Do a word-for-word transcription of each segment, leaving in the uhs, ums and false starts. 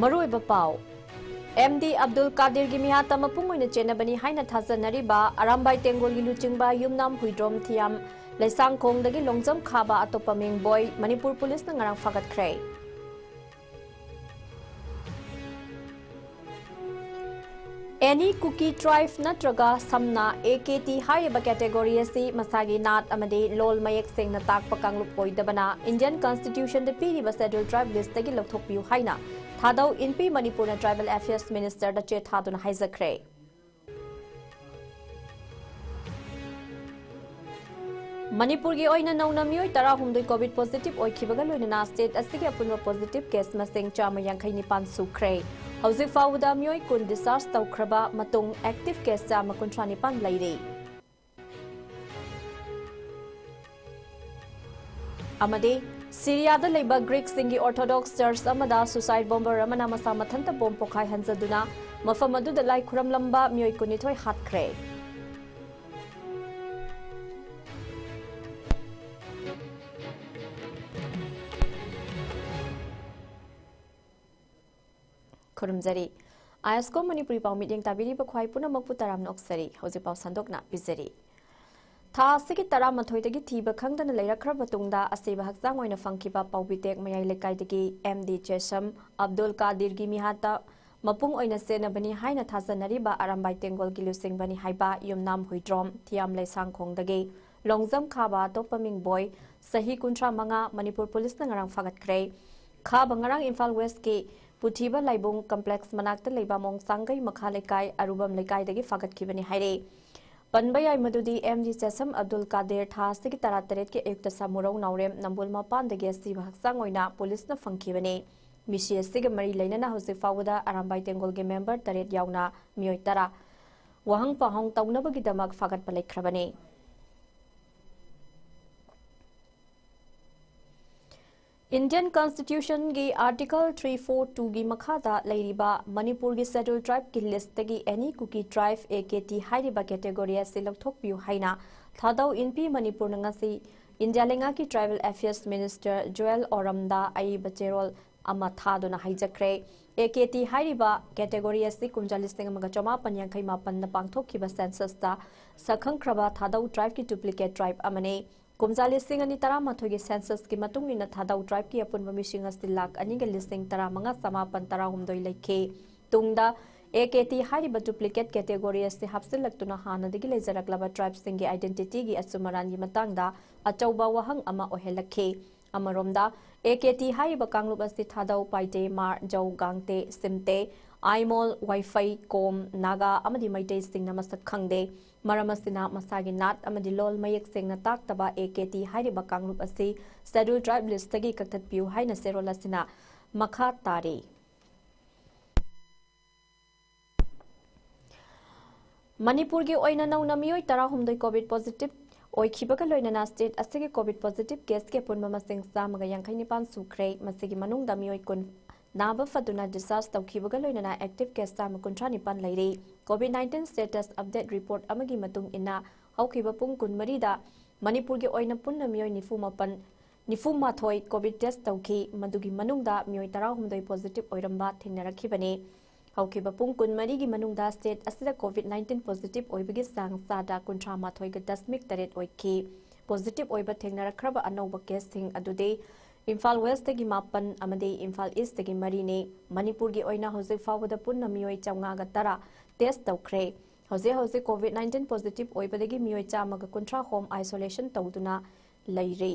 ꯃꯔꯨꯑꯣꯏꯕ ꯄꯥꯎ꯫ M D Abdul ꯀꯥꯗꯤꯔꯒꯤ ꯃꯤꯍꯥꯠꯇ ꯃꯄꯨꯡ ꯑꯣꯏꯅ ꯆꯦꯟꯅꯕꯅꯤ ꯍꯥꯏꯅ ꯊꯥꯖꯅꯔꯤꯕ ꯑꯔꯥꯝꯕꯥꯏ ꯇꯦꯡꯒꯣꯜꯒꯤ ꯂꯨꯆꯤꯡꯕ ꯌꯨꯝꯅꯥꯝ ꯍꯨꯏꯗ꯭ꯔꯣꯝ ꯊꯤꯌꯥꯝ ꯂꯩꯁꯥꯡꯈꯣꯡꯗꯒꯤ ꯂꯣꯡꯖꯝ ꯈꯥꯕ ꯑꯇꯣꯞꯄ ꯃꯤꯡꯕꯣꯏ ꯃꯅꯤꯄꯨꯔ ꯄꯨꯂꯤꯁꯅ ꯉꯔꯥꯡ ꯐꯥꯒꯠꯈ꯭ꯔꯦ꯫ ꯑꯦꯅꯤ ꯀꯨꯀꯤ ꯇ꯭ꯔꯥꯏꯕ ꯅꯠꯇ꯭ꯔꯒ ꯁꯝꯅ ꯑꯦ ꯀꯦ ꯇꯤ ꯍꯥꯏꯔꯤꯕ ꯀꯦꯇꯦꯒꯣꯔꯤ ꯑꯁꯤ ꯃꯁꯥꯒꯤ ꯅꯥꯠ ꯑꯃꯗꯤ ꯂꯣꯜ ꯃꯌꯦꯛ ꯁꯦꯡꯅ ꯇꯥꯛꯄ ꯀꯥꯡꯂꯨꯞ ꯑꯣꯏꯗꯕꯅ ꯏꯟꯗꯤꯌꯟ ꯀꯟꯁꯇꯤꯇ꯭ꯌꯨꯁꯟꯗ ꯄꯤꯔꯤꯕ ꯁꯦꯗ꯭ꯌꯨꯜ ꯇ꯭ꯔꯥꯏꯕ ꯂꯤꯁꯇꯒꯤ ꯂꯧꯊꯣꯛꯄꯤꯌꯨ ꯍꯥꯏꯅ ꯊꯥꯗꯧ ꯏꯟꯄꯤ ꯃꯅꯤꯄꯨꯔꯅ ꯇ꯭ꯔꯥꯏꯕꯦꯜ ꯑꯦꯐꯤꯌꯔꯁ ꯃꯤꯅꯤꯁꯇꯔꯗ ꯆꯦ ꯊꯥꯗꯨꯅ ꯍꯥꯏꯖꯈ꯭ꯔꯦ꯫ ꯃꯅꯤꯄꯨꯔꯒꯤ ꯑꯣꯏꯅ ꯅꯧꯅ ꯃꯤꯑꯣꯏ ꯇꯔꯥꯍꯨꯝꯗꯣꯏ ꯀꯣꯚꯤꯗ ꯄꯣꯖꯤꯇꯤꯚ ꯑꯣꯏꯈꯤꯕꯒ ꯂꯣꯏꯅꯅ ꯁ꯭ꯇꯦꯠ ꯑꯁꯤꯒꯤ ꯑꯄꯨꯟꯕ ꯄꯣꯖꯤꯇꯤꯚ ꯀꯦꯁ ꯃꯁꯤꯡ ꯆꯥꯝꯃ ꯌꯥꯡꯈꯩ ꯅꯤꯄꯥꯟ ꯁꯨꯈ꯭ꯔꯦ꯫ ꯍꯧꯖꯤꯛ ꯐꯥꯎꯕꯗ ꯃꯤꯑꯣꯏ ꯀꯨꯟ ꯗꯤꯁꯆꯥꯔꯖ ꯇꯧꯈ꯭ꯔꯕ ꯃꯇꯨꯡ ꯑꯦꯛꯇꯤꯚ ꯀꯦꯁ ꯆꯥꯝꯃ ꯀꯨꯟꯊ꯭ꯔꯥ ꯅꯤꯄꯥꯟ ꯂꯩꯔꯤ꯫ ꯑꯃꯗꯤ ꯁꯤꯔꯤꯌꯥꯗ ꯂꯩꯕ ꯒ꯭ꯔꯤꯛꯁꯤꯡꯒꯤ ꯑꯣꯔꯊꯣꯗꯣꯛꯁ ꯆꯔꯆ ꯑꯃꯗ ꯁꯨꯁꯥꯏꯗ ꯕꯣꯝꯕꯔ ꯑꯃꯅ ꯃꯁꯥ ꯃꯊꯟꯇ ꯕꯣꯝ ꯄꯣꯈꯥꯏꯍꯟꯖꯗꯨꯅ ꯃꯐꯝ ꯑꯗꯨꯗ ꯂꯥꯏ ꯈꯨꯔꯝꯂꯝꯕ ꯃꯤꯑꯣꯏ ꯀꯨꯟꯅꯤꯊꯣꯏ ꯍꯥꯠꯈ꯭ꯔꯦ꯫ ꯈꯨꯔꯨꯝꯖꯔꯤ꯫ ꯑꯥꯏ ꯑꯦꯁ ꯀꯣꯝ ꯃꯅꯤꯄꯨꯔꯤ ꯄꯥꯎ ꯃꯤꯠꯌꯦꯡ ꯇꯥꯕꯤꯔꯤꯕ ꯈ꯭ꯋꯥꯏ ꯄꯨꯝꯅꯃꯛꯄꯨ ꯇꯔꯥꯝꯅ ꯑꯣꯛꯆꯔꯤ꯫ ꯍꯧꯖꯤꯛ ꯄꯥꯎ ꯁꯟꯗꯣꯛꯅ ꯄꯤꯖꯔꯤ꯫ ꯊꯥ ꯑꯁꯤꯒꯤ ꯇꯔꯥꯃꯥꯊꯣꯏꯗꯒꯤ ꯊꯤꯕ ꯈꯪꯗꯅ ꯂꯩꯔꯛꯈ꯭ꯔꯕ ꯇꯨꯡꯗ ꯑꯁꯤꯕ ꯍꯛꯆꯥꯡ ꯑꯣꯏꯅ ꯐꯪꯈꯤꯕ ꯄꯥꯎꯕꯤꯇꯦꯛ ꯃꯌꯥꯏ ꯂꯩꯀꯥꯏꯗꯒꯤ ꯑꯦꯝ ꯗꯤ ꯆꯦꯁꯝ ꯑꯕꯗꯨꯜ ꯀꯥꯗꯤꯔꯒꯤ ꯃꯤꯍꯥꯠꯇ ꯃꯄꯨꯡ ꯑꯣꯏꯅ ꯆꯦꯟꯅꯕꯅꯤ ꯍꯥꯏꯅ ꯊꯥꯖꯅꯔꯤꯕ ꯑꯔꯥꯝꯕꯥꯏ ꯇꯦꯡꯒꯣꯜꯒꯤ ꯂꯨꯆꯤꯡꯕꯅꯤ ꯍꯥꯏꯕ ꯌꯨꯝꯅꯥꯝ ꯍꯨꯏꯗ꯭ꯔꯣꯝ ꯊꯤꯌꯥꯝ ꯂꯩꯁꯥꯡꯈꯣꯡꯗꯒꯤ ꯂꯣꯡꯖꯝ ꯈꯥꯕ ꯑꯇꯣꯞꯄ ꯃꯤꯡꯕꯣꯏ ꯆꯍꯤ ꯀꯨꯟꯊ꯭ꯔꯥ ꯃꯉꯥ ꯃꯅꯤꯄꯨꯔ ꯄꯨꯂꯤꯁꯅ ꯉꯔꯥꯡ ꯐꯥꯒꯠꯈ꯭ꯔꯦ꯫ ꯈꯥꯕ ꯉꯔꯥꯡ ꯏꯝꯐꯥꯜ ꯋꯦꯁꯀꯤ ꯄꯨꯊꯤꯕ ꯂꯥꯏꯕꯨꯡ ꯀꯝꯄ꯭ꯂꯦꯛꯁ ꯃꯅꯥꯛꯇ ꯂꯩꯕ ꯃꯣꯡꯁꯥꯡꯒꯩ ꯃꯈꯥ ꯂꯩꯀꯥꯏ ꯑꯔꯨꯕꯝ ꯂꯩꯀꯥꯏꯗꯒꯤ ꯐꯥꯒꯠꯈꯤꯕꯅꯤ ꯍꯥꯏꯔꯦ꯫ ꯄꯟꯕ ꯌꯥꯏ ꯃꯗꯨꯗꯤ ꯑꯦꯝ ꯗꯤ ꯆꯦꯁꯝ ꯑꯕꯗꯨꯜ ꯀꯥꯗꯤꯔ ꯊꯥ ꯑꯁꯤꯒꯤ ꯇꯔꯥꯇꯔꯦꯠꯀꯤ ꯑꯌꯨꯛꯇ ꯁꯥꯃꯨꯔꯧ ꯅꯥꯎꯔꯦꯝ ꯅꯝꯕꯨꯜ ꯃꯄꯥꯟꯗꯒꯤ ꯑꯁꯤꯕ ꯍꯛꯆꯥꯡ ꯑꯣꯏꯅ ꯄꯨꯂꯤꯁꯅ ꯐꯪꯈꯤꯕꯅꯤ꯫ ꯃꯤꯁꯤ ꯑꯁꯤꯒ ꯃꯔꯤ ꯂꯩꯅꯅ ꯍꯧꯖꯤꯛ ꯐꯥꯎꯕꯗ ꯑꯔꯥꯝꯕꯥꯏ ꯇꯦꯡꯒꯣꯜꯒꯤ ꯃꯦꯝꯕꯔ ꯇꯔꯦꯠ ꯌꯥꯎꯅ ꯃꯤꯑꯣꯏ ꯇꯔꯥ ꯋꯥꯍꯪ ꯄꯥꯎꯍꯪ ꯇꯧꯅꯕꯒꯤꯗꯃꯛ ꯐꯥꯒꯠꯄ ꯂꯩꯈ꯭ꯔꯕꯅꯤ꯫ ꯏꯟꯗꯤꯌꯟ ꯀꯟꯁꯇꯤꯇ꯭ꯌꯨꯁꯟꯒꯤ ꯑꯥꯔꯇꯤꯀꯜ ꯊ꯭ꯔꯤ ꯐꯣꯔ ꯇꯨꯒꯤ ꯃꯈꯥꯗ ꯂꯩꯔꯤꯕ ꯃꯅꯤꯄꯨꯔꯒꯤ ꯁꯦꯗ꯭ꯌꯨꯜ ꯇ꯭ꯔꯥꯏꯕꯀꯤ ꯂꯤꯁꯇꯒꯤ ꯑꯦꯅꯤ ꯀꯨꯀꯤ ꯇ꯭ꯔꯥꯏꯕ, ꯑꯦ ꯀꯦ ꯇꯤ ꯍꯥꯏꯔꯤꯕ ꯀꯦꯇꯦꯒꯣꯔꯤ ꯑꯁꯤ ꯂꯧꯊꯣꯛꯄꯤꯌꯨ ꯍꯥꯏꯅ ꯊꯥꯗꯧ ꯏꯟꯄꯤ ꯃꯅꯤꯄꯨꯔꯅ ꯉꯁꯤ ꯏꯟꯗꯤꯌꯥ ꯂꯩꯉꯥꯛꯀꯤ ꯇ꯭ꯔꯥꯏꯕꯦꯜ ꯑꯦꯐꯤꯌꯔꯁ ꯃꯤꯅꯤꯁꯇꯔ ꯖꯨꯑꯦꯜ ꯑꯣꯔꯝꯗ ꯑꯏꯕ ꯆꯦꯔꯣꯜ ꯑꯃ ꯊꯥꯗꯨꯅ ꯍꯥꯏꯖꯈ꯭ꯔꯦ꯫ ꯑꯦ ꯀꯦ ꯇꯤ ꯍꯥꯏꯔꯤꯕ category ꯑꯁꯤ ꯀꯨꯝꯖꯥ ꯂꯤꯁꯤꯡ ꯑꯃꯒ ꯆꯃꯥꯄꯟ ꯌꯥꯡꯈꯩ ꯃꯥꯄꯟꯗ ꯄꯥꯡꯊꯣꯛꯈꯤꯕ census ꯇ ꯁꯛꯈꯪꯈ꯭ꯔꯕ ꯊꯥꯗꯧ tribe ꯀꯤ duplicate tribe ꯑꯃꯅꯤ꯫ ꯀꯨꯝꯖꯥ ꯂꯤꯁꯤꯡ ꯑꯅꯤ ꯇꯔꯥꯃꯥꯊꯣꯏꯒꯤ census ꯀꯤ ꯃꯇꯨꯡ ꯏꯟꯅ ꯊꯥꯗꯧ tribe ꯀꯤ ꯑꯄꯨꯟꯕ ꯃꯤꯁꯤꯡ ꯑꯁꯤ ꯂꯥꯈ ꯑꯅꯤꯒ ꯂꯤꯁꯤꯡ ꯇꯔꯥꯃꯉꯥ ꯆꯃꯥꯄꯟ ꯇꯔꯥꯍꯨꯝꯗꯣꯏ ꯂꯩꯈꯤ꯫ ꯇꯨꯡꯗ ꯑꯦ ꯀꯦ ꯇꯤ ꯍꯥꯏꯔꯤꯕ duplicate category ꯑꯁꯤ ꯍꯥꯞꯆꯤꯜꯂꯛꯇꯨꯅ ꯍꯥꯟꯅꯗꯒꯤ ꯂꯩꯖꯔꯛꯂꯕ tribe ꯁꯤꯡꯒꯤ identity ꯒꯤ ꯑꯆꯨꯝ ꯑꯔꯥꯟꯒꯤ ꯃꯇꯥꯡꯗ ꯑꯆꯧꯕ ꯋꯥꯍꯪ ꯑꯃ ꯑꯣꯏꯍꯜꯂꯛꯈꯤ꯫ ꯑꯃꯔꯣꯝꯗ, ꯑꯦ ꯀꯦ ꯇꯤ ꯍꯥꯏꯔꯤꯕ ꯀꯥꯡꯂꯨꯞ ꯑꯁꯤ ꯊꯥꯗꯧ, ꯄꯥꯏꯇꯦ, ꯃꯥꯔ, ꯖꯧ, ꯒꯥꯡꯇꯦ, ꯁꯤꯝꯇꯦ, ꯑꯥꯏꯃꯣꯜ, ꯋꯥꯏꯐꯩ, ꯀꯣꯝ, ꯅꯥꯒꯥ ꯑꯃꯗꯤ ꯃꯩꯇꯩꯁꯤꯡꯅ ꯃꯁꯛ ꯈꯪꯗꯦ꯫ ꯃꯔꯝ ꯑꯁꯤꯅ, ꯃꯁꯥꯒꯤ ꯅꯥꯠ ꯑꯃꯗꯤ ꯂꯣꯜ ꯃꯌꯦꯛ ꯁꯦꯡꯅ ꯇꯥꯛꯇꯕ ꯑꯦ ꯀꯦ ꯇꯤ ꯍꯥꯏꯔꯤꯕ ꯀꯥꯡꯂꯨꯞ ꯑꯁꯤ Scheduled Tribe list ꯇꯒꯤ ꯀꯛꯊꯠꯄꯤꯌꯨ ꯍꯥꯏꯅ ꯆꯦꯔꯣꯜ ꯑꯁꯤꯅ ꯃꯈꯥ ꯇꯥꯔꯤ꯫ ꯃꯅꯤꯄꯨꯔꯒꯤ ꯑꯣꯏꯅ ꯅꯧꯅ ꯃꯤꯑꯣꯏ ꯇꯔꯥꯍꯨꯝꯗꯣꯏ COVID positive ꯑꯣꯏꯈꯤꯕꯒ ꯂꯣꯏꯅꯅ state ꯑꯁꯤꯒꯤ COVID positive case ꯀꯤ ꯑꯄꯨꯟꯕ ꯃꯁꯤꯡ ꯆꯥꯝꯃꯒ ꯌꯥꯡꯈꯩ ꯅꯤꯄꯥꯟ ꯁꯨꯈ꯭ꯔꯦ꯫ ꯃꯁꯤꯒꯤ ꯃꯅꯨꯡꯗ ꯃꯤꯑꯣꯏ ꯀꯨꯟ ꯅꯥꯕ ꯐꯗꯨꯅ discharge ꯇꯧꯈꯤꯕꯒ ꯂꯣꯏꯅꯅ active case ꯆꯥꯝꯃ ꯀꯨꯟꯊ꯭ꯔꯥ ꯅꯤꯄꯥꯟ ꯂꯩꯔꯤ꯫ COVID nineteen status update report ꯑꯃꯒꯤ ꯃꯇꯨꯡ ꯏꯟꯅ, ꯍꯧꯈꯤꯕ ꯄꯨꯡ ꯀꯨꯟꯃꯔꯤꯗ ꯃꯅꯤꯄꯨꯔꯒꯤ ꯑꯣꯏꯅ ꯄꯨꯟꯅ ꯃꯤꯑꯣꯏ ꯅꯤꯐꯨ ꯃꯥꯄꯟ, ꯅꯤꯐꯨ ꯃꯥꯊꯣꯏ COVID test ꯇꯧꯈꯤ꯫ ꯃꯗꯨꯒꯤ ꯃꯅꯨꯡꯗ ꯃꯤꯑꯣꯏ ꯇꯔꯥꯍꯨꯝꯗꯣꯏ positive ꯑꯣꯏꯔꯝꯕ ꯊꯦꯡꯅꯔꯛꯈꯤꯕꯅꯤ꯫ ꯍꯧꯈꯤꯕ ꯄꯨꯡ ꯀꯨꯟꯃꯔꯤꯒꯤ ꯃꯅꯨꯡꯗ state ꯑꯁꯤꯗ COVID nineteen positive ꯑꯣꯏꯕꯒꯤ ꯆꯥꯡ ꯆꯥꯗ ꯀꯨꯟꯊ꯭ꯔꯥ ꯃꯥꯊꯣꯏꯒ ꯗꯁꯃꯤꯛ ꯇꯔꯦꯠ ꯑꯣꯏꯈꯤ꯫ Positive ꯑꯣꯏꯕ ꯊꯦꯡꯅꯔꯛꯈ꯭ꯔꯕ ꯑꯅꯧꯕ case ꯁꯤꯡ ꯑꯗꯨꯗꯤ ꯏꯝꯐꯥꯜ West ꯇꯒꯤ ꯃꯥꯄꯟ ꯑꯃꯗꯤ ꯏꯝꯐꯥꯜ East ꯇꯒꯤ ꯃꯔꯤꯅꯤ꯫ ꯃꯅꯤꯄꯨꯔꯒꯤ ꯑꯣꯏꯅ ꯍꯧꯖꯤꯛ ꯐꯥꯎꯕꯗ ꯄꯨꯟꯅ ꯃꯤꯑꯣꯏ ꯆꯥꯝꯃꯉꯥꯒ ꯇꯔꯥ test ꯇꯧꯈ꯭ꯔꯦ꯫ ꯍꯧꯖꯤꯛ ꯍꯧꯖꯤꯛ COVID nineteen positive ꯑꯣꯏꯕꯗꯒꯤ ꯃꯤꯑꯣꯏ ꯆꯥꯝꯃꯒ ꯀꯨꯟꯊ꯭ꯔꯥ home isolation ꯇꯧꯗꯨꯅ ꯂꯩꯔꯤ꯫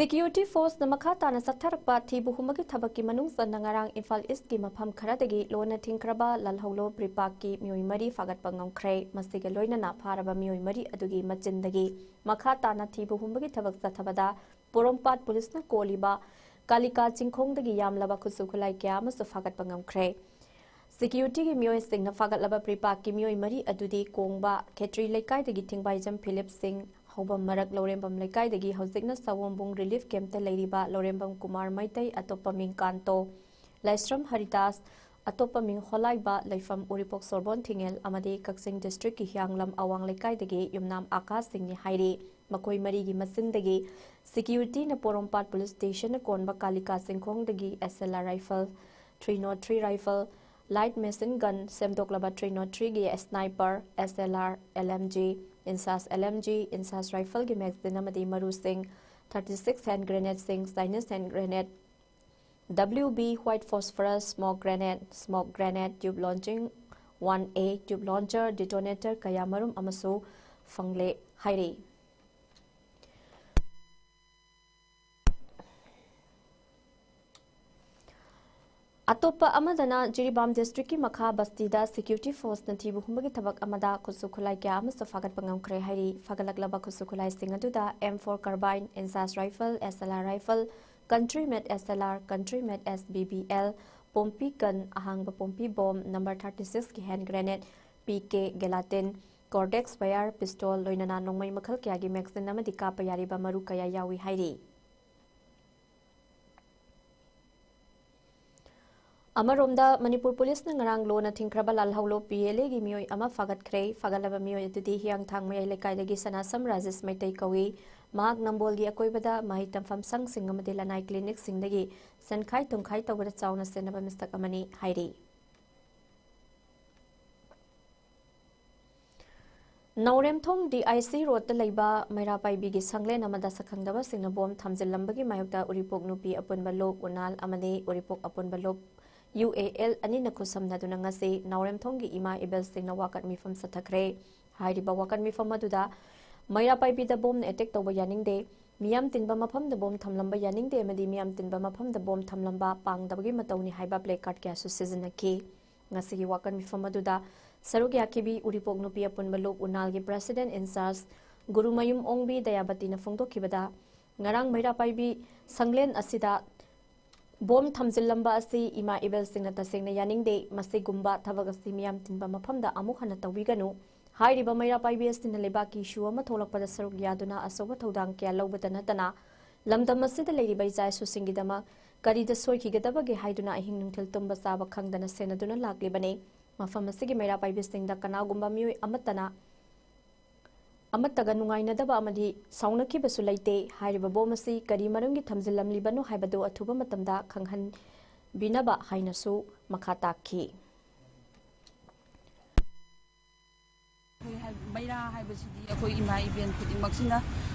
Security force ꯅ ꯃꯈꯥ ꯇꯥꯅ ꯆꯠꯊꯔꯛꯄ ꯊꯤꯕ ꯍꯨꯝꯕꯒꯤ ꯊꯕꯛꯀꯤ ꯃꯅꯨꯡ ꯆꯟꯅ ꯉꯔꯥꯡ ꯏꯝꯐꯥꯜ East ꯀꯤ ꯃꯐꯝ ꯈꯔꯗꯒꯤ ꯂꯣꯟꯅ ꯊꯤꯡꯈ꯭ꯔꯕ ꯂꯥꯜꯍꯧꯂꯨꯞ ꯄ꯭ꯔꯤꯄꯥꯛꯀꯤ ꯃꯤꯑꯣꯏ ꯃꯔꯤ ꯐꯥꯒꯠꯄ ꯉꯝꯈ꯭ꯔꯦ꯫ ꯃꯁꯤꯒ ꯂꯣꯏꯅꯅ ꯐꯥꯔꯕ ꯃꯤꯑꯣꯏ ꯃꯔꯤ ꯑꯗꯨꯒꯤ ꯃꯆꯤꯟꯗꯒꯤ ꯃꯈꯥ ꯇꯥꯅ ꯊꯤꯕ ꯍꯨꯝꯕꯒꯤ ꯊꯕꯛ ꯆꯠꯊꯕꯗ ꯄꯣꯔꯣꯝꯄꯥꯠ ꯄꯨꯂꯤꯁꯅ ꯀꯣꯜꯂꯤꯕ ꯀꯥꯂꯤꯀꯥ ꯆꯤꯡꯈꯣꯡꯗꯒꯤ ꯌꯥꯝꯂꯕ ꯈꯨꯠꯁꯨ ꯈꯨꯠꯂꯥꯏ ꯀꯌꯥ ꯑꯃꯁꯨ ꯐꯥꯒꯠꯄ ꯉꯝꯈ꯭ꯔꯦ꯫ Security ꯒꯤ ꯃꯤꯑꯣꯏꯁꯤꯡꯅ ꯐꯥꯒꯠꯂꯕ ꯄ꯭ꯔꯤꯄꯥꯛꯀꯤ ꯃꯤꯑꯣꯏ ꯃꯔꯤ ꯑꯗꯨꯗꯤ ꯀꯣꯡꯕ ꯈꯦꯇ꯭ꯔꯤ ꯂꯩꯀꯥꯏꯗꯒꯤ ꯊꯤꯡꯕꯥꯏꯖꯝ ꯐꯤꯂꯤꯞ ꯁꯤꯡ, ꯍꯧꯕꯝ ꯃꯔꯛ ꯂꯧꯔꯦꯝꯕꯝ ꯂꯩꯀꯥꯏꯗꯒꯤ ꯍꯧꯖꯤꯛꯅ ꯁꯑꯣꯝꯕꯨꯡ relief camp ꯇ ꯂꯩꯔꯤꯕ ꯂꯧꯔꯦꯝꯕꯝ ꯀꯨꯃꯥꯔ ꯃꯩꯇꯩ, ꯑꯇꯣꯞꯄ ꯃꯤꯡ ꯀꯥꯟꯇꯣ, ꯂꯥꯏꯁ꯭ꯔꯝ ꯍꯔꯤꯗꯥꯁ, ꯑꯇꯣꯞꯄ ꯃꯤꯡ ꯍꯣꯂꯥꯏꯕ, ꯂꯩꯐꯝ ꯎꯔꯤꯄꯣꯛ ꯁꯣꯔꯕꯣꯟ ꯊꯤꯡꯉꯦꯜ ꯑꯃꯗꯤ ꯀꯛꯆꯤꯡ district ꯀꯤ ꯍꯤꯌꯥꯡꯂꯝ ꯑꯋꯥꯡ ꯂꯩꯀꯥꯏꯗꯒꯤ ꯌꯨꯝꯅꯥꯝ ꯑꯀꯥꯁ ꯁꯤꯡꯅꯤ ꯍꯥꯏꯔꯤ꯫ ꯃꯈꯣꯏ ꯃꯔꯤꯒꯤ ꯃꯆꯤꯟꯗꯒꯤ security ꯅ ꯄꯣꯔꯣꯝꯄꯥꯠ police station ꯅ ꯀꯣꯟꯕ ꯀꯥꯂꯤꯀꯥ ꯆꯤꯡꯈꯣꯡꯗꯒꯤ S L R rifle, three nought three rifle, light machine gun, ꯁꯦꯝꯗꯣꯛꯂꯕ three nought three ꯒꯤ sniper, S L R, L M G, INSAS L M G, INSAS rifle ꯒꯤ magazine ꯑꯃꯗꯤ ꯃꯔꯨꯁꯤꯡ, thirty six hand grenade ꯁꯤꯡ, Chinese hand grenade, W B white phosphorus smoke grenade, smoke grenade, tube launching one A, tube launcher, detonator ꯀꯌꯥ ꯃꯔꯨꯝ ꯑꯃꯁꯨ ꯐꯪꯂꯦ ꯍꯥꯏꯔꯤ꯫ ꯑꯇꯣꯞꯄ ꯑꯃꯗꯅ ꯖꯤꯔꯤꯕꯥꯝ district ꯀꯤ ꯃꯈꯥ ꯕꯁꯇꯤꯗ security force ꯅ ꯊꯤꯕ ꯍꯨꯝꯕꯒꯤ ꯊꯕꯛ ꯑꯃꯗ ꯈꯨꯠꯁꯨ ꯈꯨꯠꯂꯥꯏ ꯀꯌꯥ ꯑꯃꯁꯨ ꯐꯥꯒꯠꯄ ꯉꯝꯈ꯭ꯔꯦ ꯍꯥꯏꯔꯤ꯫ ꯐꯥꯒꯠꯂꯛꯂꯕ ꯈꯨꯠꯁꯨ ꯈꯨꯠꯂꯥꯏꯁꯤꯡ ꯑꯗꯨꯗ M four carbine, INSAS rifle, S L R rifle, country made S L R, country made S B B L, Pompey gun, ꯑꯍꯥꯡꯕ Pompey bomb, number thirty six ꯀꯤ hand grenade, P K gelatin, Cortex fire pistol, ꯂꯣꯏꯅꯅ ꯅꯣꯡꯃꯩ ꯃꯈꯜ ꯀꯌꯥꯒꯤ magazine ꯑꯃꯗꯤ ꯀꯥꯞꯄ ꯌꯥꯔꯤꯕ ꯃꯔꯨ ꯀꯌꯥ ꯌꯥꯎꯏ ꯍꯥꯏꯔꯤ꯫ ꯑꯃꯔꯣꯝꯗ, ꯃꯅꯤꯄꯨꯔ ꯄꯨꯂꯤꯁꯅ ꯉꯔꯥꯡ ꯂꯣꯅ ꯊꯤꯡꯈ꯭ꯔꯕ ꯂꯥꯜꯍꯧꯂꯨꯞ P L A ꯒꯤ ꯃꯤꯑꯣꯏ ꯑꯃ ꯐꯥꯒꯠꯈ꯭ꯔꯦ꯫ ꯐꯥꯒꯠꯂꯕ ꯃꯤꯑꯣꯏ ꯑꯗꯨꯗꯤ ꯍꯤꯌꯥꯡꯊꯥꯡ ꯃꯌꯥꯏ ꯂꯩꯀꯥꯏꯗꯒꯤ ꯁꯅꯥꯁꯝ ꯔꯥꯖꯦꯁ ꯃꯩꯇꯩ ꯀꯧꯏ꯫ ꯃꯍꯥꯛ ꯅꯝꯕꯣꯜꯒꯤ ꯑꯀꯣꯏꯕꯗ ꯃꯍꯩ ꯇꯝꯐꯝ ꯁꯪꯁꯤꯡ ꯑꯃꯗꯤ ꯂꯅꯥꯏ clinic ꯁꯤꯡꯗꯒꯤ ꯁꯦꯟꯈꯥꯏ ꯇꯨꯝꯈꯥꯏ ꯇꯧꯕꯗ ꯆꯥꯎꯅ ꯁꯦꯟꯅꯕ ꯃꯤꯁꯛ ꯑꯃꯅꯤ ꯍꯥꯏꯔꯤ꯫ ꯅꯥꯎꯔꯦꯝꯊꯣꯡ D I C road ꯇ ꯂꯩꯕ ꯃꯩꯔꯥ ꯄꯥꯏꯕꯤꯒꯤ ꯁꯪꯂꯦꯟ ꯑꯃꯗ ꯁꯛꯈꯪꯗꯕꯁꯤꯡꯅ bomb ꯊꯝꯖꯤꯜꯂꯝꯕꯒꯤ ꯃꯥꯌꯣꯛꯇ ꯎꯔꯤꯄꯣꯛ ꯅꯨꯄꯤ ꯑꯄꯨꯟꯕ ꯂꯨꯞ ꯎꯅꯥꯜ ꯑꯃꯗꯤ ꯎꯔꯤꯄꯣꯛ ꯑꯄꯨꯟꯕ ꯂꯨꯞ U A L ꯑꯅꯤꯅ ꯈꯨꯠꯁꯝꯅꯗꯨꯅ ꯉꯁꯤ ꯅꯥꯎꯔꯦꯝꯊꯣꯡꯒꯤ ꯏꯃꯥ ꯏꯕꯦꯜꯁꯤꯡꯅ ꯋꯥꯀꯠ ꯃꯤꯐꯝ ꯆꯠꯊꯈ꯭ꯔꯦ꯫ ꯍꯥꯏꯔꯤꯕ ꯋꯥꯀꯠ ꯃꯤꯐꯝ ꯑꯗꯨꯗ ꯃꯩꯔꯥ ꯄꯥꯏꯕꯤꯗ bomb ꯅ attack ꯇꯧꯕ ꯌꯥꯅꯤꯡꯗꯦ, ꯃꯤꯌꯥꯝ ꯇꯤꯟꯕ ꯃꯐꯝꯗ bomb ꯊꯝꯂꯝꯕ ꯌꯥꯅꯤꯡꯗꯦ ꯑꯃꯗꯤ ꯃꯤꯌꯥꯝ ꯇꯤꯟꯕ ꯃꯐꯝꯗ bomb ꯊꯝꯂꯝꯕ ꯄꯥꯡꯗꯕꯒꯤ ꯃꯇꯧꯅꯤ ꯍꯥꯏꯕ placard ꯀꯌꯥꯁꯨ ꯁꯤꯖꯤꯟꯅꯈꯤ꯫ ꯉꯁꯤꯒꯤ ꯋꯥꯀꯠ ꯃꯤꯐꯝ ꯑꯗꯨꯗ ꯁꯔꯨꯛ ꯌꯥꯈꯤꯕꯤ ꯎꯔꯤꯄꯣꯛ ꯅꯨꯄꯤ ꯑꯄꯨꯟꯕ ꯂꯨꯞ ꯎꯅꯥꯜꯒꯤ president in charge ꯒꯨꯔꯨꯃꯌꯨꯝ ꯑꯣꯡꯕꯤ ꯗꯌꯥꯕꯇꯤꯅ ꯐꯣꯡꯗꯣꯛꯈꯤꯕꯗ, ꯉꯔꯥꯡ ꯃꯩꯔꯥ ꯄꯥꯏꯕꯤ ꯁꯪꯂꯦꯟ ꯑꯁꯤꯗ bomb ꯊꯝꯖꯤꯜꯂꯝꯕ ꯑꯁꯤ ꯏꯃꯥ ꯏꯕꯦꯜꯁꯤꯡꯅ ꯇꯁꯦꯡꯅ ꯌꯥꯅꯤꯡꯗꯦ꯫ ꯃꯁꯤꯒꯨꯝꯕ ꯊꯕꯛ ꯑꯁꯤ ꯃꯤꯌꯥꯝ ꯇꯤꯟꯕ ꯃꯐꯝꯗ ꯑꯃꯨꯛ ꯍꯟꯅ ꯇꯧꯕꯤꯒꯅꯨ꯫ ꯍꯥꯏꯔꯤꯕ ꯃꯩꯔꯥ ꯄꯥꯏꯕꯤ ꯑꯁꯤꯅ ꯂꯩꯕꯥꯛꯀꯤ issue ꯑꯃ ꯊꯣꯛꯂꯛꯄꯗ ꯁꯔꯨꯛ ꯌꯥꯗꯨꯅ ꯑꯆꯧꯕ ꯊꯧꯗꯥꯡ ꯀꯌꯥ ꯂꯧꯕꯇ ꯅꯠꯇꯅ ꯂꯝꯗꯝ ꯑꯁꯤꯗ ꯂꯩꯔꯤꯕ ꯏꯆꯥ ꯏꯁꯨꯁꯤꯡꯒꯤꯗꯃꯛ ꯀꯔꯤꯗ ꯁꯣꯏꯈꯤꯒꯗꯕꯒꯦ ꯍꯥꯏꯗꯨꯅ ꯑꯍꯤꯡ ꯅꯨꯡꯊꯤꯜ ꯇꯨꯝꯕ ꯆꯥꯕ ꯈꯪꯗꯅ ꯁꯦꯟꯅꯗꯨꯅ ꯂꯥꯛꯂꯤꯕꯅꯤ꯫ ꯃꯐꯝ ꯑꯁꯤꯒꯤ ꯃꯩꯔꯥ ꯄꯥꯏꯕꯤꯁꯤꯡꯗ ꯀꯅꯥꯒꯨꯝꯕ ꯃꯤꯑꯣꯏ ꯑꯃꯠꯇꯅ ꯑꯃꯠꯇꯒ ꯅꯨꯡꯉꯥꯏꯅꯗꯕ ꯑꯃꯗꯤ ꯁꯥꯎꯅꯈꯤꯕꯁꯨ ꯂꯩꯇꯦ꯫ ꯍꯥꯏꯔꯤꯕ ꯕꯣꯝ ꯑꯁꯤ ꯀꯔꯤ ꯃꯔꯝꯒꯤ ꯊꯝꯖꯤꯜꯂꯝꯂꯤꯕꯅꯣ ꯍꯥꯏꯕꯗꯨ ꯑꯊꯨꯕ ꯃꯇꯝꯗ ꯈꯪꯍꯟꯕꯤꯅꯕ ꯍꯥꯏꯅꯁꯨ ꯃꯈꯥ ꯇꯥꯛꯈꯤ꯫ ꯑꯩꯈꯣꯏ ꯍꯥꯏ-, ꯃꯩꯔꯥ ꯍꯥꯏꯕꯁꯤꯗꯤ ꯑꯩꯈꯣꯏ ꯏꯃꯥ ꯏꯕꯦꯟ ꯈꯨꯗꯤꯡꯃꯛꯁꯤꯅ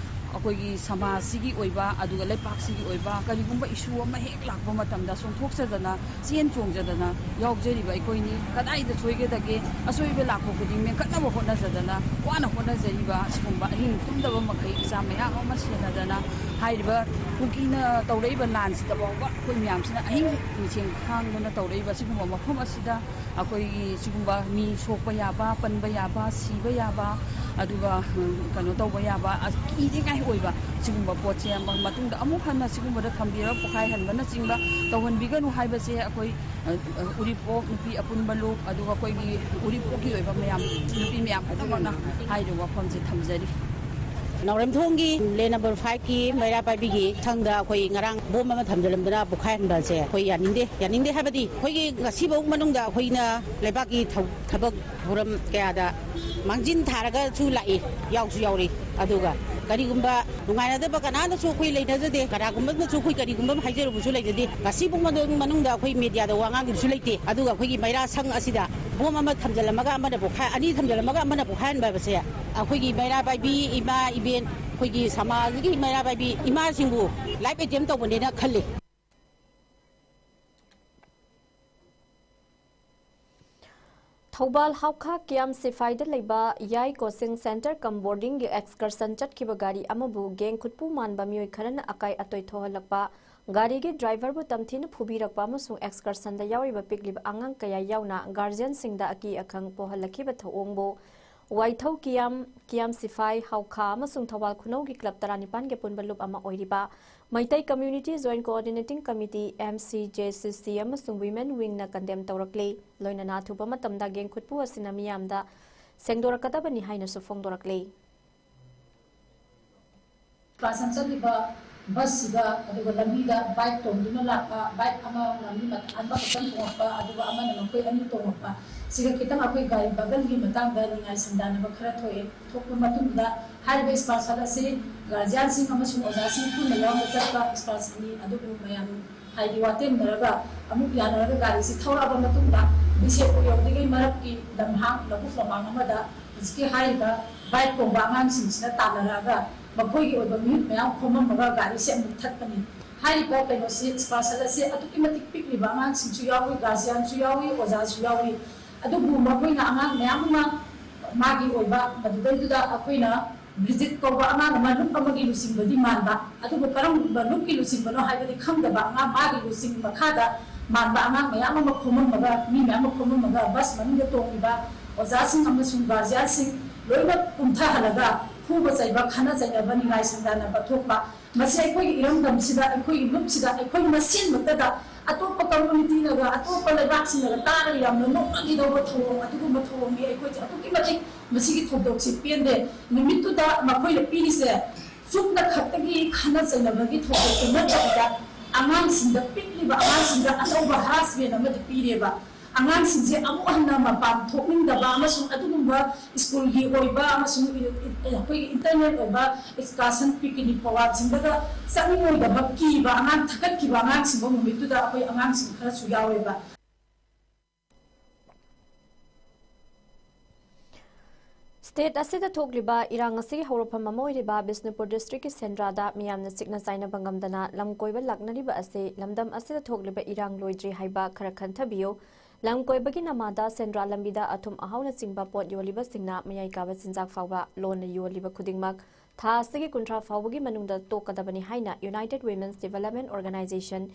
ꯑꯩꯈꯣꯏꯒꯤ ꯁꯃꯥꯖꯁꯤꯒꯤ ꯑꯣꯏꯕ, ꯑꯗꯨꯒ ꯂꯩꯄꯥꯛꯁꯤꯒꯤ ꯑꯣꯏꯕ ꯀꯔꯤꯒꯨꯝꯕ ꯏꯁꯨ ꯑꯃ ꯍꯦꯛ ꯂꯥꯛꯄ ꯃꯇꯝꯗ ꯆꯣꯡꯊꯣꯛꯆꯗꯅ, ꯆꯦꯟ ꯆꯣꯡꯖꯗꯅ ꯌꯥꯎꯖꯔꯤꯕ ꯑꯩꯈꯣꯏꯅꯤ꯫ ꯀꯗꯥꯏꯗ ꯁꯣꯏꯒꯗꯒꯦ, ꯑꯁꯣꯏꯕ ꯂꯥꯛꯄ ꯈꯨꯗꯤꯡ ꯃꯦꯟꯈꯠꯅꯕ ꯍꯣꯠꯅꯖꯗꯅ, ꯋꯥꯅ ꯍꯣꯠꯅꯖꯔꯤꯕ ꯑꯁꯤꯒꯨꯝꯕ ꯑꯍꯤꯡ ꯇꯨꯝꯗꯕ ꯃꯈꯩ ꯏꯆꯥ ꯃꯌꯥꯝ ꯑꯃ ꯁꯦꯟꯅꯗꯅ, ꯍꯥꯏꯔꯤꯕ ꯀꯨꯀꯤꯅ ꯇꯧꯔꯛꯏꯕ ꯂꯥꯟꯁꯤꯗ ꯐꯥꯎꯕ ꯑꯩꯈꯣꯏ ꯃꯌꯥꯝꯁꯤꯅ ꯑꯍꯤꯡ ꯃꯤꯁꯦꯡ ꯈꯥꯡꯗꯨꯅ ꯇꯧꯔꯛꯏꯕ ꯑꯁꯤꯒꯨꯝꯕ ꯃꯐꯝ ꯑꯁꯤꯗ ꯑꯩꯈꯣꯏꯒꯤ ꯁꯤꯒꯨꯝꯕ ꯃꯤ ꯁꯣꯛꯄ ꯌꯥꯕ, ꯄꯟꯕ ꯌꯥꯕ, ꯁꯤꯕ ꯌꯥꯕ, ꯑꯗꯨꯒ, ꯎꯝ, ꯀꯩꯅꯣ ꯇꯧꯕ ꯌꯥꯕ, ꯑ, ꯀꯤꯅꯤꯡꯉꯥꯏ ꯑꯣꯏꯕ ꯁꯤꯒꯨꯝꯕ ꯄꯣꯠꯁꯦ ꯃ-, ꯃꯇꯨꯡꯗ ꯑꯃꯨꯛ ꯍꯟꯅ ꯁꯤꯒꯨꯝꯕꯗ ꯊꯝꯕꯤꯔꯒ ꯄꯣꯈꯥꯏꯍꯟꯕꯅꯆꯤꯡꯕ ꯇꯧꯍꯟꯕꯤꯒꯅꯨ ꯍꯥꯏꯕꯁꯦ ꯑꯩꯈꯣꯏ, ꯑ, ꯑ, ꯎꯔꯤꯄꯣꯛ ꯅꯨꯄꯤ ꯑꯄꯨꯟꯕ ꯂꯨꯞ, ꯑꯗꯨꯒ ꯑꯩꯈꯣꯏꯒꯤ ꯎꯔꯤꯄꯣꯛꯀꯤ ꯑꯣꯏꯕ ꯃꯌꯥꯝ, ꯅꯨꯄꯤ ꯃꯌꯥꯝ ꯄꯨꯝꯅꯃꯛꯅ ꯍꯥꯏꯔꯤꯕ ꯋꯥꯐꯝꯁꯦ ꯊꯝꯖꯔꯤ꯫ ꯅꯥꯎꯔꯦꯝꯊꯣꯡꯒꯤ ꯂꯦꯟ ꯅꯝꯕꯔ ꯐꯥꯏꯚꯀꯤ ꯃꯩꯔꯥ ꯄꯥꯏꯕꯤꯒꯤ ꯁꯪꯗ ꯑꯩꯈꯣꯏ ꯉꯔꯥꯡ ꯕꯣꯝ ꯑꯃ ꯊꯝꯖꯤꯜꯂꯝꯗꯨꯅ ꯄꯣꯈꯥꯏꯍꯟꯕꯁꯦ ꯑꯩꯈꯣꯏ ꯌꯥꯅꯤꯡꯗꯦ꯫ ꯌꯥꯅꯤꯡꯗꯦ ꯍꯥꯏꯕꯗꯤ ꯑꯩꯈꯣꯏꯒꯤ ꯉꯁꯤꯐꯥꯎ ꯃꯅꯨꯡꯗ ꯑꯩꯈꯣꯏꯅ ꯂꯩꯕꯥꯛꯀꯤ ꯊꯧ-, ꯊꯕꯛ ꯊꯧꯔꯝ ꯀꯌꯥꯗ ꯃꯥꯡꯖꯤꯟ ꯊꯥꯔꯒꯁꯨ ꯂꯥꯛꯏ, ꯌꯥꯎꯁꯨ ꯌꯥꯎꯔꯤ꯫ ꯑꯗꯨꯒ ꯀꯔꯤꯒꯨꯝꯕ ꯅꯨꯡꯉꯥꯏꯅꯗꯕ ꯀꯅꯥꯅꯁꯨ ꯑꯩꯈꯣꯏ ꯂꯩꯅꯖꯗꯦ, ꯀꯅꯥꯒꯨꯝꯕꯅꯁꯨ ꯑꯩꯈꯣꯏ ꯀꯔꯤꯒꯨꯝꯕ ꯑꯃ ꯍꯥꯏꯖꯔꯨꯕꯁꯨ ꯂꯩꯖꯗꯦ꯫ ꯉꯁꯤꯐꯥꯎ ꯃꯅꯨꯡ-, ꯃꯅꯨꯡꯗ ꯑꯩꯈꯣꯏ ꯃꯦꯗꯤꯌꯥꯗ ꯋꯥ ꯉꯥꯡꯈꯤꯕꯁꯨ ꯂꯩꯇꯦ꯫ ꯑꯗꯨꯒ ꯑꯩꯈꯣꯏꯒꯤ ꯃꯩꯔꯥ ꯁꯪ ꯑꯁꯤꯗ ꯕꯣꯝ ꯑꯃ ꯊꯝꯖꯤꯜꯂꯝꯃꯒ ꯑꯃꯅ ꯄꯣꯛꯈꯥꯏ-, ꯑꯅꯤ ꯊꯝꯖꯤꯜꯂꯝꯃꯒ ꯑꯃꯅ ꯄꯣꯛꯈꯥꯏꯍꯟꯕ ꯍꯥꯏꯕꯁꯦ ꯑꯩꯈꯣꯏꯒꯤ ꯃꯩꯔꯥ ꯄꯥꯏꯕꯤ ꯏꯃꯥ ꯏꯕꯦꯟ, ꯑꯩꯈꯣꯏꯒꯤ ꯁꯃꯥꯖꯒꯤ ꯃꯩꯔꯥ ꯄꯥꯏꯕꯤ ꯏꯃꯥꯁꯤꯡꯕꯨ ꯂꯥꯏꯐ ꯑꯦꯇꯦꯝ ꯇꯧꯕꯅꯦꯅ ꯈꯜꯂꯤ꯫ ꯊꯧꯕꯥꯜ ꯍꯥꯎꯈꯥ ꯀꯤꯌꯥꯝ ꯁꯤꯐꯥꯏꯗ ꯂꯩꯕ ꯌꯥꯏ ꯀꯣꯆꯤꯡ ꯁꯦꯟꯇꯔ ꯀꯝ ꯕꯣꯔꯗꯤꯡꯒꯤ ꯑꯦꯛꯁꯀꯔꯁꯟ ꯆꯠꯈꯤꯕ ꯒꯥꯔꯤ ꯑꯃꯕꯨ ꯒꯦꯡ ꯈꯨꯠꯄꯨ ꯃꯥꯟꯕ ꯃꯤꯑꯣꯏ ꯈꯔꯅ ꯑꯀꯥꯏ ꯑꯇꯣꯏ ꯊꯣꯛꯍꯜꯂꯛꯄ, ꯒꯥꯔꯤꯒꯤ ꯗ꯭ꯔꯥꯏꯚꯔꯕꯨ ꯇꯝꯊꯤꯅ ꯐꯨꯕꯤꯔꯛꯄ ꯑꯃꯁꯨꯡ ꯑꯦꯛꯁꯀꯔꯁꯟꯗ ꯌꯥꯎꯔꯤꯕ ꯄꯤꯛꯂꯤꯕ ꯑꯉꯥꯡ ꯀꯌꯥ ꯌꯥꯎꯅ ꯒꯥꯔꯖꯤꯌꯟꯁꯤꯡꯗ ꯑꯀꯤ ꯑꯈꯪ ꯄꯣꯛꯍꯜꯂꯛꯈꯤꯕ ꯊꯧꯑꯣꯡꯕꯨ ꯋꯥꯏꯊꯧ ꯀꯤꯌꯥꯝ, ꯀꯤꯌꯥꯝ ꯁꯤꯐꯥꯏ, ꯍꯥꯎꯈꯥ ꯑꯃꯁꯨꯡ ꯊꯧꯕꯥꯜ ꯈꯨꯅꯧꯒꯤ ꯀ꯭ꯂꯕ ꯇꯔꯥꯅꯤꯄꯥꯟꯒꯤ ꯑꯄꯨꯟꯕ ꯂꯨꯞ ꯑꯃ ꯑꯣꯏꯔꯤꯕ Meitei community joint coordinating committee, M C J ꯁꯤ ꯁꯤ, ꯑꯃꯁꯨꯡ ꯋꯤꯃꯦꯟ ꯋꯤꯡꯅ ꯀꯟꯗꯦꯝ ꯇꯧꯔꯛꯂꯤ꯫ ꯂꯣꯏꯅꯅ ꯑꯊꯨꯕ ꯃꯇꯝꯗ ꯒꯦꯡ ꯈꯨꯠꯄꯨ ꯑꯁꯤꯅ ꯃꯤꯌꯥꯝꯗ ꯁꯦꯡꯗꯣꯔꯛꯀꯗꯕꯅꯤ ꯍꯥꯏꯅꯁꯨ ꯐꯣꯡꯗꯣꯔꯛꯂꯤ꯫ ꯀ꯭ꯂꯥꯁ ꯑꯃ ꯆꯠꯂꯤꯕ ꯕꯁꯁꯤꯗ, ꯑꯗꯨꯒ ꯂꯝꯕꯤꯗ ꯕꯥꯏꯛ ꯇꯣꯡꯗꯨꯅ ꯂꯥꯛꯄ, ꯕꯥꯏꯛ ꯑꯃꯅ ꯃꯤ ꯃꯊ-, ꯑꯃꯈꯛꯇꯪ ꯇꯣꯡꯉꯛꯄ, ꯑꯗꯨꯒ ꯑꯃꯅ ꯃꯈꯣꯏ ꯑꯅꯤ ꯇꯣꯡꯉꯛꯄ, ꯁꯤꯒ ꯈꯤꯇꯪ ꯑꯩꯈꯣꯏ ꯒꯥꯔꯤ ꯕꯒꯜꯒꯤ ꯃꯇꯥꯡꯗ ꯅꯤꯡꯉꯥꯏ ꯁꯪꯗꯥꯟꯅꯕ ꯈꯔ ꯊꯣꯛꯑꯦ꯫ ꯊꯣꯛꯄ ꯃꯇꯨꯡꯗ ꯍꯥꯏꯔꯤꯕ excursion ꯑꯁꯤ ꯒꯥꯔꯖꯤꯌꯥꯟꯁꯤꯡ ꯑꯃꯁꯨꯡ ꯑꯣꯖꯥꯁꯤꯡ ꯄꯨꯟꯅ ꯌꯥꯎꯅ ꯆꯠꯄ excursionꯅꯤ꯫ ꯑꯗꯨꯕꯨ ꯃꯌꯥꯝ ꯍꯥꯏꯗꯤ ꯋꯥꯇꯦꯝꯅꯔꯒ ꯑꯃꯨꯛ ꯌꯥꯅꯔꯒ ꯒꯥꯔꯤꯁꯤ ꯊꯧꯔꯛꯑꯕ ꯃꯇꯨꯡꯗ ꯕꯤꯁꯦꯝꯄꯨꯔ ꯌꯧꯗ꯭ꯔꯤꯉꯩ ꯃꯔꯛꯀꯤ ꯂꯝꯍꯥꯡ, ꯂꯧꯕꯨꯛ ꯂꯝꯍꯥꯡ ꯑꯃꯗ ꯍꯧꯖꯤꯛꯀꯤ ꯍꯥꯏꯔꯤꯕ ꯕꯥꯏꯛ ꯇꯣꯡꯕ ꯑꯉꯥꯡꯁꯤꯡꯁꯤꯅ ꯇꯥꯟꯅꯔꯛꯑꯒ ꯃꯈꯣꯏꯒꯤ ꯑꯣꯏꯕ ꯃꯤꯍꯨꯠ ꯃꯌꯥꯝ ꯈꯣꯝꯃꯝꯃꯒ ꯒꯥꯔꯤꯁꯦ ꯑꯃꯨꯛ ꯊꯠꯄꯅꯤ꯫ ꯍꯥꯏꯔꯤꯕ ꯀꯩꯅꯣꯁꯤ, excursion ꯑꯁꯤ ꯑꯗꯨꯛꯀꯤ ꯃꯇꯤꯛ ꯄꯤꯛꯂꯤꯕ ꯑꯉꯥꯡꯁꯤꯡꯁꯨ ꯌꯥꯎꯏ, ꯒꯥꯔꯖꯤꯌꯥꯟꯁꯨ ꯌꯥꯎꯏ, ꯑꯣꯖꯥꯁꯨ ꯌꯥꯎꯏ꯫ ꯑꯗꯨꯕꯨ ꯃꯈꯣꯏꯅ ꯑꯉꯥꯡ ꯃꯌꯥꯝ ꯑꯃ ꯃꯥꯒꯤ ꯑꯣꯏꯕ ꯃꯗꯨꯗꯩꯗꯨꯗ ꯑꯩꯈꯣꯏꯅ ꯕ꯭ꯔꯤꯖꯤꯠ ꯀꯧꯕ ꯑꯉꯥꯡ ꯑꯃ ꯂꯨꯞ ꯑꯃꯒꯤ ꯂꯨꯆꯤꯡꯕꯗꯤ ꯃꯥꯟꯕ, ꯑꯗꯨꯕꯨ ꯀꯔꯝꯕ ꯂꯨꯞꯀꯤ ꯂꯨꯆꯤꯡꯕꯅꯣ ꯍꯥꯏꯕꯗꯤ ꯈꯪꯗꯕ ꯑꯉꯥꯡ, ꯃꯥꯒꯤ ꯂꯨꯆꯤꯡ ꯃꯈꯥꯗ ꯃꯥꯟꯕ ꯑꯉꯥꯡ ꯃꯌꯥꯝ ꯑꯃ ꯈꯣꯝꯃꯝꯃꯒ, ꯃꯤ ꯃꯌꯥꯝ ꯑꯃ ꯈꯣꯝꯃꯝꯃꯒ ꯕꯁ ꯃꯅꯨꯡꯗ ꯇꯣꯡꯂꯤꯕ ꯑꯣꯖꯥꯁꯤꯡ ꯑꯃꯁꯨꯡ ꯒꯥꯔꯖꯤꯌꯥꯟꯁꯤꯡ ꯂꯣꯏꯅ ꯀꯨꯝꯊꯍꯜꯂꯒ ꯐꯨꯕ ꯆꯩꯕ, ꯈꯠꯅ ꯆꯩꯅꯕ, ꯅꯤꯡꯉꯥꯏ ꯁꯪꯗꯥꯟꯅꯕ ꯊꯣꯛꯄ, ꯃꯁꯤ ꯑꯩꯈꯣꯏꯒꯤ ꯏꯔꯝꯗꯝꯁꯤꯗ, ꯑꯩꯈꯣꯏꯒꯤ ꯂꯨꯞꯁꯤꯗ, ꯑꯩꯈꯣꯏ ꯃꯁꯦꯟꯃꯛꯇꯗ ꯑꯇꯣꯞꯄ communityꯅꯒ ꯑꯇꯣꯞꯄ ꯂꯩꯕꯥꯛꯁꯤꯡꯅꯒ ꯇꯥꯔꯒ ꯌꯥꯝꯅ ꯅꯣꯛꯅꯈꯤꯗꯧꯕ ꯊꯧꯑꯣꯡ, ꯑꯗꯨꯒꯨꯝꯕ ꯊꯧꯑꯣꯡꯅꯤ꯫ ꯑꯩꯈꯣꯏꯁꯦ ꯑꯗꯨꯛꯀꯤ ꯃꯇꯤꯛ ꯃꯁꯤꯒꯤ ꯊꯧꯗꯣꯛꯁꯤ ꯄꯦꯟꯗꯦ꯫ ꯅꯨꯃꯤꯠꯇꯨꯗ ꯃꯈꯣꯏꯅ ꯄꯤꯔꯤꯁꯦ ꯆꯨꯝꯅ ꯈꯛꯇꯒꯤ ꯈꯠꯅ ꯆꯩꯅꯕꯒꯤ ꯊꯧꯗꯣꯛꯇꯨ ꯅꯠꯇꯕꯤꯗ, ꯑꯉꯥꯡꯁꯤꯡꯗ, ꯄꯤꯛꯂꯤꯕ ꯑꯉꯥꯡꯁꯤꯡꯗ ꯑꯆꯧꯕ harassment ꯑꯃꯗꯤ ꯄꯤꯔꯦꯕ꯫ ꯑꯉꯥꯡꯁꯤꯡꯁꯦ ꯑꯃꯨꯛ ꯍꯟꯅ ꯃꯄꯥꯟ ꯊꯣꯛꯅꯤꯡꯗꯕ ꯑꯃꯁꯨꯡ ꯑꯗꯨꯒꯨꯝꯕ ꯁ꯭ꯀꯨꯜꯒꯤ ꯑꯣꯏꯕ ꯑꯃꯁꯨꯡ ꯑꯩꯈꯣꯏꯒꯤ internal ꯑꯣꯏꯕ excursion, picnic programꯁꯤꯡꯗꯒ ꯆꯠꯅꯤꯡꯉꯣꯏꯗꯕ, ꯀꯤꯕ ꯑꯉꯥꯡ, ꯊꯛꯀꯠꯈꯤꯕ ꯑꯉꯥꯡꯁꯤꯡꯗꯣ ꯅꯨꯃꯤꯠꯇꯨꯗ ꯑꯩꯈꯣꯏ ꯑꯉꯥꯡꯁꯤꯡ ꯈꯔꯁꯨ ꯌꯥꯎꯋꯦꯕ꯫ State ꯑꯁꯤꯗ ꯊꯣꯛꯂꯤꯕ ꯏꯔꯥꯡ ꯑꯁꯤꯒꯤ ꯍꯧꯔꯛꯐꯝ ꯑꯃ ꯑꯣꯏꯔꯤꯕ ꯕꯤꯁꯅꯨꯄꯨꯔ districtꯀꯤ ꯁꯦꯟꯗ꯭ꯔꯥꯗ ꯃꯤꯌꯥꯝꯅ ꯆꯤꯛꯅ ꯆꯥꯏꯅꯕ ꯉꯝꯗꯅ ꯂꯝ ꯀꯣꯏꯕ ꯂꯥꯛꯅꯔꯤꯕ ꯑꯁꯤ ꯂꯝꯗꯝ ꯑꯁꯤꯗ ꯊꯣꯛꯂꯤꯕ ꯏꯔꯥꯡ ꯂꯣꯏꯗ꯭ꯔꯤ ꯍꯥꯏꯕ ꯈꯔ ꯈꯟꯊꯕꯤꯌꯨ꯫ ꯂꯝ ꯀꯣꯏꯕꯒꯤ ꯅꯃꯥꯗ ꯁꯦꯟꯗ꯭ꯔꯥ ꯂꯝꯕꯤꯗ ꯑꯊꯨꯝ ꯑꯍꯥꯎꯅꯆꯤꯡꯕ ꯄꯣꯠ ꯌꯣꯜꯂꯤꯕꯁꯤꯡꯅ ꯃꯌꯥꯏ ꯀꯥꯕ ꯆꯤꯟꯖꯥꯛ ꯐꯥꯎꯕ ꯂꯣꯟꯅ ꯌꯣꯜꯂꯤꯕ ꯈꯨꯗꯤꯡꯃꯛ ꯊꯥ ꯑꯁꯤꯒꯤ ꯀꯨꯟꯊ꯭ꯔꯥ ꯐꯥꯎꯕꯒꯤ ꯃꯅꯨꯡꯗ ꯇꯣꯛꯀꯗꯕꯅꯤ ꯍꯥꯏꯅ United Women's Development Organisation,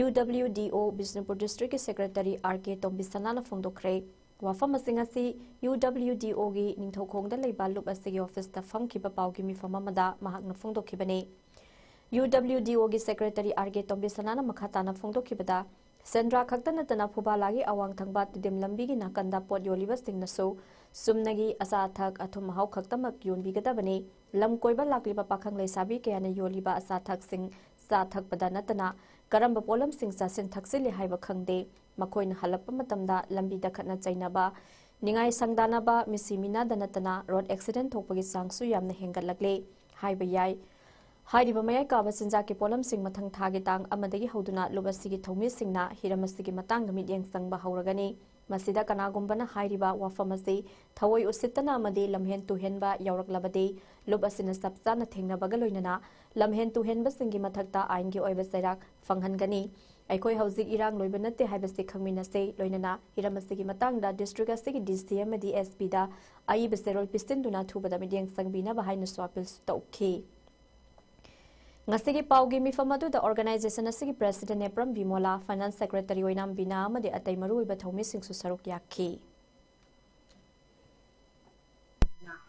UWDO, Bishnupur districtꯀꯤ secretary R K ꯇꯣꯝꯕꯤꯁꯅꯥꯅ ꯐꯣꯡꯗꯣꯛꯈ꯭ꯔꯦ꯫ ꯋꯥꯐꯝꯁꯤꯡ ꯑꯁꯤ UWDOꯒꯤ ꯅꯤꯡꯊꯧꯈꯣꯡꯗ ꯂꯩꯕ ꯂꯨꯞ ꯑꯁꯤꯒꯤ officeꯇ ꯐꯝꯈꯤꯕ ꯄꯥꯎꯒꯤ ꯃꯤꯐꯝ ꯑꯃꯗ ꯃꯍꯥꯛꯅ ꯐꯣꯡꯗꯣꯛꯈꯤꯕꯅꯤ꯫ UWDOꯒꯤ secretary R K ꯇꯣꯝꯕꯤꯁꯅꯥꯅ ꯃꯈꯥ ꯇꯥꯅ ꯐꯣꯡꯗꯣꯛꯈꯤꯕꯗ, ꯁꯦꯟꯗ꯭ꯔꯥ ꯈꯛꯇ ꯅꯠꯇꯅ ꯐꯨꯕꯥꯂꯥꯒꯤ ꯑꯋꯥꯡ ꯊꯪꯕ ꯇꯤꯗꯤꯝ ꯂꯝꯕꯤꯒꯤ ꯅꯥꯀꯟꯗ ꯄꯣꯠ ꯌꯣꯜꯂꯤꯕꯁꯤꯡꯅꯁꯨ ꯆꯨꯝꯅꯒꯤ ꯑꯆꯥ ꯑꯊꯛ ꯑꯊꯨꯝ ꯑꯍꯥꯎ ꯈꯛꯇꯃꯛ ꯌꯣꯟꯕꯤꯒꯗꯕꯅꯤ꯫ ꯂꯝ ꯀꯣꯏꯕ ꯂꯥꯛꯂꯤꯕ ꯄꯥꯈꯪ ꯂꯩꯁꯥꯕꯤ ꯀꯌꯥꯅ ꯌꯣꯜꯂꯤꯕ ꯑꯆꯥ ꯑꯊꯛꯁꯤꯡ ꯆꯥ ꯊꯛꯄꯗ ꯅꯠꯇꯅ ꯀꯔꯝꯕ ꯄꯣꯠꯂꯝꯁꯤꯡ ꯆꯥꯁꯤꯟ ꯊꯛꯆꯤꯜꯂꯤ ꯍꯥꯏꯕ ꯈꯪꯗꯦ꯫ ꯃꯈꯣꯏꯅ ꯍꯜꯂꯛꯄ ꯃꯇꯝꯗ ꯂꯝꯕꯤꯗ ꯈꯠꯅ ꯆꯩꯅꯕ, ꯅꯤꯡꯉꯥꯏ ꯁꯪꯗꯥꯅꯕ, ꯃꯤꯁꯤ ꯃꯤꯅꯥꯗ ꯅꯠꯇꯅ ꯔꯣꯗ ꯑꯦꯛꯁꯤꯗꯦꯟ ꯊꯣꯛꯄꯒꯤ ꯆꯥꯡꯁꯨ ꯌꯥꯝꯅ ꯍꯦꯟꯒꯠꯂꯛꯂꯦ ꯍꯥꯏꯕ ꯌꯥꯏ꯫ ꯍꯥꯏꯔꯤꯕ ꯃꯌꯥꯏ ꯀꯥꯕ ꯆꯤꯟꯖꯥꯛꯀꯤ ꯄꯣꯠꯂꯝꯁꯤꯡ ꯃꯊꯪ ꯊꯥꯒꯤ ꯇꯥꯡ ꯑꯃꯗꯒꯤ ꯍꯧꯗꯨꯅ ꯂꯨꯞ ꯑꯁꯤꯒꯤ ꯊꯧꯃꯤꯁꯤꯡꯅ ꯍꯤꯔꯝ ꯑꯁꯤꯒꯤ ꯃꯇꯥꯡꯗ ꯃꯤꯠꯌꯦꯡ ꯆꯪꯕ ꯍꯧꯔꯒꯅꯤ꯫ ꯃꯁꯤꯗ ꯀꯅꯥꯒꯨꯝꯕꯅ ꯍꯥꯏꯔꯤꯕ ꯋꯥꯐꯝ ꯑꯁꯤ ꯊꯑꯣꯏ ꯎꯁꯤꯠꯇꯅ ꯑꯃꯗꯤ ꯂꯝꯍꯦꯟ ꯇꯨꯍꯦꯟꯕ ꯌꯥꯎꯔꯛꯂꯕꯗꯤ, ꯂꯨꯞ ꯑꯁꯤꯅ ꯆꯞ ꯆꯥꯅ ꯊꯦꯡꯅꯕꯒ ꯂꯣꯏꯅꯅ ꯂꯝꯍꯦꯟ ꯇꯨꯍꯦꯟꯕꯁꯤꯡꯒꯤ ꯃꯊꯛꯇ ꯑꯥꯏꯟꯒꯤ ꯑꯣꯏꯕ ꯆꯩꯔꯥꯛ ꯐꯪꯍꯟꯒꯅꯤ꯫ ꯑꯩꯈꯣꯏ ꯍꯧꯖꯤꯛ ꯏꯔꯥꯡ ꯂꯣꯏꯕ ꯅꯠꯇꯦ ꯍꯥꯏꯕꯁꯤ ꯈꯪꯃꯤꯟꯅꯁꯤ꯫ ꯂꯣꯏꯅꯅ ꯍꯤꯔꯝ ꯑꯁꯤꯒꯤ ꯃꯇꯥꯡꯗ ꯗꯤꯁꯇ꯭ꯔꯤꯛ ꯑꯁꯤꯒꯤ ꯗꯤ ꯁꯤ ꯑꯃꯗꯤ ꯑꯦꯁ ꯄꯤꯗ ꯑꯏꯕ ꯆꯦꯔꯣꯜ ꯄꯤꯁꯤꯟꯗꯨꯅ ꯊꯨꯕꯗ ꯃꯤꯠꯌꯦꯡ ꯆꯪꯕꯤꯅꯕ ꯍꯥꯏꯅꯁꯨ ꯑꯄꯤꯜꯁꯨ ꯇꯧꯈꯤ꯫ ꯉꯁꯤꯒꯤ ꯄꯥꯎꯒꯤ ꯃꯤꯐꯝ ꯑꯗꯨꯗ ꯑꯣꯔꯒꯅꯥꯏꯖꯦꯁꯟ ꯑꯁꯤꯒꯤ ꯄ꯭ꯔꯦꯁꯤꯗꯦꯟ ꯅꯦꯄ꯭ꯔꯝ ꯕꯤꯃꯣꯂꯥ, ꯐꯥꯏꯅꯥꯟꯁ ꯁꯦꯀ꯭ꯔꯦꯇꯔꯤ ꯑꯣꯏꯅꯥꯝ ꯕꯤꯅꯥ ꯑꯃꯗꯤ ꯑꯇꯩ ꯃꯔꯨꯑꯣꯏꯕ ꯊꯧꯃꯤꯁꯤꯡꯁꯨ ꯁꯔꯨꯛ ꯌꯥꯈꯤ꯫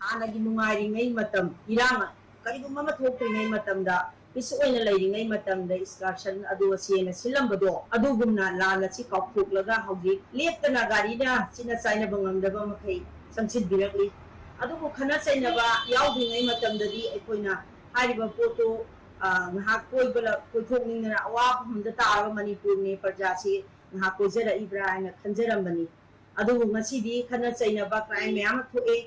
ꯍꯥꯟꯅꯒꯤ ꯅꯨꯡꯉꯥꯏꯔꯤꯉꯩ ꯃꯇꯝ, ꯏꯔꯥꯡ ꯀꯔꯤꯒꯨꯝꯕ ꯑꯃ ꯊꯣꯛꯇ꯭ꯔꯤꯉꯩ ꯃꯇꯝꯗ, ꯄꯤꯁ ꯑꯣꯏꯅ ꯂꯩꯔꯤꯉꯩ ꯃꯇꯝꯗ ꯏꯁꯀꯥꯔꯁꯟ ꯑꯗꯨ ꯑꯁꯦꯅ ꯁꯤꯜꯂꯝꯕꯗꯣ, ꯑꯗꯨꯒꯨꯝꯅ ꯂꯥꯟ ꯑꯁꯤ ꯀꯥꯎꯊꯣꯛꯂꯒ ꯍꯧꯖꯤꯛ ꯂꯦꯞꯇꯅ ꯒꯥꯔꯤꯅ ꯁꯤꯠꯅ ꯆꯥꯏꯅꯕ ꯉꯝꯗꯕ ꯃꯈꯩ ꯆꯪꯁꯤꯟꯕꯤꯔꯛꯂꯤ꯫ ꯑꯗꯨꯕꯨ ꯈꯠꯅ ꯆꯩꯅꯕ ꯌꯥꯎꯗ꯭ꯔꯤꯉꯩ ꯃꯇꯝꯗꯗꯤ ꯑꯩꯈꯣꯏꯅ ꯍꯥꯏꯔꯤꯕ ꯄꯣꯠꯇꯨ, ꯑ, ꯉꯥꯏꯍꯥꯛ ꯀꯣꯏꯕ ꯂ-, ꯀꯣꯏꯊꯣꯛꯅꯤꯡꯗꯅ ꯑꯋꯥꯐꯝꯗ ꯇꯥꯔꯕ ꯃꯅꯤꯄꯨꯔꯅꯤ ꯄ꯭ꯔꯖꯥꯁꯤ ꯉꯥꯏꯍꯥꯛ ꯀꯣꯏꯖꯔꯛꯏꯕ꯭ꯔꯥ ꯍꯥꯏꯅ ꯈꯟꯖꯔꯝꯕꯅꯤ꯫ ꯑꯗꯨꯕꯨ ꯉꯁꯤꯗꯤ ꯈꯠꯅ ꯆꯩꯅꯕ, ꯀ꯭ꯔꯥꯏꯝ ꯃꯌꯥꯝ ꯑꯃ ꯊꯣꯛꯑꯦ꯫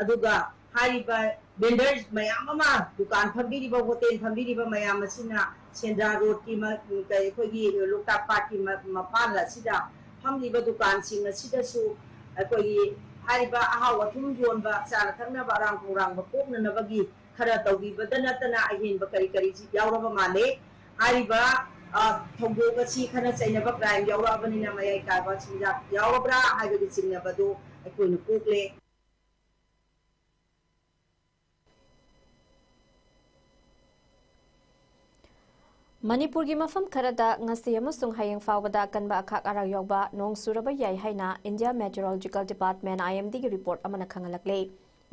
ꯑꯗꯨꯒ ꯍꯥꯏꯔꯤꯕ ꯚꯦꯟꯗꯔꯁ ꯃꯌꯥꯝ ꯑꯃ, ꯗꯨꯀꯥꯟ ꯐꯝꯕꯤꯔꯤꯕ, ꯍꯣꯇꯦꯜ ꯐꯝꯕꯤꯔꯤꯕ ꯃꯌꯥꯝ ꯑꯁꯤꯅ ꯁꯦꯟꯗ꯭ꯔꯥ ꯔꯣꯗꯀꯤ ꯃ-, ꯑꯩꯈꯣꯏꯒꯤ ꯂꯣꯛꯇꯥꯛ ꯄꯥꯠꯀꯤ ꯃ-, ꯃꯄꯥꯟ ꯑꯁꯤꯗ ꯐꯝꯂꯤꯕ ꯗꯨꯀꯥꯟꯁꯤꯡ ꯑꯁꯤꯗꯁꯨ ꯑꯩꯈꯣꯏꯒꯤ ꯍꯥꯏꯔꯤꯕ ꯑꯍꯥꯎ ꯑꯊꯨꯝ ꯌꯣꯟꯕ, ꯆꯥꯅ ꯊꯛꯅꯕ ꯑꯔꯥꯡ ꯈꯧꯔꯥꯡꯕ ꯀꯣꯛꯅꯅꯕꯒꯤ ꯈꯔ ꯇꯧꯕꯤꯕꯗ ꯅꯠꯇꯅ ꯑꯍꯦꯟꯕ ꯀꯔꯤ ꯀꯔꯤ ꯌꯥꯎꯔꯕ ꯃꯥꯜꯂꯦ꯫ ꯍꯥꯏꯔꯤꯕ, ꯑ, ꯊꯧꯗꯣꯛ ꯑꯁꯤ ꯈꯠꯅ ꯆꯩꯅꯕ ꯀ꯭ꯔꯥꯏꯝ ꯌꯥꯎꯔꯛꯑꯕꯅꯤꯅ ꯃꯌꯥꯏ ꯀꯥꯏꯕ ꯆꯤꯟꯖꯥꯛ ꯌꯥꯎꯔꯕ꯭ꯔꯥ ꯍꯥꯏꯕꯒꯤ ꯆꯤꯡꯅꯕꯗꯨ ꯑꯩꯈꯣꯏꯅ ꯄꯣꯛꯂꯦ꯫ ꯃꯅꯤꯄꯨꯔꯒꯤ ꯃꯐꯝ ꯈꯔꯗ ꯉꯁꯤ ꯑꯃꯁꯨꯡ ꯍꯌꯦꯡ ꯐꯥꯎꯕꯗ ꯑꯀꯟꯕ ꯑꯈꯥꯛ ꯑꯔꯥꯛ ꯌꯥꯎꯕ ꯅꯣꯡ ꯆꯨꯔꯕ ꯌꯥꯏ ꯍꯥꯏꯅ India Meteorological Department, I M D ꯒꯤ ꯔꯤꯄꯣꯔꯠ ꯑꯃꯅ ꯈꯪꯍꯜꯂꯛꯂꯦ꯫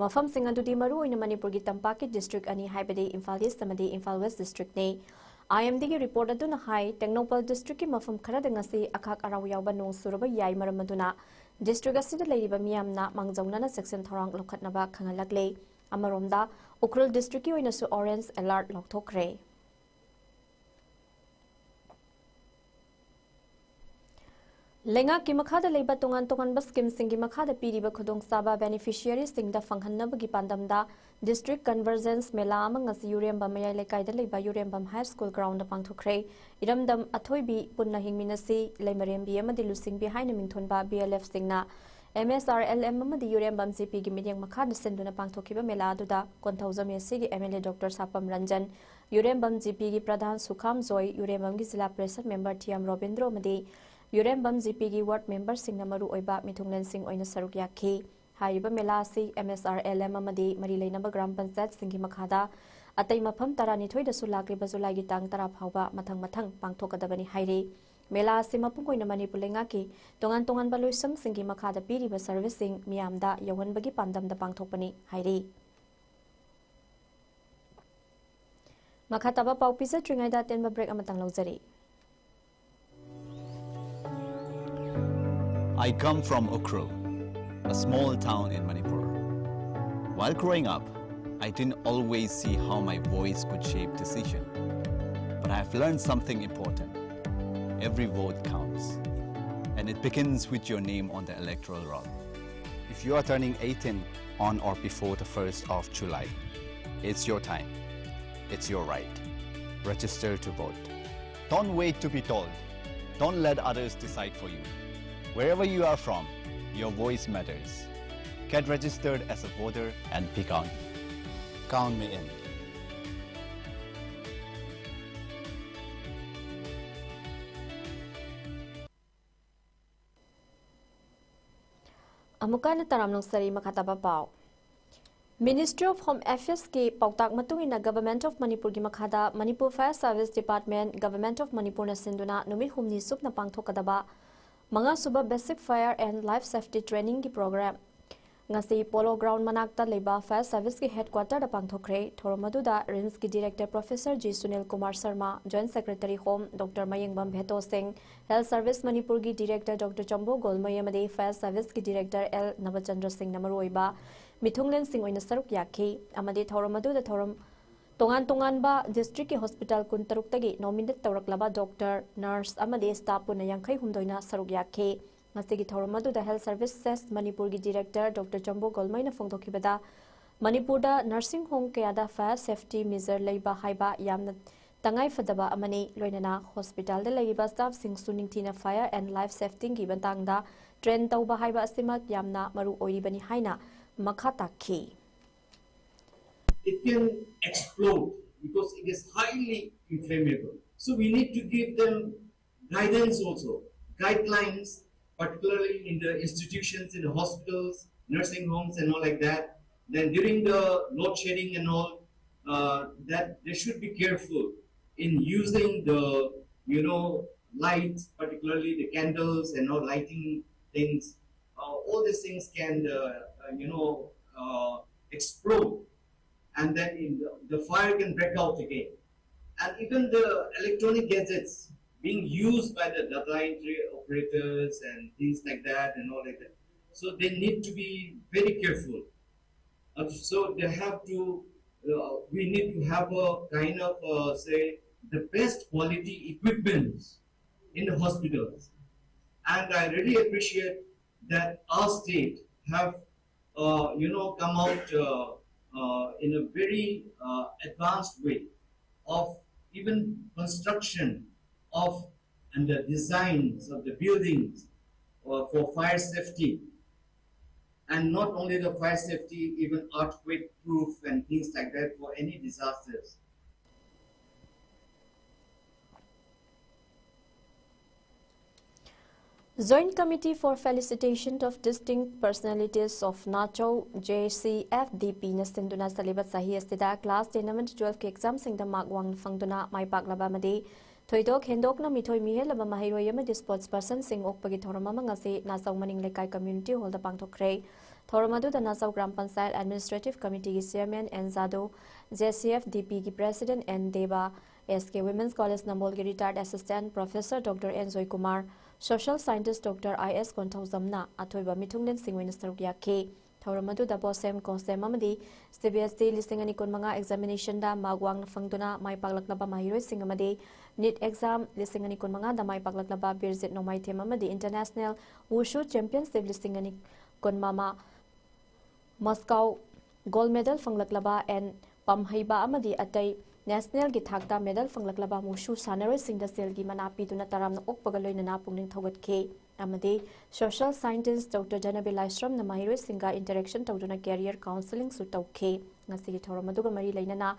ꯃꯐꯝꯁꯤꯡ ꯑꯗꯨꯗꯤ ꯃꯔꯨꯑꯣꯏꯅ ꯃꯅꯤꯄꯨꯔꯒꯤ ꯇꯝꯄꯥꯛꯀꯤ ꯗꯤꯁꯇ꯭ꯔꯤꯛ ꯑꯅꯤ, ꯍꯥꯏꯕꯗꯤ ꯏꯝꯐꯥꯜ ꯏꯁ ꯑꯃꯗꯤ ꯏꯝꯐꯥꯜ ꯋꯦꯁ ꯗꯤꯁꯇ꯭ꯔꯤꯛꯅꯤ꯫ ꯑꯥꯏ ꯑꯦꯝ ꯗꯤꯒꯤ ꯔꯤꯄꯣꯔꯠ ꯑꯗꯨꯅ ꯍꯥꯏ, ꯇꯦꯡꯅꯧꯄꯜ ꯗꯤꯁꯇ꯭ꯔꯤꯛꯀꯤ ꯃꯐꯝ ꯈꯔꯗ ꯉꯁꯤ ꯑꯈꯥꯛ ꯑꯔꯥꯎ ꯌꯥꯎꯕ ꯅꯣꯡ ꯆꯨꯔꯕ ꯌꯥꯏ, ꯃꯔꯝ ꯑꯗꯨꯅ ꯗꯤꯁꯇ꯭ꯔꯤꯛ ꯑꯁꯤꯗ ꯂꯩꯔꯤꯕ ꯃꯤꯌꯥꯝꯅ ꯃꯥꯡꯖꯧꯅꯅ ꯆꯦꯛꯁꯤꯟ ꯊꯧꯔꯥꯡ ꯂꯧꯈꯠꯅꯕ ꯈꯪꯍꯜꯂꯛꯂꯦ꯫ ꯑꯃꯔꯣꯝꯗ, ꯎꯈ꯭ꯔꯨꯜ ꯗꯤꯁꯇ꯭ꯔꯤꯛꯀꯤ ꯑꯣꯏꯅꯁꯨ ꯑꯣꯔꯦꯟꯖ ꯑꯦꯂꯔꯠ ꯂꯥꯎꯊꯣꯛꯈ꯭ꯔꯦ꯫ ꯂꯩꯉꯥꯛꯀꯤ ꯃꯈꯥꯗ ꯂꯩꯕ ꯇꯣꯉꯥꯟ ꯇꯣꯉꯥꯟꯕ ꯁ꯭ꯀꯤꯝꯁꯤꯡꯒꯤ ꯃꯈꯥꯗ ꯄꯤꯔꯤꯕ ꯈꯨꯗꯣꯡꯆꯥꯕ ꯕꯦꯅꯤꯐꯤꯁꯤꯌꯔꯤꯁꯤꯡꯗ ꯐꯪꯍꯟꯅꯕꯒꯤ ꯄꯥꯟꯗꯝꯗ ꯗꯤꯁꯇ꯭ꯔꯤꯛ ꯀꯟꯚꯔꯖꯦꯟꯁ ꯃꯦꯂꯥ ꯑꯃ ꯉꯁꯤ ꯌꯨꯔꯦꯝꯕꯝ ꯃꯌꯥꯏ ꯂꯩꯀꯥꯏꯗ ꯂꯩꯕ ꯌꯨꯔꯦꯝꯕꯝ ꯍꯥꯏ ꯁ꯭ꯀꯨꯜ ꯒ꯭ꯔꯥꯎꯟꯗ ꯄꯥꯡꯊꯣꯛꯈ꯭ꯔꯦ꯫ ꯏꯔꯝꯗꯝ ꯑꯊꯣꯏꯕꯤ, ꯄꯨꯟꯅ ꯍꯤꯡꯃꯤꯟꯅꯁꯤ, ꯂꯩꯃꯔꯦꯝꯕꯤ ꯑꯃꯗꯤ ꯂꯨꯆꯤꯡꯕꯤ ꯍꯥꯏꯅ ꯃꯤꯡꯊꯣꯟꯕ ꯕꯤ ꯑꯦꯜ ꯑꯦꯐꯁꯤꯡꯅ ꯑꯦꯝ ꯑꯦꯁ ꯑꯥꯔ ꯑꯦꯜ ꯑꯦꯝ ꯑꯃꯗꯤ ꯌꯨꯔꯦꯝꯕꯝ ꯖꯤ ꯄꯤꯒꯤ ꯃꯤꯠꯌꯦꯡ ꯃꯈꯥꯗ ꯁꯤꯟꯗꯨꯅ ꯄꯥꯡꯊꯣꯛꯈꯤꯕ ꯃꯦꯂꯥ ꯑꯗꯨꯗ ꯀꯣꯟꯊꯧꯖꯝ ꯑꯦ ꯁꯤꯒꯤ M L A doctor Sapam Ranjan, Yurembam G ꯄꯤꯒꯤ ꯄ꯭ꯔꯙꯥꯟ ꯁꯨꯈꯥꯝ ꯖꯣꯏ, ꯌꯨꯔꯦꯝꯕꯝꯒꯤ ꯖꯤꯂꯥ ꯄꯔꯤꯁꯗ ꯃꯦꯝꯕꯔ ꯊꯤꯌꯥꯝ ꯔꯣꯕꯤꯟꯗ꯭ꯔꯣ ꯑꯃꯗꯤ ꯌꯨꯔꯦꯝꯕꯝ ꯖꯤ ꯄꯤꯒꯤ ꯋꯥꯔꯗ ꯃꯦꯝꯕꯔꯁꯤꯡꯅ ꯃꯔꯨꯑꯣꯏꯕ ꯃꯤꯊꯨꯡꯂꯦꯟꯁꯤꯡ ꯑꯣꯏꯅ ꯁꯔꯨꯛ ꯌꯥꯈꯤ꯫ ꯍꯥꯏꯔꯤꯕ ꯃꯦꯂꯥ ꯑꯁꯤ ꯑꯦꯝ ꯑꯦꯁ ꯑꯥꯔ ꯑꯦꯜ ꯑꯦꯝ ꯑꯃꯗꯤ ꯃꯔꯤ ꯂꯩꯅꯕ ꯒ꯭ꯔꯥꯝ ꯄꯟꯆꯥꯌꯠꯁꯤꯡꯒꯤ ꯃꯈꯥꯗ ꯑꯇꯩ ꯃꯐꯝ ꯇꯔꯥꯅꯤꯊꯣꯏꯗꯁꯨ ꯂꯥꯛꯂꯤꯕ ꯖꯨꯂꯥꯏꯒꯤ ꯇꯥꯡ ꯇꯔꯥ ꯐꯥꯎꯕ ꯃꯊꯪ ꯃꯊꯪ ꯄꯥꯡꯊꯣꯛꯀꯗꯕꯅꯤ ꯍꯥꯏꯔꯤ꯫ ꯃꯦꯂꯥ ꯑꯁꯤ ꯃꯄꯨꯡ ꯑꯣꯏꯅ ꯃꯅꯤꯄꯨꯔ ꯂꯩꯉꯥꯛꯀꯤ ꯇꯣꯉꯥꯟ ꯇꯣꯉꯥꯟꯕ ꯂꯣꯏꯁꯪꯁꯤꯡꯒꯤ ꯃꯈꯥꯗ ꯄꯤꯔꯤꯕ ꯁꯔꯚꯤꯁꯁꯤꯡ ꯃꯤꯌꯥꯝꯗ ꯌꯧꯍꯟꯕꯒꯤ ꯄꯥꯟꯗꯝꯗ ꯄꯥꯡꯊꯣꯛꯄꯅꯤ ꯍꯥꯏꯔꯤ꯫ ꯃꯈꯥ ꯇꯥꯕ ꯄꯥꯎ ꯄꯤꯖꯗ꯭ꯔꯤꯉꯩꯗ ꯑꯇꯦꯟꯕ ꯕ꯭ꯔꯦꯛ ꯑꯃꯇꯪ ꯂꯧꯖꯔꯤ꯫ I come from Ukhrul, a small town in Manipur. While growing up, I didn't always see how my voice could shape decision. But I've learned something important. Every vote counts. And it begins with your name on the electoral roll. If you are turning eighteen on or before the first of July, it's your time. It's your right. Register to vote. Don't wait to be told. Don't let others decide for you. Wherever you are from, your voice matters. Get registered as a voter and be counted. Count me in. ꯑꯃꯨꯛꯀ ꯍꯟꯅ ꯇꯔꯥꯝꯅ ꯑꯣꯛꯆꯔꯤ꯫ ꯃꯈꯥ ꯇꯥꯕ ꯄꯥꯎ꯫ Ministry of Home Affairsꯀꯤ ꯄꯥꯎꯇꯥꯛ ꯃꯇꯨꯡ ꯏꯟꯅ Government of Manipurꯒꯤ ꯃꯈꯥꯗ Manipur Fire Service Department, Government of Manipurꯅ ꯁꯤꯟꯗꯨꯅ ꯅꯨꯃꯤꯠ ꯍꯨꯝꯅꯤ ꯆꯨꯞꯅ ꯄꯥꯡꯊꯣꯛꯀꯗꯕ ꯃꯉꯥꯁꯨꯕ Basic Fire and Life Safety Trainingꯒꯤ program ꯉꯁꯤ ꯄꯣꯂꯣ ꯒ꯭ꯔꯥꯎꯟ ꯃꯅꯥꯛꯇ ꯂꯩꯕ ꯐꯥꯌꯔ ꯁꯔꯚꯤꯁꯀꯤ ꯍꯦꯗꯀ꯭ꯋꯥꯇꯔꯗ ꯄꯥꯡꯊꯣꯛꯈ꯭ꯔꯦ꯫ ꯊꯧꯔꯝ ꯑꯗꯨꯗ ꯔꯤꯝꯁꯀꯤ director professor G Sunil Kumar Sharma, joint secretary home doctor Mayengbam Veto Singh, health service ꯃꯅꯤꯄꯨꯔꯒꯤ ꯗꯤꯔꯦꯛꯇꯔ ꯗꯣꯛꯇꯔ ꯆꯝꯕꯣ ꯒꯣꯜꯃꯩ ꯑꯃꯗꯤ ꯐꯥꯌꯔ ꯁꯔꯚꯤꯁꯀꯤ ꯗꯤꯔꯦꯛꯇꯔ ꯑꯦꯜ ꯅꯕꯆꯟꯗ꯭ꯔ ꯁꯤꯡꯅ ꯃꯔꯨꯑꯣꯏꯕ ꯃꯤꯊꯨꯡꯂꯦꯟꯁꯤꯡ ꯑꯣꯏꯅ ꯁꯔꯨꯛ ꯌꯥꯈꯤ꯫ ꯑꯃꯗꯤ ꯊꯧꯔꯝ ꯑꯗꯨꯗ ꯊꯧꯔꯝ ꯇꯣꯉꯥꯟ ꯇꯣꯉꯥꯟꯕ ꯗꯤꯁꯇ꯭ꯔꯤꯛꯀꯤ ꯍꯣꯁꯄꯤꯇꯥꯜ ꯀꯨꯟꯇꯔꯨꯛꯇꯒꯤ ꯅꯣꯃꯤꯅꯦꯠ ꯇꯧꯔꯛꯂꯕ ꯗꯣꯛꯇꯔ, ꯅꯔꯁ ꯑꯃꯗꯤ ꯁ꯭ꯇꯥꯐ ꯄꯨꯟꯅ ꯌꯥꯡꯈꯩ ꯍꯨꯝꯗꯣꯏꯅ ꯁꯔꯨꯛ ꯌꯥꯈꯤ꯫ ꯉꯁꯤꯒꯤ ꯊꯧꯔꯝ ꯑꯗꯨꯗ ꯍꯦꯜꯊ ꯁꯔꯚꯤꯁꯦꯁ ꯃꯅꯤꯄꯨꯔꯒꯤ ꯗꯤꯔꯦꯛꯇꯔ ꯗꯣꯛꯇꯔ ꯆꯝꯕꯣ ꯒꯣꯜꯃꯩꯅ ꯐꯣꯡꯗꯣꯛꯈꯤꯕꯗ, ꯃꯅꯤꯄꯨꯔꯗ ꯅꯔꯁꯤꯡ ꯍꯣꯝ ꯀꯌꯥꯗ ꯐꯥꯌꯔ ꯁꯦꯐꯇꯤ ꯃꯦꯖꯔ ꯂꯩꯕ ꯍꯥꯏꯕ ꯌꯥꯝꯅ ꯇꯉꯥꯏ ꯐꯗꯕ ꯑꯃꯅꯤ꯫ ꯂꯣꯏꯅꯅ ꯍꯣꯁꯄꯤꯇꯥꯜꯗ ꯂꯩꯔꯤꯕ ꯁ꯭ꯇꯥꯐꯁꯤꯡꯁꯨ ꯅꯤꯡꯊꯤꯅ ꯐꯥꯌꯔ ꯑꯦꯟ ꯂꯥꯏꯐ ꯁꯦꯐꯇꯤꯒꯤ ꯃꯇꯥꯡꯗ ꯇ꯭ꯔꯦꯟ ꯇꯧꯕ ꯍꯥꯏꯕ ꯑꯁꯤꯃꯛ ꯌꯥꯝꯅ ꯃꯔꯨ ꯑꯣꯏꯔꯤꯕꯅꯤ ꯍꯥꯏꯅ ꯃꯈꯥ ꯇꯥꯈꯤ꯫ It can explode because it is highly inflammable. So we need to give them guidance also, guidelines, particularly in the institutions, in the hospitals, nursing homes, and all like that. Then during the load shedding and all, uh, that they should be careful in using the, you know, lights, particularly the candles and all lighting things. Uh, all these things can, uh, uh, you know, uh, explode, and then in the, the fire can break out again. And even the electronic gadgets being used by the data entry operators and things like that and all like that. So they need to be very careful. Uh, so they have to, uh, we need to have a kind of, uh, say, the best quality equipments in the hospitals. And I really appreciate that our state have, uh, you know, come out, uh, uh, in a very, uh, advanced way of even construction of and the designs of the buildings, uh, for fire safety. And not only the fire safety, even earthquake proof and things like that for any disasters. Joint Committee for Felicitation of Distinct Personalities of Nachau, J C F D P ꯅ ꯁꯤꯟꯗꯨꯅ ꯆꯠꯂꯤꯕ ꯆꯍꯤ ꯑꯁꯤꯗ class ten ꯑꯃꯗꯤ twelve ꯀꯤ exam ꯁꯤꯡꯗ mark ꯋꯥꯡꯅ ꯐꯪꯗꯨꯅ ꯃꯥꯏ ꯄꯥꯛꯂꯕ ꯑꯃꯗꯤ ꯊꯣꯏꯗꯣꯛ ꯍꯦꯟꯗꯣꯛꯅ ꯃꯤꯊꯣꯏ ꯃꯤꯍꯦꯜꯂꯕ ꯃꯍꯩꯔꯣꯏ ꯑꯃꯗꯤ sports person ꯁꯤꯡ ꯑꯣꯛꯄꯒꯤ ꯊꯧꯔꯝ ꯑꯃ ꯉꯁꯤ ꯅꯥꯆꯧ ꯃꯅꯤꯡ ꯂꯩꯀꯥꯏ community hall ꯗ ꯄꯥꯡꯊꯣꯛꯈ꯭ꯔꯦ꯫ ꯊꯧꯔꯝ ꯑꯗꯨꯗ ꯅꯥꯆꯧ ꯒ꯭ꯔꯥꯝ ꯄꯟꯆꯥꯌꯠ ꯑꯦꯗꯃꯤꯅꯤꯁꯇ꯭ꯔꯦꯇꯤꯚ ꯀꯃꯤꯇꯤꯒꯤ chairman N Jado, J C F D ꯄꯤꯒꯤ president N Dev, S K women's college ꯅꯝꯕꯣꯜꯒꯤ retired assistant professor doctor N Joykumar, social scientist doctor I S ꯀꯣꯟꯊꯧꯖꯝꯅ ꯑꯊꯣꯏꯕ ꯃꯤꯊꯨꯡꯂꯦꯟꯁꯤꯡ ꯑꯣꯏꯅ ꯁꯔꯨꯛ ꯌꯥꯈꯤ꯫ ꯊꯧꯔꯝ ꯑꯗꯨꯗ BOSEM, COHSEM ꯑꯃꯗꯤ ꯁꯤ ꯕꯤ ꯑꯦꯁ ꯏ ꯂꯤꯁꯤꯡ ꯑꯅꯤ ꯀꯨꯟꯃꯉꯥ ꯑꯦꯛꯖꯥꯃꯤꯅꯦꯁꯟꯗ ꯃꯥꯔꯛ ꯋꯥꯡꯅ ꯐꯪꯗꯨꯅ ꯃꯥꯏ ꯄꯥꯛꯂꯛꯂꯕ ꯃꯍꯩꯔꯣꯏꯁꯤꯡ ꯑꯃꯗꯤ ꯅꯤꯠ ꯑꯦꯛꯖꯥꯝ ꯂꯤꯁꯤꯡ ꯑꯅꯤ ꯀꯨꯟꯃꯉꯥꯗ ꯃꯥꯏ ꯄꯥꯛꯂꯛꯂꯕ ꯕꯤꯔꯖꯤꯠ ꯅꯣꯡꯃꯥꯏꯊꯦꯝ ꯑꯃꯗꯤ ꯏꯟꯇꯔꯅꯦꯁꯅꯦꯜ ꯋꯨꯁꯨ ꯆꯦꯝꯄꯤꯌꯟꯁꯤꯞ ꯂꯤꯁꯤꯡ ꯑꯅꯤ ꯀꯨꯟꯃꯉꯥ ꯃꯣꯁꯀꯥꯎ ꯒꯣꯜꯗ ꯃꯦꯗꯜ ꯐꯪꯂꯛꯂꯕ ꯑꯦꯟ ꯄꯝꯍꯩꯕ ꯑꯃꯗꯤ ꯑꯇꯩ ꯅꯦꯁꯅꯦꯜꯒꯤ ꯊꯥꯛꯇ ꯃꯦꯗꯜ ꯐꯪꯂꯛꯂꯕ ꯋꯨꯁꯨ ꯁꯥꯟꯅꯔꯣꯏꯁꯤꯡꯗ ꯁꯦꯜꯒꯤ ꯃꯅꯥ ꯄꯤꯗꯨꯅ ꯇꯔꯥꯝꯅ ꯑꯣꯛꯄꯒ ꯂꯣꯏꯅꯅ ꯄꯨꯛꯅꯤꯡ ꯊꯧꯒꯠꯈꯤ꯫ ꯑꯃꯗꯤ ꯁꯣꯁꯤꯌꯦꯜ ꯁꯥꯏꯟꯇꯤꯁ ꯗꯣꯛꯇꯔ ꯖꯅꯕꯤ ꯂꯥꯏꯁ꯭ꯔꯝꯅ ꯃꯍꯩꯔꯣꯏꯁꯤꯡꯒ ꯏꯟꯇꯔꯦꯛꯁꯟ ꯇꯧꯗꯨꯅ ꯀꯦꯔꯤꯌꯔ ꯀꯥꯎꯟꯁꯤꯂꯤꯡꯁꯨ ꯇꯧꯈꯤ꯫ ꯉꯁꯤꯒꯤ ꯊꯧꯔꯝ ꯑꯗꯨꯒ ꯃꯔꯤ ꯂꯩꯅꯅ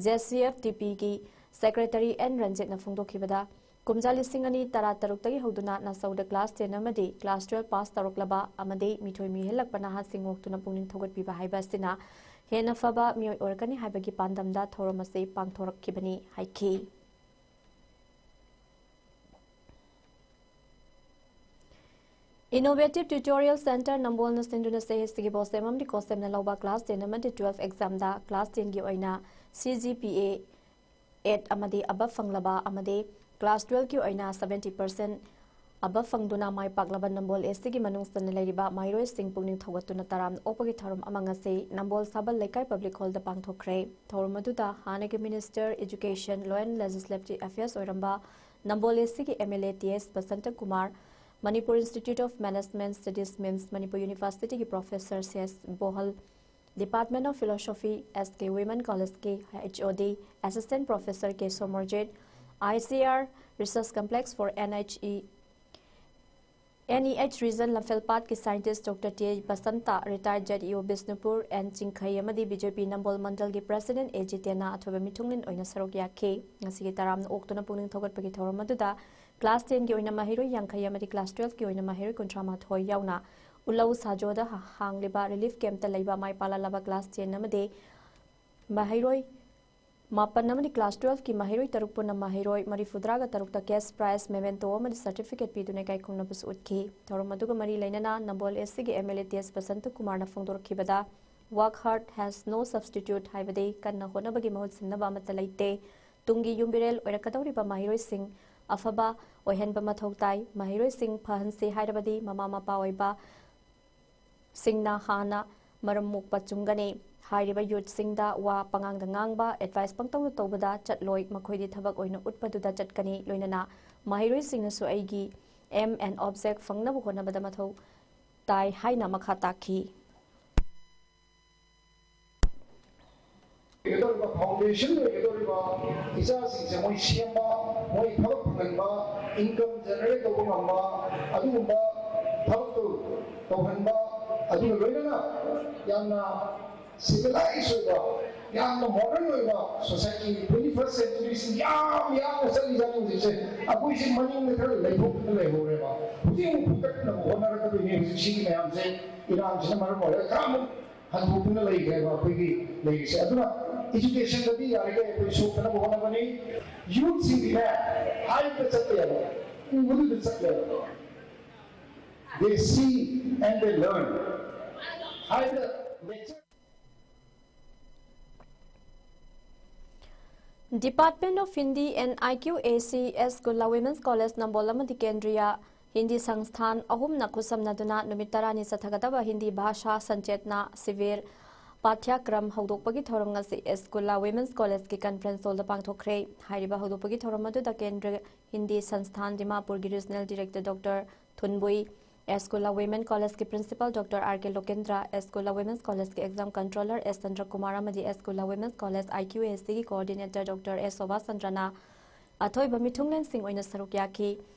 ꯖꯦ ꯁꯤ ꯑꯦꯐ ꯗꯤ ꯄꯤꯒꯤ ꯁꯦꯀ꯭ꯔꯦꯇꯔꯤ ꯑꯦꯟ ꯔꯟꯖꯤꯠꯅ ꯐꯣꯡꯗꯣꯛꯈꯤꯕꯗ, ꯀꯨꯝꯖꯥ ꯂꯤꯁꯤꯡ ꯑꯅꯤ ꯇꯔꯥ ꯇꯔꯨꯛꯇꯒꯤ ꯍꯧꯗꯨꯅ ꯅꯥꯆꯧꯗ ꯀ꯭ꯂꯥꯁ ꯇꯦꯟ ꯑꯃꯗꯤ ꯀ꯭ꯂꯥꯁ ꯇꯨꯋꯦꯜꯐ ꯄꯥꯁ ꯇꯧꯔꯛꯂꯕ ꯑꯃꯗꯤ ꯃꯤꯊꯣꯏ ꯃꯤꯍꯦꯜꯂꯛꯄ ꯅꯍꯥꯁꯤꯡ ꯑꯣꯛꯇꯨꯅ ꯄꯨꯛꯅꯤꯡ ꯊꯧꯒꯠꯄꯤꯕ ꯍꯥꯏꯕ ꯑꯁꯤꯅ ꯍꯦꯟꯅ ꯐꯕ ꯃꯤꯑꯣꯏ ꯑꯣꯏꯔꯛꯀꯅꯤ ꯍꯥꯏꯕꯒꯤ ꯄꯥꯟꯗꯝꯗ ꯊꯧꯔꯝ ꯑꯁꯤ ꯄꯥꯡꯊꯣꯔꯛꯈꯤꯕꯅꯤ ꯍꯥꯏꯈꯤ꯫ Innovative Tutorial Centre ꯅꯝꯕꯣꯜꯅ ꯁꯤꯟꯗꯨꯅ ꯁꯤ ꯑꯦꯁ ꯁꯤꯒꯤ BOSEM ꯑꯃꯗꯤ COHSEM ꯂꯧꯕ ꯀ꯭ꯂꯥꯁ ꯇꯦꯟ ꯑꯃꯗꯤ ꯇꯨꯋꯦꯜꯐ ꯑꯦꯛꯖꯥꯝꯗ ꯀ꯭ꯂꯥꯁ ꯇꯦꯟꯒꯤ ꯑꯣꯏꯅ ꯁꯤ ꯖꯤ ꯄꯤ ꯑꯦ ꯑꯦꯠ ꯑꯃꯗꯤ ꯑꯕꯞ ꯐꯪꯂꯕ ꯑꯃꯗꯤ ꯀ꯭ꯂꯥꯁ ꯇꯨꯋꯦꯜꯐꯀꯤ ꯑꯣꯏꯅ ꯁꯕꯦꯟꯇꯤ ꯄꯥꯔꯁꯦꯟ ꯑꯕꯞ ꯐꯪꯗꯨꯅ ꯃꯥꯏ ꯄꯥꯛꯂꯕ ꯅꯝꯕꯣꯜ ꯑꯦꯁ ꯁꯤꯒꯤ ꯃꯅꯨꯡ ꯆꯟꯅ ꯂꯩꯔꯤꯕ ꯃꯍꯩꯔꯣꯏꯁꯤꯡ ꯄꯨꯛꯅꯤꯡ ꯊꯧꯒꯠꯇꯨꯅ ꯇꯔꯥꯝꯅ ꯑꯣꯛꯄꯒꯤ ꯊꯧꯔꯝ ꯑꯃ ꯉꯁꯤ ꯅꯝꯕꯣꯜ ꯁꯥꯕꯜ ꯂꯩꯀꯥꯏ ꯄꯕ꯭ꯂꯤꯛ ꯍꯣꯜꯗ ꯄꯥꯡꯊꯣꯛꯈ꯭ꯔꯦ꯫ ꯊꯧꯔꯝ ꯑꯗꯨꯗ ꯍꯥꯟꯅꯒꯤ minister education, law and legislative affairs ꯑꯣꯏꯔꯝꯕ ꯅꯝꯕꯣꯜ ꯑꯦꯁ ꯁꯤꯒꯤ M L A T S Basanta Kumar, Manipur institute of management studies, MIMS, Manipur ꯌꯨꯅꯤꯚꯔꯁꯤꯇꯤꯒꯤ professor C S Bohal, department of philosophy, S K women ꯀꯣꯂꯦꯖꯀꯤ H O D, assistant professor K Somarjit, I C R research complex for N H E, N E H region ꯂꯝꯐꯦꯜꯄꯥꯠꯀꯤ scientist doctor T H Basanta, retired Z E ꯑꯣ Bishnupur and ꯆꯤꯡꯈꯩ ꯑꯃꯗꯤ B J ꯄꯤ ꯅꯝꯕꯣꯜ ꯃꯟꯗꯜꯒꯤ president ꯑꯦ ꯖꯤꯇꯦꯟꯅ ꯑꯊꯣꯏꯕ ꯃꯤꯊꯨꯡꯂꯦꯟ ꯑꯣꯏꯅ ꯁꯔꯨꯛ ꯌꯥꯈꯤ꯫ ꯉꯁꯤꯒꯤ ꯇꯔꯥꯝꯅ ꯑꯣꯛꯇꯨꯅ ꯄꯨꯛꯅꯤꯡ ꯊꯧꯒꯠꯄꯒꯤ ꯊꯧꯔꯝ ꯑꯗꯨꯗ ꯀ꯭ꯂꯥꯁ ꯇꯦꯟꯒꯤ ꯑꯣꯏꯅ ꯃꯍꯩꯔꯣꯏ ꯌꯥꯡꯈꯩ ꯑꯃꯗꯤ ꯀ꯭ꯂꯥꯁ ꯇꯨꯋꯦꯜꯐꯀꯤ ꯑꯣꯏꯅ ꯃꯍꯩꯔꯣꯏ ꯀꯨꯟꯊ꯭ꯔꯥ ꯃꯥꯊꯣꯏ ꯌꯥꯎꯅ ꯎꯂꯧ ꯁꯥꯖꯣꯗ ꯍꯥꯡꯂꯤꯕ ꯔꯤꯂꯤꯐ ꯀꯦꯝꯞꯇ ꯂꯩꯕ ꯃꯥꯏ ꯄꯥꯛꯂꯛꯂꯕ ꯀ꯭ꯂꯥꯁ ꯇꯦꯟ ꯑꯃꯗꯤ ꯃꯍꯩꯔꯣꯏ ꯃꯥꯄꯟ ꯑꯃꯗꯤ class twelve ꯀꯤ ꯃꯍꯩꯔꯣꯏ ꯇꯔꯨꯛ ꯄꯨꯟꯅ ꯃꯍꯩꯔꯣꯏ ꯃꯔꯤꯐꯨꯇꯔꯥꯒ ꯇꯔꯨꯛꯇ cash prize, memento ꯑꯃꯗꯤ certificate ꯄꯤꯗꯨꯅ ꯏꯀꯥꯏ ꯈꯨꯝꯅꯕꯁꯨ ꯎꯠꯈꯤ꯫ ꯊꯧꯔꯝ ꯑꯗꯨꯒ ꯃꯔꯤ ꯂꯩꯅꯅ ꯅꯝꯕꯣꯜ AC ꯒꯤ MLA ꯇꯦꯖ ꯕꯁꯟꯇ ꯀꯨꯃꯥꯔꯅ ꯐꯣꯡꯗꯣꯔꯛꯈꯤꯕꯗ, "Work hard has no substitute" ꯍꯥꯏꯕꯗꯤ ꯀꯟꯅ ꯍꯣꯠꯅꯕꯒꯤ ꯃꯍꯨꯠ ꯁꯤꯟꯅꯕ ꯑꯃꯠꯇ ꯂꯩꯇꯦ꯫ ꯇꯨꯡꯒꯤ ꯌꯨꯝꯕꯤꯔꯦꯜ ꯑꯣꯏꯔꯛꯀꯗꯧꯔꯤꯕ ꯃꯍꯩꯔꯣꯏꯁꯤꯡ ꯑꯐꯕ ꯑꯣꯏꯍꯟꯕ ꯃꯊꯧ ꯇꯥꯏ꯫ ꯃꯍꯩꯔꯣꯏꯁꯤꯡ ꯐꯍꯟꯁꯤ ꯍꯥꯏꯔꯕꯗꯤ ꯃꯃꯥ ꯃꯄꯥ ꯑꯣꯏꯕ ꯁꯤꯡꯅ ꯍꯥꯟꯅ ꯃꯔꯝ ꯃꯣꯛꯄ ꯆꯨꯝꯒꯅꯤ꯫ ꯍꯥꯏꯔꯤꯕ youth ꯁꯤꯡꯗ ꯋꯥ ꯄꯉꯥꯡꯗ ꯉꯥꯡꯕ, advice ꯄꯪꯇꯧꯗ ꯇꯧꯕꯗ ꯆꯠꯂꯣꯏ, ꯃꯈꯣꯏꯗꯤ ꯊꯕꯛ ꯑꯣꯏꯅ ꯎꯠꯄꯗꯨꯗ ꯆꯠꯀꯅꯤ꯫ ꯂꯣꯏꯅꯅ ꯃꯍꯩꯔꯣꯏꯁꯤꯡꯅꯁꯨ ꯑꯩꯒꯤ aim and object ꯐꯪꯅꯕ ꯍꯣꯠꯅꯕꯗ ꯃꯊꯧ ꯇꯥꯏ ꯍꯥꯏꯅ ꯃꯈꯥ ꯇꯥꯈꯤ꯫ ꯑꯣꯏꯒꯗꯧꯔꯤꯕ, foundation ꯑꯣꯏꯒꯗꯧꯔꯤꯕ ꯏꯆꯥꯁꯤꯡꯁꯦ ꯃꯣꯏ ꯁꯦꯝꯕ, ꯃꯣꯏ ꯊꯕꯛ ꯐꯪꯍꯟꯕ, income generate ꯇꯧꯕ ꯉꯝꯕ, ꯑꯗꯨꯒꯨꯝꯕ ꯊꯕꯛꯇꯨ ꯇꯧꯍꯟꯕ, ꯑꯗꯨꯒ ꯂꯣꯏꯅꯅ ꯌꯥꯝꯅ civilized ꯑꯣꯏꯕ, ꯌꯥꯝꯅ modern ꯑꯣꯏꯕ society, twenty first century ꯁꯤ ꯌꯥꯝ ꯌꯥꯝꯅ ꯆꯠꯂꯤꯖꯥꯠꯅꯤ ꯍꯧꯖꯤꯛꯁꯦ꯫ ꯑꯩꯈꯣꯏꯁꯦ ꯃꯅꯤꯡꯗ ꯈꯔ ꯂꯩꯊꯣꯛꯇꯨꯅ ꯂꯩꯍꯧꯔꯦꯕ꯫ ꯍꯧꯖꯤꯛ ꯑꯃꯨꯛ ꯐꯨꯒꯠꯅꯕ ꯍꯣꯠꯅꯔꯛꯀꯗꯣꯏꯅꯦ ꯍꯧꯖꯤꯛ ꯁꯤꯒꯤ ꯃꯌꯥꯝꯁꯦ, ꯏꯔꯥꯡꯁꯤꯅ ꯃꯔꯝ ꯑꯣꯏꯔꯒ ꯈꯔ ꯑꯃꯨꯛ ꯍꯟꯗꯣꯛꯇꯨꯅ ꯂꯩꯈ꯭ꯔꯦꯕ ꯑꯩꯈꯣꯏꯒꯤ ꯂꯩꯔꯤꯁꯦ꯫ ꯑꯗꯨꯅ education ꯗꯗꯤ ꯌꯥꯔꯤꯈꯩ ꯑꯩꯈꯣꯏ ꯁꯣꯛꯇꯅꯕ ꯍꯣꯠꯅꯕꯅꯤ꯫ Youth ꯁꯤꯡꯗꯤꯅꯦ ꯍꯥꯏꯕꯗ ꯆꯠꯇꯦꯕ, ꯎꯕꯗꯨꯗ ꯆꯠꯂꯦꯕ꯫ They see and they learn. ꯍꯥꯏꯕꯗ lecture Department of Hindi and IQAC, S Kulla Women's College ꯅꯝꯕꯣꯜ ꯑꯃꯗꯤ ꯀꯦꯟꯗ꯭ꯔꯤꯌꯥ ꯍꯤꯟꯗꯤ ꯁꯪꯁꯊꯥꯟ ꯑꯍꯨꯝꯅ ꯈꯨꯠꯁꯝꯅꯗꯨꯅ ꯅꯨꯃꯤꯠ ꯇꯔꯥꯅꯤ ꯆꯠꯊꯒꯗꯕ ꯍꯤꯟꯗꯤ ꯚꯥꯁꯥ ꯁꯟꯆꯦꯠꯅꯥ ꯁꯤꯕꯤꯔ ꯄꯥꯊ꯭ꯌꯥꯀ꯭ꯔꯝ ꯍꯧꯗꯣꯛꯄꯒꯤ ꯊꯧꯔꯝ ꯉꯁꯤ S Kulla Women's College ꯀꯤ conference hall ꯗ ꯄꯥꯡꯊꯣꯛꯈ꯭ꯔꯦ꯫ ꯍꯥꯏꯔꯤꯕ ꯍꯧꯗꯣꯛꯄꯒꯤ ꯊꯧꯔꯝ ꯑꯗꯨꯗ ꯀꯦꯟꯗ꯭ꯔ ꯍꯤꯟꯗꯤ ꯁꯪꯁꯊꯥꯟ ꯗꯤꯃꯥꯄꯨꯔꯒꯤ regional director Doctor ꯊꯨꯟꯕꯨꯏ, S Kulla Women College ꯀꯤ principal Doctor R K ꯂꯣꯀꯦꯟꯗ꯭ꯔ, S Kulla Women's College ꯀꯤ exam controller S ꯆꯟꯗ꯭ꯔꯀꯨꯃꯥꯔ ꯑꯃꯗꯤ S Kulla Women's College IQAC ꯒꯤ coordinator Doctor S ꯁꯣꯚꯥ ꯆꯟꯗ꯭ꯔꯅ ꯑꯊꯣꯏꯕ ꯃꯤꯊꯨꯡꯂꯦꯟꯁꯤꯡ ꯑꯣꯏꯅ ꯁꯔꯨꯛ ꯌꯥꯈꯤ꯫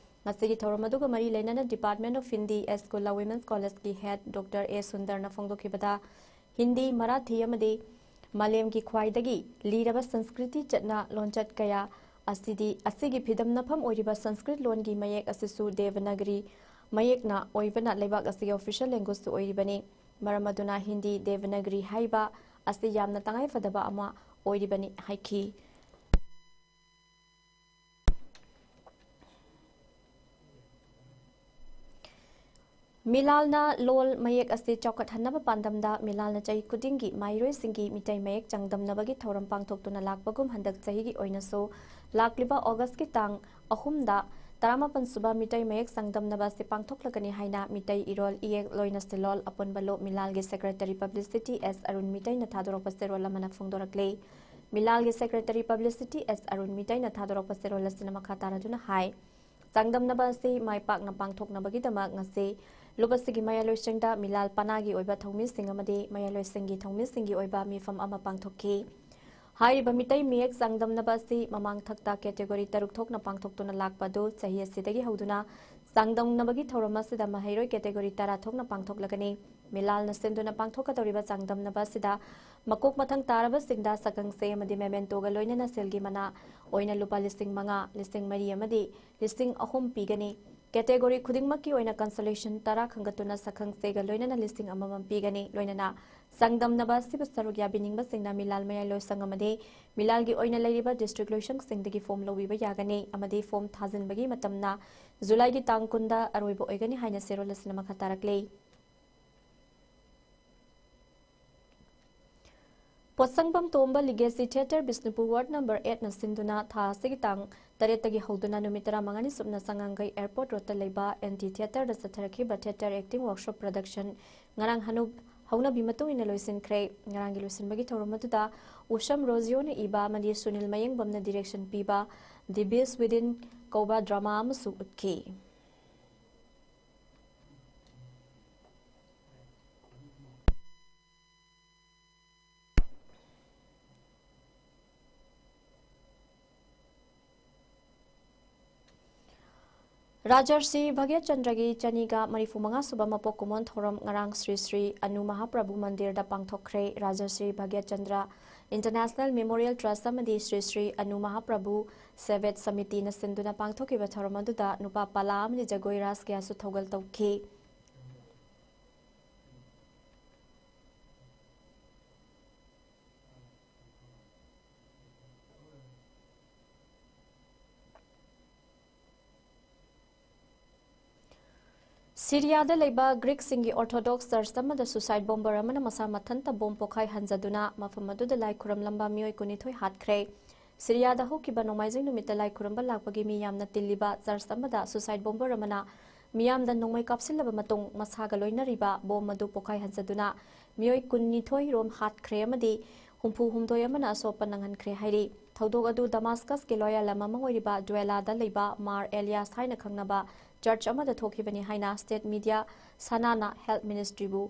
ꯉꯁꯤꯒꯤ ꯊꯧꯔꯝ ꯑꯗꯨꯒ ꯃꯔꯤ ꯂꯩꯅꯅ Department of Hindi, S Kulla Women's College ꯀꯤ head Doctor A ꯁꯨꯟꯗꯔꯅ ꯐꯣꯡꯗꯣꯛꯈꯤꯕꯗ, Hindi, Marathi ꯑꯃꯗꯤ ꯃꯥꯂꯦꯝꯒꯤ ꯈ꯭ꯋꯥꯏꯗꯒꯤ ꯂꯤꯔꯕ ꯁꯪꯁꯀ꯭ꯔꯤꯇꯤ ꯆꯠꯅ ꯂꯣꯟꯆꯠ ꯀꯌꯥ ꯑꯁꯤꯗꯤ, ꯑꯁꯤꯒꯤ ꯐꯤꯗꯝꯅꯐꯝ ꯑꯣꯏꯔꯤꯕ ꯁꯪꯁꯀ꯭ꯔꯤꯠ ꯂꯣꯟꯒꯤ ꯃꯌꯦꯛ ꯑꯁꯤꯁꯨ ꯗꯦꯕꯅꯥꯒꯔꯤ ꯃꯌꯦꯛꯅ ꯑꯣꯏꯕꯅ ꯂꯩꯕꯥꯛ ꯑꯁꯤꯒꯤ official language ꯁꯨ ꯑꯣꯏꯔꯤꯕꯅꯤ꯫ ꯃꯔꯝ ꯑꯗꯨꯅ ꯍꯤꯟꯗꯤ ꯗꯦꯕꯅꯥꯒꯔꯤ ꯍꯥꯏꯕ ꯑꯁꯤ ꯌꯥꯝꯅ ꯇꯉꯥꯏꯐꯗꯕ ꯑꯃ ꯑꯣꯏꯔꯤꯕꯅꯤ ꯍꯥꯏꯈꯤ꯫ ꯃꯤꯂꯥꯜꯅ ꯂꯣꯜ ꯃꯌꯦꯛ ꯑꯁꯤ ꯆꯥꯎꯈꯠꯍꯟꯅꯕ ꯄꯥꯟꯗꯝꯗ ꯃꯤꯂꯥꯜꯅ ꯆꯍꯤ ꯈꯨꯗꯤꯡꯒꯤ ꯃꯍꯩꯔꯣꯏꯁꯤꯡꯒꯤ ꯃꯤꯇꯩ ꯃꯌꯦꯛ ꯆꯥꯡꯗꯝꯅꯕꯒꯤ ꯊꯧꯔꯝ ꯄꯥꯡꯊꯣꯛꯇꯨꯅ ꯂꯥꯛꯄꯒꯨꯝ ꯍꯟꯗꯛ ꯆꯍꯤꯒꯤ ꯑꯣꯏꯅꯁꯨ ꯂꯥꯛꯂꯤꯕ ꯑꯣꯒꯁꯀꯤ ꯇꯥꯡ ꯑꯍꯨꯝꯗ ꯇꯔꯥꯃꯥꯄꯟ ꯁꯨꯕ ꯃꯤꯇꯩ ꯃꯌꯦꯛ ꯆꯥꯡꯗꯝꯅꯕ ꯑꯁꯤ ꯄꯥꯡꯊꯣꯛꯂꯒꯅꯤ ꯍꯥꯏꯅ ꯃꯤꯇꯩ ꯏꯔꯣꯜ ꯏꯌꯦꯛ ꯂꯣꯏꯅ ꯁꯤꯜꯂꯣꯜ ꯑꯄꯨꯟꯕ ꯂꯣ ꯃꯤꯂꯥꯜꯒꯤ ꯁꯦꯀ꯭ꯔꯦꯇꯔꯤ ꯄꯕ꯭ꯂꯤꯁꯤꯇꯤ ꯑꯦꯁ ꯑꯔꯨꯟ ꯃꯤꯇꯩꯅ ꯊꯥꯗꯣꯔꯛꯄ ꯆꯦꯔꯣꯜ ꯑꯃꯅ ꯐꯣꯡꯗꯣꯔꯛꯂꯤ꯫ ꯃꯤꯂꯥꯜꯒꯤ ꯁꯦꯀ꯭ꯔꯦꯇꯔꯤ ꯄꯕ꯭ꯂꯤꯁꯤꯇꯤ ꯑꯦꯁ ꯑꯔꯨꯟ ꯃꯤꯇꯩꯅ ꯊꯥꯗꯣꯔꯛꯄ ꯆꯦꯔꯣꯜ ꯑꯁꯤꯅ ꯃꯈꯥ ꯇꯥꯔꯗꯨꯅ ꯍꯥꯏ, ꯆꯥꯡꯗꯝꯅꯕ ꯑꯁꯤ ꯃꯥꯏ ꯄꯥꯛꯅ ꯄꯥꯡꯊꯣꯛꯅꯕꯒꯤꯗꯃꯛ ꯉꯁꯤ ꯂꯨꯞ ꯑꯁꯤꯒꯤ ꯃꯌꯥꯏꯂꯣꯏꯁꯪꯗ ꯃꯤꯂꯥꯜ ꯄꯅꯥꯒꯤ ꯑꯣꯏꯕ ꯊꯧꯃꯤꯁꯤꯡ ꯑꯃꯗꯤ ꯃꯌꯥꯏꯂꯣꯏꯁꯪꯒꯤ ꯊꯧꯃꯤꯁꯤꯡꯒꯤ ꯑꯣꯏꯕ ꯃꯤꯐꯝ ꯑꯃ ꯄꯥꯡꯊꯣꯛꯈꯤ꯫ ꯍꯥꯏꯔꯤꯕ ꯃꯤꯇꯩ ꯃꯌꯦꯛ ꯆꯥꯡꯗꯝꯅꯕ ꯑꯁꯤ ꯃꯃꯥꯡ ꯊꯛꯇ ꯀꯦꯇꯦꯒꯣꯔꯤ ꯇꯔꯨꯛ ꯊꯣꯛꯅ ꯄꯥꯡꯊꯣꯛꯇꯨꯅ ꯂꯥꯛꯄ ꯑꯗꯨ ꯆꯍꯤ ꯑꯁꯤꯗꯒꯤ ꯍꯧꯗꯨꯅ ꯆꯥꯡꯗꯝꯅꯕꯒꯤ ꯊꯧꯔꯝ ꯑꯁꯤꯗ ꯃꯍꯩꯔꯣꯏ ꯀꯦꯇꯦꯒꯣꯔꯤ ꯇꯔꯥ ꯊꯣꯛꯅ ꯄꯥꯡꯊꯣꯛꯂꯒꯅꯤ꯫ ꯃꯤꯂꯥꯜꯅ ꯁꯤꯟꯗꯨꯅ ꯄꯥꯡꯊꯣꯛꯀꯗꯧꯔꯤꯕ ꯆꯥꯡꯗꯝꯅꯕ ꯑꯁꯤꯗ ꯃꯀꯣꯛ ꯃꯊꯪ ꯇꯥꯔꯕꯁꯤꯡꯗ ꯁꯛꯈꯪꯆꯦ ꯑꯃꯗꯤ ꯃꯦꯃꯦꯟꯇꯣꯒ ꯂꯣꯏꯅꯅ ꯁꯦꯜꯒꯤ ꯃꯅꯥ ꯑꯣꯏꯅ ꯂꯨꯄꯥ ꯂꯤꯁꯤꯡ ꯃꯉꯥ, ꯂꯤꯁꯤꯡ ꯃꯔꯤ ꯑꯃꯗꯤ ꯂꯤꯁꯤꯡ ꯑꯍꯨꯝ ꯄꯤꯒꯅꯤ꯫ ꯀꯦꯇꯦꯒꯣꯔꯤ ꯈꯨꯗꯤꯡꯃꯛꯀꯤ ꯑꯣꯏꯅ ꯀꯟꯁꯣꯂꯦꯁꯟ ꯇꯔꯥ ꯈꯟꯒꯠꯇꯨꯅ ꯁꯛꯈꯪꯆꯦꯒ ꯂꯣꯏꯅꯅ ꯂꯤꯁꯤꯡ ꯑꯃꯃꯝ ꯄꯤꯒꯅꯤ꯫ ꯂꯣꯏꯅꯅ ꯆꯥꯡꯗꯝꯅꯕ ꯑꯁꯤꯕꯨ ꯁꯔꯨꯛ ꯌꯥꯕꯤꯅꯤꯡꯕꯁꯤꯡꯅ ꯃꯤꯂꯥꯜ ꯃꯌꯥꯏ ꯂꯣꯏꯁꯪ ꯑꯃꯗꯤ ꯃꯤꯂꯥꯜꯒꯤ ꯑꯣꯏꯅ ꯂꯩꯔꯤꯕ ꯗꯤꯁꯇ꯭ꯔꯤꯛ ꯂꯣꯏꯁꯪꯁꯤꯡꯗꯒꯤ ꯐꯣꯝ ꯂꯧꯕꯤꯕ ꯌꯥꯒꯅꯤ ꯑꯃꯗꯤ ꯐꯣꯝ ꯊꯥꯖꯤꯟꯕꯒꯤ ꯃꯇꯝꯅ ꯖꯨꯂꯥꯏꯒꯤ ꯇꯥꯡ ꯀꯨꯟꯗ ꯑꯔꯣꯏꯕ ꯑꯣꯏꯒꯅꯤ ꯍꯥꯏꯅ ꯆꯦꯔꯣꯜ ꯑꯁꯤꯅ ꯃꯈꯥ ꯇꯥꯔꯛꯂꯤ꯫ Potsangbam Tomba legacy theatre Bishnupur ward number ꯑꯩꯠꯅ ꯁꯤꯟꯗꯨꯅ ꯊꯥ ꯑꯁꯤꯒꯤ ꯇꯥꯡ ꯇꯔꯦꯠꯇꯒꯤ ꯍꯧꯗꯨꯅ ꯅꯨꯃꯤꯠ ꯇꯔꯥꯃꯉꯥꯅꯤ ꯆꯨꯞꯅ ꯆꯉꯥꯡꯒꯩ ꯑꯦꯌꯔꯄꯣꯔꯠ ꯔꯣꯗꯇ ꯂꯩꯕ ꯑꯦꯟ ꯇꯤ ꯊꯤꯌꯦꯇꯔꯗ ꯆꯠꯊꯔꯛꯈꯤꯕ ꯊꯤꯌꯦꯇꯔ ꯑꯦꯛꯇꯤꯡ ꯋꯥꯔꯛꯁꯣꯞ ꯄ꯭ꯔꯗꯛꯁꯟ ꯉꯔꯥꯡ ꯍꯅꯨ-, ꯍꯧꯅꯕꯤ ꯃꯇꯨꯡ ꯏꯟꯅ ꯂꯣꯏꯁꯤꯟꯈ꯭ꯔꯦ꯫ ꯉꯔꯥꯡꯒꯤ ꯂꯣꯏꯁꯤꯟꯕꯒꯤ ꯊꯧꯔꯝ ꯑꯗꯨꯗ ꯎꯁꯝ ꯔꯣꯖꯤꯌꯣꯅ ꯏꯕ ꯑꯃꯗꯤ ꯁꯨꯅꯤꯜ ꯃꯌꯦꯡꯕꯝꯅ ꯗꯤꯔꯦꯛꯁꯟ ꯄꯤꯕ The Beast Within ꯀꯧꯕ ꯗ꯭ꯔꯃꯥ ꯑꯃꯁꯨ ꯎꯠꯈꯤ꯫ ꯔꯥꯖꯔꯁꯤ ꯚꯥꯒ꯭ꯌꯆꯟꯗ꯭ꯔꯒꯤ ꯆꯅꯤꯒ ꯃꯔꯤꯐꯨ ꯃꯉꯥ ꯁꯨꯕ ꯃꯄꯣꯛ ꯀꯨꯝꯑꯣꯟ ꯊꯧꯔꯝ ꯉꯔꯥꯡ ꯁ꯭ꯔꯤ ꯁ꯭ꯔꯤ ꯑꯅꯨ ꯃꯍꯥꯄ꯭ꯔꯚꯨ ꯃꯟꯗꯤꯔꯗ ꯄꯥꯡꯊꯣꯛꯈ꯭ꯔꯦ꯫ ꯔꯥꯖꯔꯁꯤ ꯚꯥꯒ꯭ꯌꯆꯟꯗ꯭ꯔ ꯏꯟꯇꯔꯅꯦꯁꯅꯦꯜ ꯃꯦꯃꯣꯔꯤꯌꯦꯜ ꯇ꯭ꯔꯁ ꯑꯃꯗꯤ ꯁ꯭ꯔꯤ ꯁ꯭ꯔꯤ ꯑꯅꯨ ꯃꯍꯥꯄ꯭ꯔꯚꯨ ꯁꯦꯚꯦꯠ ꯁꯃꯤꯇꯤꯅ ꯁꯤꯟꯗꯨꯅ ꯄꯥꯡꯊꯣꯛꯈꯤꯕ ꯊꯧꯔꯝ ꯑꯗꯨꯗ ꯅꯨꯄꯥ ꯄꯥꯂꯥ ꯑꯃꯗꯤ ꯖꯒꯣꯏ ꯔꯥꯁ ꯀꯌꯥꯁꯨ ꯊꯧꯒꯜ ꯇꯧꯈꯤ꯫ ꯁꯤꯔꯤꯌꯥꯗ ꯂꯩꯕ ꯒ꯭ꯔꯤꯛꯁꯤꯡꯒꯤ ꯑꯣꯔꯊꯣꯗꯣꯛꯁ ꯆꯔꯆ ꯑꯃꯗ ꯁꯨꯁꯥꯏꯠ ꯕꯣꯝꯕꯔ ꯑꯃꯅ ꯃꯁꯥ ꯃꯊꯟꯇ ꯕꯣꯝ ꯄꯣꯈꯥꯏ ꯍꯟꯖꯗꯨꯅ ꯃꯐꯝ ꯑꯗꯨꯗ ꯂꯥꯏ ꯈꯨꯔꯝꯂꯝꯕ ꯃꯤꯑꯣꯏ ꯀꯨꯟꯅꯤꯊꯣꯏ ꯍꯥꯠꯈ꯭ꯔꯦ꯫ ꯁꯤꯔꯤꯌꯥꯗ ꯍꯧꯈꯤꯕ ꯅꯣꯡꯃꯥꯏꯖꯤꯡ ꯅꯨꯃꯤꯠꯇ ꯂꯥꯏ ꯈꯨꯔꯨꯝꯕ ꯂꯥꯛꯄꯒꯤ ꯃꯤ ꯌꯥꯝꯅ ꯇꯤꯜꯂꯤꯕ ꯆꯔꯆ ꯑꯃꯗ ꯁꯨꯁꯥꯏꯠ ꯕꯣꯝꯕꯔ ꯑꯃꯅ ꯃꯤꯌꯥꯝꯗ ꯅꯣꯡꯃꯩ ꯀꯥꯞꯁꯤꯜꯂꯕ ꯃꯇꯨꯡ ꯃꯁꯥꯒ ꯂꯣꯏꯅꯔꯤꯕ ꯕꯣꯝ ꯑꯗꯨ ꯄꯣꯈꯥꯏ ꯍꯟꯖꯗꯨꯅ ꯃꯤꯑꯣꯏ ꯀꯨꯟꯅꯤꯊꯣꯏ ꯔꯣꯝ ꯍꯥꯠꯈ꯭ꯔꯦ ꯑꯃꯗꯤ ꯍꯨꯝꯐꯨ ꯍꯨꯝꯗꯣꯏ ꯑꯃꯅ ꯑꯁꯣꯛꯄ ꯅꯪꯍꯟꯈ꯭ꯔꯦ ꯍꯥꯏꯔꯤ꯫ ꯊꯧꯗꯣꯛ ꯑꯗꯨ ꯗꯃꯥꯁꯀꯁꯀꯤ ꯂꯣꯌꯥ ꯂꯝ ꯑꯃ ꯑꯣꯏꯔꯤꯕ ꯗ꯭ꯋꯦꯂꯥꯗ ꯂꯩꯕ ꯃꯥꯔ ꯑꯦꯂꯤꯌꯥꯁ ꯍꯥꯏꯅ ꯈꯪꯅꯕ ꯆꯔꯆ ꯑꯃꯗ ꯊꯣꯛꯈꯤꯕꯅꯤ ꯍꯥꯏꯅ ꯁ꯭ꯇꯦꯠ ꯃꯤꯗꯤꯌꯥ ꯁꯥꯅꯥꯅ ꯍꯦꯜꯊ ꯃꯤꯅꯤꯁꯇ꯭ꯔꯤꯕꯨ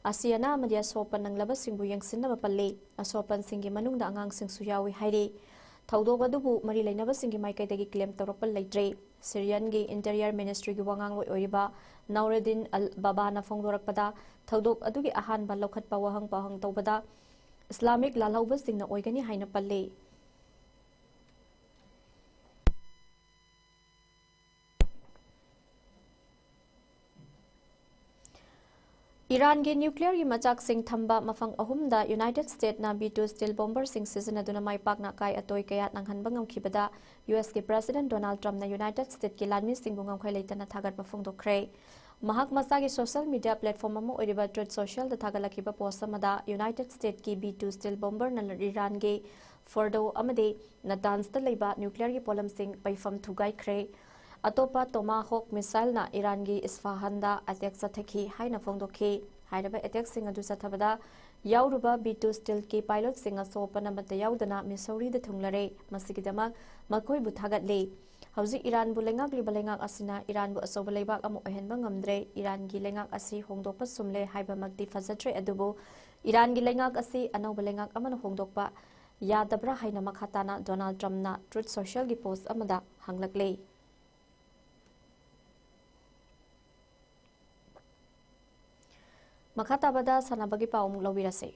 ꯑꯁꯤ ꯑꯅꯥ ꯑꯃꯗꯤ ꯑꯁꯣꯛꯄ ꯅꯪꯂꯕꯁꯤꯡꯕꯨ ꯌꯦꯡꯁꯤꯟꯅꯕ ꯄꯜꯂꯤ꯫ ꯑꯁꯣꯛꯄꯟꯁꯤꯡꯒꯤ ꯃꯅꯨꯡꯗ ꯑꯉꯥꯡꯁꯤꯡꯁꯨ ꯌꯥꯎꯏ ꯍꯥꯏꯔꯤ꯫ ꯊꯧꯗꯣꯛ ꯑꯗꯨꯕꯨ ꯃꯔꯤ ꯂꯩꯅꯕꯁꯤꯡꯒꯤ ꯃꯥꯏꯀꯩꯗꯒꯤ ꯀ꯭ꯂꯦꯝ ꯇꯧꯔꯛꯄ ꯂꯩꯇ꯭ꯔꯤ꯫ ꯁꯤꯔꯤꯌꯟꯒꯤ ꯏꯟꯇꯤꯔꯤꯌꯔ ꯃꯤꯅꯤꯁꯇ꯭ꯔꯤꯒꯤ ꯋꯥꯉꯥꯡꯂꯣꯏ ꯑꯣꯏꯔꯤꯕ ꯅꯧꯔꯦꯗꯤꯟ ꯑꯜ ꯕꯥꯕꯥꯅ ꯐꯣꯡꯗꯣꯔꯛꯄꯗ, ꯊꯧꯗꯣꯛ ꯑꯗꯨꯒꯤ ꯑꯍꯥꯟꯕ ꯂꯧꯈꯠꯄ ꯋꯥꯍꯪ ꯄꯥꯎꯍꯪ ꯇꯧꯕꯗ ꯏꯁꯂꯥꯃꯤꯛ ꯂꯥꯜꯍꯧꯕꯁꯤꯡꯅ ꯑꯣꯏꯒꯅꯤ ꯍꯥꯏꯅ ꯄꯜꯂꯤ꯫ ꯏꯔꯥꯟꯒꯤ ꯅ꯭ꯌꯨꯀ꯭ꯂꯤꯌꯔꯒꯤ ꯃꯆꯥꯛꯁꯤꯡ ꯊꯝꯕ ꯃꯐꯝ ꯑꯍꯨꯝꯗ ꯌꯨꯅꯥꯏꯇꯦꯗ ꯁ꯭ꯇꯦꯠꯅ ꯕꯤ ꯇꯨ ꯁ꯭ꯇꯤꯜ ꯕꯣꯝꯕꯔꯁꯤꯡ ꯁꯤꯖꯤꯟꯅꯗꯨꯅ ꯃꯥꯏ ꯄꯥꯛꯅ ꯑꯀꯥꯏ ꯑꯇꯣꯏ ꯀꯌꯥ ꯅꯪꯍꯟꯕ ꯉꯝꯈꯤꯕꯗ ꯌꯨ ꯑꯦꯁꯀꯤ ꯄ꯭ꯔꯦꯁꯤꯗꯦꯟꯠ ꯗꯣꯅꯥꯜꯗ ꯇ꯭ꯔꯝꯞꯅ ꯌꯨꯅꯥꯏꯇꯦꯗ ꯁ꯭ꯇꯦꯠꯀꯤ ꯂꯥꯟꯃꯤꯁꯤꯡꯕꯨ ꯉꯝꯈꯩ ꯂꯩꯇꯅ ꯊꯥꯒꯠꯄ ꯐꯣꯡꯗꯣꯛꯈ꯭ꯔꯦ꯫ ꯃꯍꯥꯛ ꯃꯁꯥꯒꯤ ꯁꯣꯁꯤꯌꯦꯜ ꯃꯤꯗꯤꯌꯥ ꯄ꯭ꯂꯦꯠꯐꯣꯔꯝ ꯑꯃ ꯑꯣꯏꯔꯤꯕ ꯇ꯭ꯔꯨꯊ ꯁꯣꯁꯤꯌꯦꯜꯗ ꯊꯥꯒꯠꯂꯛꯈꯤꯕ ꯄꯣꯁ ꯑꯃꯗ ꯌꯨꯅꯥꯏꯇꯦꯗ ꯁ꯭ꯇꯦꯠꯀꯤ ꯕꯤ ꯇꯨ ꯁ꯭ꯇꯤꯜ ꯕꯣꯝꯕꯔꯅ ꯏꯔꯥꯟꯒꯤ ꯐꯣꯔꯗꯣ ꯑꯃꯗꯤ ꯅꯇꯥꯟꯁꯇ ꯂꯩꯕ ꯅ꯭ꯌꯨꯀ꯭ꯂꯤꯌꯔꯒꯤ ꯄꯣꯠꯂꯝꯁꯤꯡ ꯄꯩꯐꯝ ꯊꯨꯒꯥꯏꯈ꯭ꯔꯦ꯫ ꯑꯇꯣꯞꯄ ꯇꯣꯃꯥꯍꯣꯛ ꯃꯤꯁꯥꯏꯜꯅ ꯏꯔꯥꯟꯒꯤ ꯏꯁꯐꯥꯍꯥꯟꯗ ꯑꯦꯇꯦꯛ ꯆꯠꯊꯈꯤ ꯍꯥꯏꯅ ꯐꯣꯡꯗꯣꯛꯈꯤ꯫ ꯍꯥꯏꯔꯤꯕ ꯑꯦꯇꯦꯛꯁꯤꯡ ꯑꯗꯨ ꯆꯠꯊꯕꯗ ꯌꯥꯎꯔꯨꯕ ꯕꯤ ꯇꯨ ꯁ꯭ꯇꯤꯜꯀꯤ ꯄꯥꯏꯂꯣꯠꯁꯤꯡ ꯑꯁꯣꯛ ꯑꯄꯟ ꯑꯃꯠꯇ ꯌꯥꯎꯗꯅ ꯃꯤꯁꯧꯔꯤꯗ ꯊꯨꯡꯂꯔꯦ꯫ ꯃꯁꯤꯒꯤꯗꯃꯛ ꯃꯈꯣꯏꯕꯨ ꯊꯥꯒꯠꯂꯤ꯫ ꯍꯧꯖꯤꯛ ꯏꯔꯥꯟꯕꯨ ꯂꯩꯉꯥꯛꯂꯤꯕ ꯂꯩꯉꯥꯛ ꯑꯁꯤꯅ ꯏꯔꯥꯟꯕꯨ ꯑꯆꯧꯕ ꯂꯩꯕꯥꯛ ꯑꯃ ꯑꯣꯏꯍꯟꯕ ꯉꯝꯗ꯭ꯔꯦ꯫ ꯏꯔꯥꯟꯒꯤ ꯂꯩꯉꯥꯛ ꯑꯁꯤ ꯍꯣꯡꯗꯣꯛꯄ ꯆꯨꯝꯂꯦ ꯍꯥꯏꯕꯃꯛꯇꯤ ꯐꯖꯗ꯭ꯔꯦ, ꯑꯗꯨꯕꯨ ꯏꯔꯥꯟꯒꯤ ꯂꯩꯉꯥꯛ ꯑꯁꯤ ꯑꯅꯧꯕ ꯂꯩꯉꯥꯛ ꯑꯃꯅ ꯍꯣꯡꯗꯣꯛꯄ ꯌꯥꯗꯕ꯭ꯔꯥ ꯍꯥꯏꯅ ꯃꯈꯥ ꯇꯥꯅ ꯗꯣꯅꯥꯜꯗ ꯇ꯭ꯔꯝꯞꯅ ꯇ꯭ꯔꯨꯊ ꯁꯣꯁꯤꯌꯦꯜꯒꯤ ꯄꯣꯁ ꯑꯃꯗ ꯍꯪꯂꯛꯂꯤ꯫ ꯃꯈꯥ ꯇꯥꯕꯗ ꯁꯥꯟꯅꯕꯒꯤ ꯄꯥꯎ ꯑꯃꯨꯛ ꯂꯧꯕꯤꯔꯁꯤ꯫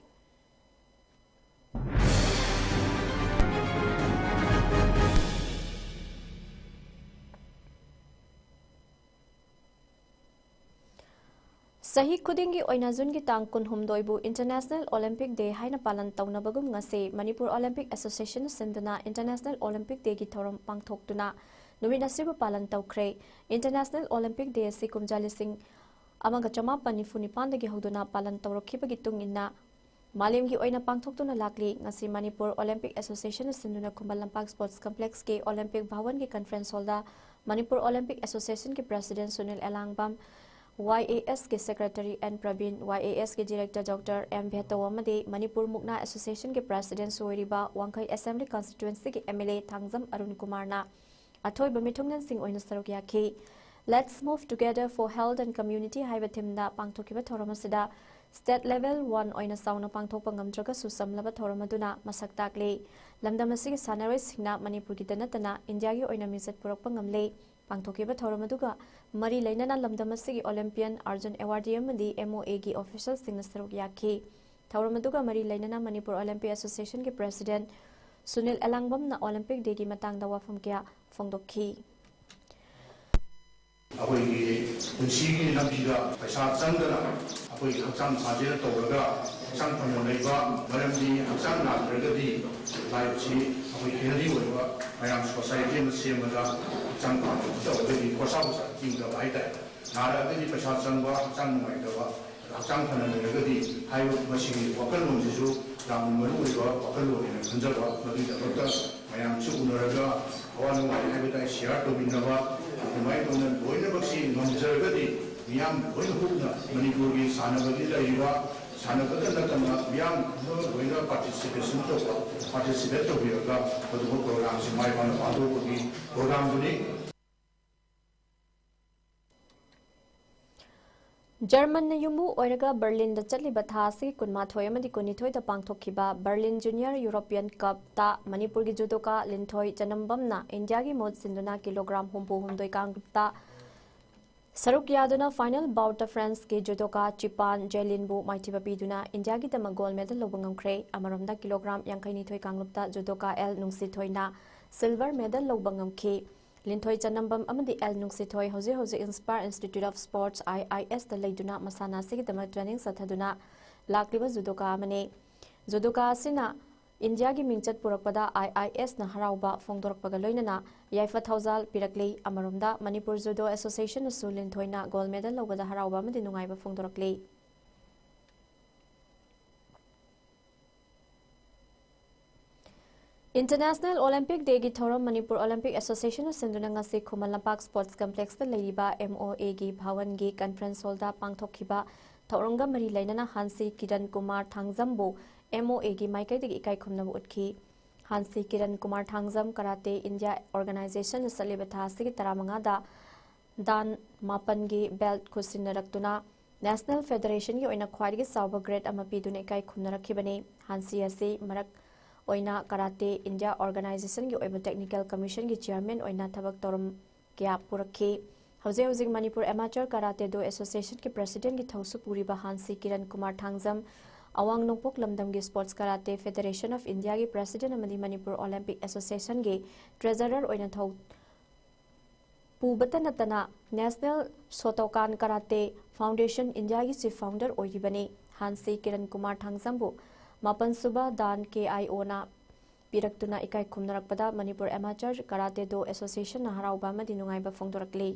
ꯆꯍꯤ ꯈꯨꯗꯤꯡꯒꯤ ꯑꯣꯏꯅ ꯖꯨꯟꯒꯤ ꯇꯥꯡ ꯀꯨꯟꯍꯨꯝꯗꯣꯏꯕꯨ ꯏꯟꯇꯔꯅꯦꯁꯅꯦꯜ ꯑꯣꯂꯤꯝꯄꯤꯛ ꯗꯦ ꯍꯥꯏꯅ ꯄꯥꯂꯟ ꯇꯧꯅꯕꯒꯨꯝ ꯉꯁꯤ ꯃꯅꯤꯄꯨꯔ ꯑꯣꯂꯤꯝꯄꯤꯛ ꯑꯦꯁꯣꯁꯤꯌꯦꯁꯟꯅ ꯁꯤꯟꯗꯨꯅ ꯏꯟꯇꯔꯅꯦꯁꯅꯦꯜ ꯑꯣꯂꯤꯝꯄꯤꯛ ꯗꯦꯒꯤ ꯊꯧꯔꯝ ꯄꯥꯡꯊꯣꯛꯇꯨꯅ ꯅꯨꯃꯤꯠ ꯑꯁꯤꯕꯨ ꯄꯥꯂꯟ ꯇꯧꯈ꯭ꯔꯦ꯫ ꯏꯟꯇꯔꯅꯦꯁꯅꯦꯜ ꯑꯣꯂꯤꯝꯄꯤꯛ ꯗꯦ ꯑꯁꯤ ꯀꯨꯝꯖꯥ ꯂꯤꯁꯤꯡ ꯑꯃꯒ ꯆꯃꯥꯄꯟ ꯅꯤꯐꯨ ꯅꯤꯄꯥꯟꯗꯒꯤ ꯍꯧꯗꯨꯅ ꯄꯥꯂꯟ ꯇꯧꯔꯛꯈꯤꯕꯒꯤ ꯇꯨꯡ ꯏꯟꯅ ꯃꯥꯂꯦꯝꯒꯤ ꯑꯣꯏꯅ ꯄꯥꯡꯊꯣꯛꯇꯨꯅ ꯂꯥꯛꯂꯤ꯫ ꯉꯁꯤ ꯃꯅꯤꯄꯨꯔ ꯑꯣꯂꯤꯝꯄꯤꯛ ꯑꯦꯁꯣꯁꯤꯌꯦꯁꯟꯅ ꯁꯤꯟꯗꯨꯅ ꯈꯨꯃꯟ ꯂꯝꯄꯥꯛ ꯁ꯭ꯄꯣꯔꯠꯁ ꯀꯝꯄ꯭ꯂꯦꯛꯁꯀꯤ ꯑꯣꯂꯤꯝꯄꯤꯛ ꯚꯋꯟꯒꯤ ꯀꯟꯐꯔꯦꯟꯁ ꯍꯣꯜꯗ ꯃꯅꯤꯄꯨꯔ ꯑꯣꯂꯤꯝꯄꯤꯛ ꯑꯦꯁꯣꯁꯤꯌꯦꯁꯟꯒꯤ president Sunil Elangbam, Y A ꯑꯦꯁꯀꯤ secretary N Prabin, Y A ꯑꯦꯁꯀꯤ ꯗꯤꯔꯦꯛꯇꯔ ꯗꯣꯛꯇꯔ ꯑꯦꯝ ꯚꯦꯇꯧ ꯑꯃꯗꯤ ꯃꯅꯤꯄꯨꯔ ꯃꯨꯛꯅꯥ ꯑꯦꯁꯣꯁꯤꯌꯦꯁꯟꯒꯤ ꯄ꯭ꯔꯁꯤꯗꯦꯟꯁꯨ ꯑꯣꯏꯔꯤꯕ ꯋꯥꯡꯈꯩ ꯑꯦꯁꯦꯝꯕ꯭ꯂꯤ ꯀꯟꯁꯇꯤꯇ꯭ꯋꯦꯟꯁꯤꯒꯤ M L A Thangjam Arun ꯀꯨꯃꯥꯔꯅ ꯑꯊꯣꯏꯕ ꯃꯤꯊꯨꯡꯂꯦꯟꯁꯤꯡ ꯑꯣꯏꯅ ꯁꯔꯨꯛ ꯌꯥꯈꯤ꯫ Let's Move Together for Health and Community ꯍꯥꯏꯕ ꯊꯤꯝꯗ ꯄꯥꯡꯊꯣꯛꯈꯤꯕ ꯊꯧꯔꯝ ꯑꯁꯤꯗ ꯁ꯭ꯇꯦꯠ ꯂꯦꯚꯦꯜ ꯋꯥꯟ ꯑꯣꯏꯅ ꯆꯥꯎꯅ ꯄꯥꯡꯊꯣꯛꯄ ꯉꯝꯗ꯭ꯔꯒꯁꯨ ꯆꯝꯂꯕ ꯊꯧꯔꯝ ꯑꯗꯨꯅ ꯃꯁꯛ ꯇꯥꯛꯂꯤ꯫ ꯂꯝꯗꯝ ꯑꯁꯤꯒꯤ ꯁꯥꯟꯅꯔꯣꯏꯁꯤꯡꯅ ꯃꯅꯤꯄꯨꯔꯒꯤꯗ ꯅꯠꯇꯅ ꯏꯟꯗꯤꯌꯥꯒꯤ ꯑꯣꯏꯅ ꯃꯤꯡꯆꯠ ꯄꯨꯔꯛꯄ ꯉꯝꯂꯦ꯫ ꯄꯥꯡꯊꯣꯛꯈꯤꯕ ꯊꯧꯔꯝ ꯑꯗꯨꯒ ꯃꯔꯤ ꯂꯩꯅꯅ ꯂꯝꯗꯝ ꯑꯁꯤꯒꯤ ꯑꯣꯂꯤꯝꯄꯤꯌꯟ, ꯑꯥꯔꯖꯨꯟ ꯑꯦꯋꯥꯔꯗꯤ ꯑꯃꯗꯤ ꯑꯦꯝ ꯑꯣ ꯑꯦꯒꯤ ꯑꯣꯐꯤꯁꯤꯌꯦꯜꯁꯤꯡꯅ ꯁꯔꯨꯛ ꯌꯥꯈꯤ꯫ ꯊꯧꯔꯝ ꯑꯗꯨꯒ ꯃꯔꯤ ꯂꯩꯅꯅ ꯃꯅꯤꯄꯨꯔ ꯑꯣꯂꯤꯝꯄꯤꯛ ꯑꯦꯁꯣꯁꯤꯌꯦꯁꯟꯒꯤ ꯄ꯭ꯔꯁꯤꯗꯦꯟ ꯁꯨꯅꯤꯜ ꯑꯦꯂꯥꯡꯕꯝꯅ ꯑꯣꯂꯤꯝꯄꯤꯛ ꯗꯦꯒꯤ ꯃꯇꯥꯡꯗ ꯋꯥꯐꯝ ꯀꯌꯥ ꯐꯣꯡꯗꯣꯛꯈꯤ꯫ ꯑꯩꯈꯣꯏꯒꯤ ꯄꯨꯟꯁꯤꯒꯤ ꯂꯝꯕꯤꯗ ꯄꯩꯁꯥ ꯆꯪꯗꯅ ꯑꯩꯈꯣꯏꯒꯤ ꯍꯛꯆꯥꯡ ꯁꯥꯖꯦꯜ ꯇꯧꯔꯒ ꯍꯛꯆꯥꯡ ꯐꯅ ꯂꯩꯕ, ꯃꯔꯝꯗꯤ ꯍꯛꯆꯥꯡ ꯅꯥꯗ꯭ꯔꯒꯗꯤ life ꯁꯤ ꯑꯩꯈꯣꯏ healthy ꯑꯣꯏꯕ ꯃꯌꯥꯝ society ꯑꯃ ꯁꯦꯝꯕꯗ ꯍꯛꯆꯥꯡ ꯐꯅ ꯇꯧꯔꯒꯗꯤ ꯈꯣꯔꯁꯥ ꯄꯩꯁꯥ ꯇꯤꯡꯗꯕ ꯍꯥꯏꯇꯥꯔꯦ꯫ ꯅꯥꯔꯛꯑꯒꯗꯤ ꯄꯩꯁꯥ ꯆꯪꯕ, ꯍꯛꯆꯥꯡ ꯅꯨꯡꯉꯥꯏꯇꯕ, ꯍꯛꯆꯥꯡ ꯐꯅ ꯂꯩꯔꯒꯗꯤ ꯍꯥꯏꯕ ꯃꯁꯤꯒꯤ ꯋꯥꯈꯜꯂꯣꯟꯁꯤꯁꯨ ꯌꯥꯝꯅ ꯃꯔꯨ ꯑꯣꯏꯕ ꯋꯥꯈꯜꯂꯣꯟ ꯑꯣꯏꯅ ꯈꯟꯖꯕ꯫ ꯃꯗꯨꯒꯤꯗꯃꯛꯇ ꯃꯌꯥꯝꯁꯨ ꯎꯅꯔꯒ ꯑꯋꯥ ꯅꯨꯡꯉꯥꯏ ꯍꯥꯏꯕ ꯇꯥꯏ share ꯇꯧꯃꯤꯟꯅꯕ, ꯑꯗꯨꯃꯥꯏꯅ ꯇꯧꯅ ꯂꯣꯏꯅꯃꯛꯁꯤ ꯉꯝꯖꯔꯒꯗꯤ, ꯃꯤꯌꯥꯝ ꯂꯣꯏꯅ ꯍꯨꯞꯅ ꯃꯅꯤꯄꯨꯔꯒꯤ ꯁꯥꯟꯅꯕꯒꯤ ꯂꯩꯔꯤꯕ ꯁꯥꯟꯅꯕꯗ ꯅꯠꯇꯅ ꯃꯤꯌꯥꯝ ꯂꯣꯏꯅ participation ꯇꯧꯕ, participate ꯇꯧꯕꯤꯔꯒ ꯃꯗꯨꯒꯨꯝꯕ programꯁꯤ ꯃꯥꯏ ꯄꯥꯛꯅ ꯄꯥꯡꯊꯣꯛꯄꯒꯤ programꯗꯨꯅꯤ꯫ ꯖꯔꯃꯟꯅ ꯌꯨꯝꯕꯨ ꯑꯣꯏꯔꯒ ꯕꯔꯂꯤꯟꯗ ꯆꯠꯂꯤꯕ ꯊꯥ ꯑꯁꯤꯒꯤ ꯀꯨꯟꯃꯥꯊꯣꯏ ꯑꯃꯗꯤ ꯀꯨꯟꯅꯤꯊꯣꯏꯗ ꯄꯥꯡꯊꯣꯛꯈꯤꯕ ꯕꯔꯂꯤꯟ ꯖꯨꯅꯤꯌꯔ ꯌꯨꯔꯣꯄꯤꯌꯟ ꯀꯞꯇ ꯃꯅꯤꯄꯨꯔꯒꯤ ꯖꯨꯗꯣꯀꯥ ꯂꯤꯟꯊꯣꯏ ꯆꯅꯝꯕꯝꯅ ꯏꯟꯗꯤꯌꯥꯒꯤ ꯃꯍꯨꯠ ꯁꯤꯟꯗꯨꯅ ꯀꯤꯂꯣꯒ꯭ꯔꯥꯝ ꯍꯨꯝꯐꯨ ꯍꯨꯝꯗꯣꯏ ꯀꯥꯡꯂꯨꯞꯇ ꯁꯔꯨꯛ ꯌꯥꯗꯨꯅ final boutꯇ ꯐ꯭ꯔꯥꯟꯁꯀꯤ ꯖꯨꯗꯣꯀꯥ ꯆꯤꯄꯥꯟ ꯖꯦꯂꯤꯟꯕꯨ ꯃꯥꯏꯊꯤꯕ ꯄꯤꯗꯨꯅ ꯏꯟꯗꯤꯌꯥꯒꯤꯗꯃꯛ gold medal ꯂꯧꯕ ꯉꯝꯈ꯭ꯔꯦ꯫ ꯑꯃꯔꯣꯝꯗ ꯀꯤꯂꯣꯒ꯭ꯔꯥꯝ ꯌꯥꯡꯈꯩꯅꯤꯊꯣꯏ ꯀꯥꯡꯂꯨꯞꯇ ꯖꯨꯗꯣꯀꯥ ꯑꯦꯜ ꯅꯨꯡꯁꯤꯊꯣꯏꯅ silver medal ꯂꯧꯕ ꯉꯝꯈꯤ꯫ ꯂꯤꯟꯊꯣꯏ ꯆꯅꯝꯕꯝ ꯑꯃꯗꯤ ꯑꯦꯜ ꯅꯨꯡꯁꯤꯊꯣꯏ ꯍꯧꯖꯤꯛ ꯍꯧꯖꯤꯛ Inspire Institute of Sports, I I S ꯇ ꯂꯩꯗꯨꯅ ꯃꯁꯥꯟꯅ ꯑꯁꯤꯒꯤꯗꯃꯛ training ꯆꯠꯊꯗꯨꯅ ꯂꯥꯛꯂꯤꯕ ꯖꯨꯗꯣꯀꯥ ꯑꯃꯅꯤ꯫ ꯖꯨꯗꯣꯀꯥ ꯑꯁꯤꯅ ꯏꯟꯗꯤꯌꯥꯒꯤ ꯃꯤꯡꯆꯠ ꯄꯨꯔꯛꯄꯗ ꯑꯥꯏ ꯑꯥꯏ ꯑꯦꯁꯅ ꯍꯔꯥꯎꯕ ꯐꯣꯡꯗꯣꯔꯛꯄꯒ ꯂꯣꯏꯅꯅ ꯌꯥꯏꯐ ꯊꯧꯖꯥꯜ ꯄꯤꯔꯛꯂꯤ꯫ ꯑꯃꯔꯣꯝꯗ ꯃꯅꯤꯄꯨꯔ ꯖꯨꯗꯣ ꯑꯦꯁꯣꯁꯤꯌꯦꯁꯟꯅꯁꯨ ꯂꯤꯟꯊꯣꯏꯅ ꯒꯣꯜ ꯃꯦꯗꯜ ꯂꯧꯕꯗ ꯍꯔꯥꯎꯕ ꯑꯃꯗꯤ ꯅꯨꯡꯉꯥꯏꯕ ꯐꯣꯡꯗꯣꯔꯛꯂꯤ꯫ International Olympic Day ꯒꯤ ꯊꯧꯔꯝ ꯃꯅꯤꯄꯨꯔ ꯑꯣꯂꯤꯝꯄꯤꯛ ꯑꯦꯁꯣꯁꯤꯌꯦꯁꯟꯅ ꯁꯤꯟꯗꯨꯅ ꯉꯁꯤ ꯈꯨꯃꯟ ꯂꯝꯄꯥꯛ ꯁ꯭ꯄꯣꯔꯠꯁ ꯀꯝꯄ꯭ꯂꯦꯛꯁꯇ ꯂꯩꯔꯤꯕ ꯑꯦꯝ ꯑꯣ ꯑꯦꯒꯤ ꯚꯋꯟꯒꯤ ꯀꯟꯐꯔꯦꯟꯁ ꯍꯣꯜꯗ ꯄꯥꯡꯊꯣꯛꯈꯤꯕ ꯊꯧꯔꯝꯒ ꯃꯔꯤ ꯂꯩꯅꯅ ꯍꯥꯟꯁꯤ ꯀꯤꯔꯟ ꯀꯨꯃꯥꯔ ꯊꯥꯡꯖꯝꯕꯨ ꯑꯦꯝ ꯑꯣ ꯑꯦꯒꯤ ꯃꯥꯏꯀꯩꯗꯒꯤ ꯏꯀꯥꯏ ꯈꯨꯝꯅꯕ ꯎꯠꯈꯤ꯫ ꯍꯥꯟꯁꯤ ꯀꯤꯔꯟ ꯀꯨꯃꯥꯔ ꯊꯥꯡꯖꯝ ꯀꯔꯥꯇꯦ ꯏꯟꯗꯤꯌꯥ ꯑꯣꯔꯒꯅꯥꯏꯖꯦꯁꯟꯅ ꯆꯠꯂꯤꯕ ꯊꯥ ꯑꯁꯤꯒꯤ ꯇꯔꯥꯃꯉꯥꯗ ꯗꯥꯟ ꯃꯥꯄꯟꯒꯤ ꯕꯦꯜꯠ ꯈꯨꯠꯁꯤꯟꯅꯔꯛꯇꯨꯅ ꯅꯦꯁꯅꯦꯜ ꯐꯦꯗꯔꯦꯁꯟꯒꯤ ꯑꯣꯏꯅ ꯈ꯭ꯋꯥꯏꯗꯒꯤ ꯆꯥꯎꯕ ꯒ꯭ꯔꯦꯗ ꯑꯃ ꯄꯤꯗꯨꯅ ꯏꯀꯥꯏ ꯈꯨꯝꯅꯔꯛꯈꯤꯕꯅꯤ꯫ ꯍꯥꯟꯁꯤ ꯑꯁꯤ ꯃꯔꯛ ꯑꯣꯏꯅ ꯀꯔꯥꯇꯦ ꯏꯟꯗꯤꯌꯥ ꯑꯣꯔꯒꯅꯥꯏꯖꯦꯁꯟꯒꯤ ꯑꯣꯏꯕ ꯇꯦꯛꯅꯤꯀꯦꯜ ꯀꯃꯤꯁꯟꯒꯤ ꯆꯤꯌꯔꯃꯦꯟ ꯑꯣꯏꯅ ꯊꯕꯛ ꯊꯧꯔꯝ ꯀꯌꯥ ꯄꯨꯔꯛꯈꯤ꯫ ꯍꯧꯖꯤꯛ ꯍꯧꯖꯤꯛ ꯃꯅꯤꯄꯨꯔ ꯑꯦꯃꯥꯆꯔ ꯀꯔꯥꯇꯦ ꯗꯣ ꯑꯦꯁꯣꯁꯤꯌꯦꯁꯟꯒꯤ ꯄ꯭ꯔꯦꯁꯤꯗꯦꯟꯒꯤ ꯊꯧꯁꯨ ꯄꯨꯔꯤꯕ ꯍꯥꯟꯁꯤ ꯀꯤꯔꯟ ꯀꯨꯃꯥꯔ ꯊꯥꯡꯖꯝ ꯑꯋꯥꯡ ꯅꯣꯡꯄꯣꯛ ꯂꯝꯗꯝꯒꯤ ꯁ꯭ꯄꯣꯔꯠꯁ ꯀꯔꯥꯇꯦ ꯐꯦꯗꯔꯦꯁꯟ ꯑꯣꯐ ꯏꯟꯗꯤꯌꯥꯒꯤ ꯄ꯭ꯔꯦꯁꯤꯗꯦꯟ ꯑꯃꯗꯤ ꯃꯅꯤꯄꯨꯔ ꯑꯣꯂꯤꯝꯄꯤꯛ ꯑꯦꯁꯣꯁꯤꯌꯦꯁꯟꯒꯤ ꯇ꯭ꯔꯦꯖꯔꯔ ꯑꯣꯏꯅ ꯊꯧ ꯄꯨꯕꯇ ꯅꯠꯇꯅ ꯅꯦꯁꯅꯦꯜ ꯁꯣꯇꯣꯀꯥꯟ ꯀꯔꯥꯇꯦ ꯐꯥꯎꯟꯗꯦꯁꯟ ꯏꯟꯗꯤꯌꯥꯒꯤ ꯆꯤꯐ ꯐꯥꯎꯟꯗꯔ ꯑꯣꯏꯔꯤꯕꯅꯤ꯫ ꯍꯥꯟꯁꯤ ꯀꯤꯔꯟ ꯀꯨꯃꯥꯔ ꯊꯥꯡꯖꯝꯕꯨ ꯃꯥꯄꯟ ꯁꯨꯕ ꯗꯥꯟ ꯀꯦ ꯑꯥꯏ ꯑꯣꯅ ꯄꯤꯔꯛꯇꯨꯅ ꯏꯀꯥꯏ ꯈꯨꯝꯅꯔꯛꯄꯗ ꯃꯅꯤꯄꯨꯔ ꯑꯦꯃꯥꯆꯔ ꯀꯔꯥꯇꯦ ꯗꯣ ꯑꯦꯁꯣꯁꯤꯌꯦꯁꯟꯅ ꯍꯔꯥꯎꯕ ꯑꯃꯗꯤ ꯅꯨꯡꯉꯥꯏꯕ ꯐꯣꯡꯗꯣꯔꯛꯂꯤ꯫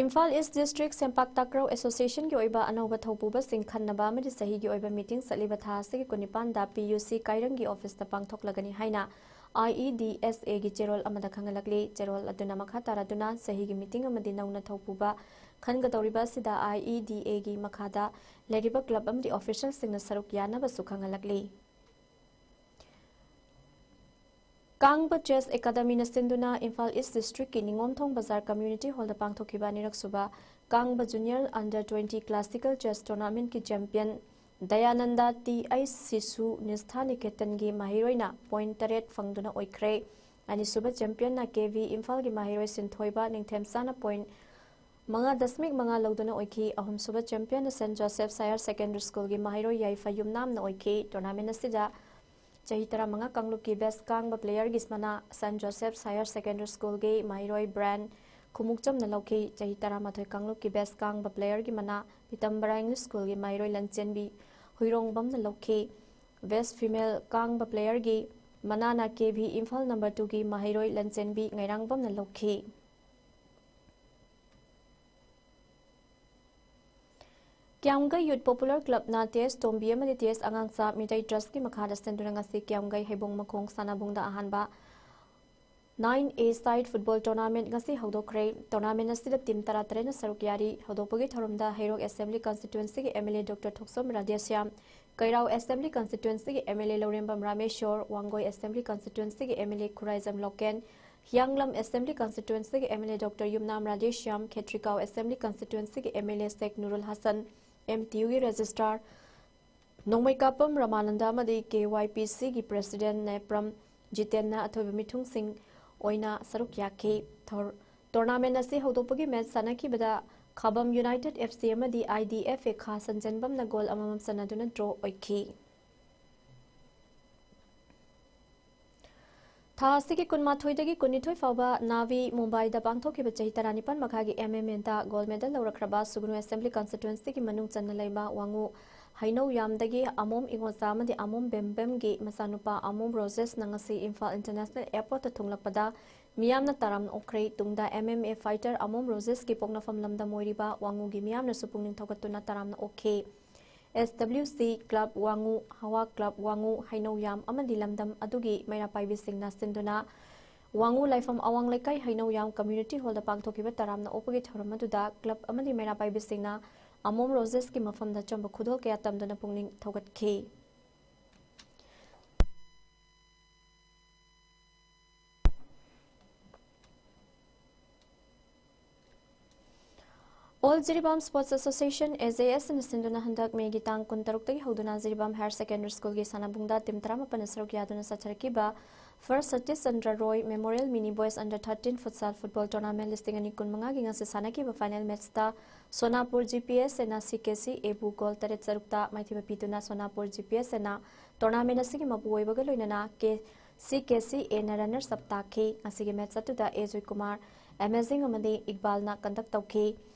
ꯏꯝꯐꯥꯜ ꯏꯁ ꯗꯤꯁꯇ꯭ꯔꯤꯛ ꯁꯦꯝꯄꯥꯛ ꯇꯥꯀ꯭ꯔꯧ ꯑꯦꯁꯣꯁꯤꯌꯦꯁꯟꯒꯤ ꯑꯣꯏꯕ ꯑꯅꯧꯕ ꯊꯧꯄꯨꯕꯁꯤꯡ ꯈꯟꯅꯕ ꯑꯃꯗꯤ ꯆꯍꯤꯒꯤ ꯑꯣꯏꯕ ꯃꯤꯇꯤꯡ ꯆꯠꯂꯤꯕ ꯊꯥ ꯑꯁꯤꯒꯤ ꯀꯨꯟꯅꯤꯄꯥꯟꯗ ꯄꯤ ꯌꯨ ꯁꯤ ꯀꯥꯏꯔꯪꯒꯤ ꯑꯣꯐꯤꯁꯇ ꯄꯥꯡꯊꯣꯛꯂꯒꯅꯤ ꯍꯥꯏꯅ ꯑꯥꯏ ꯏ ꯗꯤ ꯑꯦꯁ ꯑꯦꯒꯤ ꯆꯦꯔꯣꯜ ꯑꯃꯗ ꯈꯪꯍꯜꯂꯛꯂꯤ꯫ ꯆꯦꯔꯣꯜ ꯑꯗꯨꯅ ꯃꯈꯥ ꯇꯥꯔꯗꯨꯅ ꯆꯍꯤꯒꯤ ꯃꯤꯇꯤꯡ ꯑꯃꯗꯤ ꯅꯧꯅ ꯊꯧꯄꯨꯕ ꯈꯟꯒꯗꯧꯔꯤꯕ ꯑꯁꯤꯗ ꯑꯥꯏ ꯏ ꯗꯤ ꯑꯦꯒꯤ ꯃꯈꯥꯗ ꯂꯩꯔꯤꯕ ꯀ꯭ꯂꯕ ꯑꯃꯗꯤ ꯑꯣꯐꯤꯁꯤꯌꯦꯜꯁꯤꯡꯅ ꯁꯔꯨꯛ ꯌꯥꯅꯕꯁꯨ ꯈꯪꯍꯜꯂꯛꯂꯤ꯫ ꯀꯥꯡꯕ ꯆꯦꯁ ꯑꯦꯀꯥꯗꯃꯤꯅ ꯁꯤꯟꯗꯨꯅ ꯏꯝꯐꯥꯜ ꯏꯁ ꯗꯤꯁꯇ꯭ꯔꯤꯛꯀꯤ ꯅꯤꯉꯣꯝꯊꯣꯡ ꯕꯖꯥꯔ ꯀꯝꯃ꯭ꯌꯨꯅꯤꯇꯤ ꯍꯣꯜꯗ ꯄꯥꯡꯊꯣꯛꯈꯤꯕ ꯑꯅꯤꯔꯛꯁꯨꯕ ꯀꯥꯡꯕ junior under twenty classical chess ꯇꯣꯔꯅꯥꯃꯦꯟꯠꯀꯤ ꯆꯦꯝꯄꯤꯌꯟ ꯗꯌꯥꯅꯟꯗ ꯇꯤ ꯑꯩꯆ ꯁꯤꯁꯨ ꯅꯤꯁꯊꯥ ꯅꯤꯀꯦꯇꯟꯒꯤ ꯃꯍꯩꯔꯣꯏꯅ ꯄꯣꯏꯟꯠ ꯇꯔꯦꯠ ꯐꯪꯗꯨꯅ ꯑꯣꯏꯈ꯭ꯔꯦ꯫ ꯑꯅꯤꯁꯨꯕ ꯆꯦꯝꯄꯤꯌꯟꯅ ꯀꯦ ꯚꯤ ꯏꯝꯐꯥꯜꯒꯤ ꯃꯍꯩꯔꯣꯏ ꯁꯤꯟꯊꯣꯏꯕ ꯅꯤꯡꯊꯦꯝꯆꯥꯅ ꯄꯣꯏꯟꯠ ꯃꯉꯥ ꯗꯁꯃꯤꯛ ꯃꯉꯥ ꯂꯧꯗꯨꯅ ꯑꯣꯏꯈꯤ꯫ ꯑꯍꯨꯝꯁꯨꯕ ꯆꯦꯝꯄꯤꯌꯟꯅ ꯁꯦꯟꯠ ꯖꯣꯁꯦꯐ ꯍꯥꯌꯔ ꯁꯦꯀꯦꯟꯗꯔꯤ ꯁ꯭ꯀꯨꯜꯒꯤ ꯃꯍꯩꯔꯣꯏ ꯌꯥꯏꯐ ꯌꯨꯝꯅꯥꯝꯅ ꯑꯣꯏꯈꯤ꯫ ꯇꯣꯔꯅꯥꯃꯦꯟꯠ ꯑꯁꯤꯗ ꯆꯍꯤ ꯇꯔꯥꯃꯉꯥ ꯀꯥꯡꯂꯨꯞꯀꯤ ꯕꯦꯁ ꯀꯥꯡꯕ ꯄ꯭ꯂꯦꯌꯔꯒꯤ ꯃꯅꯥ ꯁꯦꯟꯠ ꯖꯣꯁꯦꯐ ꯍꯥꯌꯔ ꯁꯦꯀꯦꯟꯗꯔꯤ ꯁ꯭ꯀꯨꯜꯒꯤ ꯃꯍꯩꯔꯣꯏ ꯕ꯭ꯔꯥꯌꯟ ꯈꯨꯃꯨꯛꯆꯝꯅ ꯂꯧꯈꯤ꯫ ꯆꯍꯤ ꯇꯔꯥꯃꯥꯊꯣꯏ ꯀꯥꯡꯂꯨꯞꯀꯤ best ꯀꯥꯡꯕ playerꯒꯤ ꯃꯅꯥ ꯄꯤꯇꯝꯕꯔꯥ English Schoolꯒꯤ ꯃꯍꯩꯔꯣꯏ ꯂꯟꯆꯦꯟꯕꯤ ꯍꯨꯏꯔꯣꯡꯕꯝꯅ ꯂꯧꯈꯤ꯫ Best female ꯀꯥꯡꯕ playerꯒꯤ ꯃꯅꯥꯅ K V ꯏꯝꯐꯥꯜ number twoꯒꯤ ꯃꯍꯩꯔꯣꯏ ꯂꯟꯆꯦꯟꯕꯤ ꯉꯩꯔꯥꯡꯕꯝꯅ ꯂꯧꯈꯤ꯫ ꯀ꯭ꯌꯥꯝꯒꯩ Youth Popular Clubꯅ T S ꯇꯣꯝꯕꯤ ꯑꯃꯗꯤ T S ꯑꯉꯥꯡꯆꯥ ꯃꯤꯇꯩ Trustꯀꯤ ꯃꯈꯥꯗ ꯁꯤꯟꯗꯨꯅ ꯉꯁꯤ ꯀ꯭ꯌꯥꯝꯒꯩ ꯍꯩꯕꯣꯡ ꯃꯈꯣꯡ ꯁꯥꯟꯅꯕꯨꯡꯗ ꯑꯍꯥꯟꯕ nine A side football tournament ꯉꯁꯤ ꯍꯧꯗꯣꯛꯈ꯭ꯔꯦ꯫ Tournament ꯑꯁꯤꯗ team ꯇꯔꯥꯇꯔꯦꯠꯅ ꯁꯔꯨꯛ ꯌꯥꯔꯤ꯫ ꯍꯧꯗꯣꯛꯄꯒꯤ ꯊꯧꯔꯝꯗ ꯍꯩꯔꯣꯛ Assembly Constituencyꯒꯤ M L A Doctor Thokchom Radheshyam, Keirao Assembly Constituencyꯒꯤ M L A Lourembam Rameshwar, Wangoi Assembly Constituencyꯒꯤ M L A Khuraijam Loken, Hiyanglam Assembly Constituencyꯒꯤ M L A Doctor Yumnam Radheshyam, Khetrigao Assembly Constituencyꯒꯤ M L A Sheikh Nurul Hasan, M T Uꯒꯤ Registrar ꯅꯣꯡꯃꯩꯀꯥꯄꯝ ꯔꯃꯥꯅꯟꯗ ꯑꯃꯗꯤ K Y P Cꯒꯤ President Nepram ꯖꯤꯇꯦꯟꯅ ꯑꯊꯣꯏꯕ ꯃꯤꯊꯨꯡꯁꯤꯡ ꯑꯣꯏꯅ ꯁꯔꯨꯛ ꯌꯥꯈꯤ꯫ ꯊꯧ-, tournament ꯑꯁꯤ ꯍꯧꯗꯣꯛꯄꯒꯤ match ꯁꯥꯟꯅꯈꯤꯕꯗ ꯈꯥꯕꯝ United F C ꯑꯃꯗꯤ I D F A ꯈꯥ ꯁꯟꯖꯦꯟꯕꯝꯅ goal ꯑꯃꯃꯝ ꯆꯟꯅꯗꯨꯅ draw ꯑꯣꯏꯈꯤ꯫ ꯊꯥ ꯑꯁꯤꯒꯤ ꯀꯨꯟꯃꯥꯊꯣꯏꯗꯒꯤ ꯀꯨꯟꯅꯤꯊꯣꯏ ꯐꯥꯎꯕ ꯅꯥꯚꯤ ꯃꯨꯝꯕꯥꯏꯗ ꯄꯥꯡꯊꯣꯛꯈꯤꯕ ꯆꯍꯤ ꯇꯔꯥꯅꯤꯄꯥꯟ ꯃꯈꯥꯒꯤ M M Aꯗ gold medal ꯂꯧꯔꯛꯈ꯭ꯔꯕ ꯁꯨꯒꯅꯨ Assembly Constituencyꯒꯤ ꯃꯅꯨꯡ ꯆꯟꯅ ꯂꯩꯕ ꯋꯥꯉꯨ ꯍꯩꯅꯧ ꯌꯥꯝꯗꯒꯤ ꯑꯃꯣꯝ ꯏꯉꯣꯆꯥ ꯑꯃꯗꯤ ꯑꯃꯣꯝ ꯕꯦꯝꯕꯦꯝꯒꯤ ꯃꯆꯥꯅꯨꯄꯥ ꯑꯃꯣꯝ ꯔꯣꯖꯦꯁꯅ ꯉꯁꯤ ꯏꯝꯐꯥꯜ International Airportꯇ ꯊꯨꯡꯂꯛꯄꯗ ꯃꯤꯌꯥꯝꯅ ꯇꯔꯥꯝꯅ ꯑꯣꯛꯈ꯭ꯔꯦ꯫ ꯇꯨꯡꯗ M M A fighter ꯑꯃꯣꯝ ꯔꯣꯖꯦꯁꯀꯤ ꯄꯣꯛꯅꯐꯝ ꯂꯝꯗꯝ ꯑꯣꯏꯔꯤꯕ ꯋꯥꯉꯨꯒꯤ ꯃꯤꯌꯥꯝꯅꯁꯨ ꯄꯨꯛꯅꯤꯡ ꯊꯧꯒꯠꯇꯨꯅ ꯇꯔꯥꯝꯅ ꯑꯣꯛꯈꯤ꯫ S W C Club ꯋꯥꯉꯨ, ꯍꯋꯥ Club ꯋꯥꯉꯨ, ꯍꯩꯅꯧ ꯌꯥꯝ ꯑꯃꯗꯤ ꯂꯝꯗꯝ ꯑꯗꯨꯒꯤ ꯃꯩꯔꯥ ꯄꯥꯏꯕꯤꯁꯤꯡꯅ ꯁꯤꯟꯗꯨꯅ ꯋꯥꯉꯨ ꯂꯥꯏꯐꯝ ꯑꯋꯥꯡ ꯂꯩꯀꯥꯏ ꯍꯩꯅꯧ ꯌꯥꯝ Community Hallꯗ ꯄꯥꯡꯊꯣꯛꯈꯤꯕ ꯇꯔꯥꯝꯅ ꯑꯣꯛꯄꯒꯤ ꯊꯧꯔꯝ ꯑꯗꯨꯗ club ꯑꯃꯗꯤ ꯃꯩꯔꯥ ꯄꯥꯏꯕꯤꯁꯤꯡꯅ ꯑꯃꯣꯝ ꯔꯣꯖꯦꯁꯀꯤ ꯃꯐꯝꯗ ꯑꯆꯝꯕ ꯈꯨꯗꯣꯜ ꯀꯌꯥ ꯇꯝꯗꯨꯅ ꯄꯨꯛꯅꯤꯡ ꯊꯧꯒꯠꯈꯤ꯫ All Jiribam Sports Association, A J S, ꯅ ꯁꯤꯟꯗꯨꯅ ꯍꯟꯗꯛ ꯃꯦꯒꯤ ꯇꯥꯡ ꯀꯨꯟꯇꯔꯨꯛꯇꯒꯤ ꯍꯧꯗꯨꯅ ꯖꯤꯔꯤꯕꯥꯝ Higher Secondary Schoolꯒꯤ ꯁꯥꯟꯅꯕꯨꯡꯗ team ꯇꯔꯥꯃꯥꯄꯟꯅ ꯁꯔꯨꯛ ꯌꯥꯗꯨꯅ ꯆꯠꯊꯔꯛꯈꯤꯕ First Satish Chandra Roy Memorial Mini Boys Under thirteen Futsal Football Tournament ꯂꯤꯁꯤꯡ ꯑꯅꯤ ꯀꯨꯟꯃꯉꯥꯒꯤ ꯉꯁꯤ ꯁꯥꯟꯅꯈꯤꯕ final matchꯇ ꯁꯣꯅꯥꯄꯨꯔ G P S Aꯅ C K C Aꯕꯨ goal ꯇꯔꯦꯠ ꯆꯔꯨꯛꯇ ꯃꯥꯏꯊꯤꯕ ꯄꯤꯗꯨꯅ ꯁꯣꯅꯥꯄꯨꯔ G P S Aꯅ tournament ꯑꯁꯤꯒꯤ ꯃꯄꯨ ꯑꯣꯏꯕꯒ ꯂꯣꯏꯅꯅ ꯀꯦ-, C K C Aꯅ runners up ꯇꯥꯈꯤ꯫ ꯉꯁꯤꯒꯤ match ꯑꯗꯨꯗ A ꯖꯣꯏꯀꯨꯃꯥꯔ, ꯑꯦꯃꯦꯖꯤꯡ ꯑꯃꯗꯤ ꯏꯛꯕꯥꯜꯅ ꯀꯟꯗꯛ ꯇꯧꯈꯤ꯫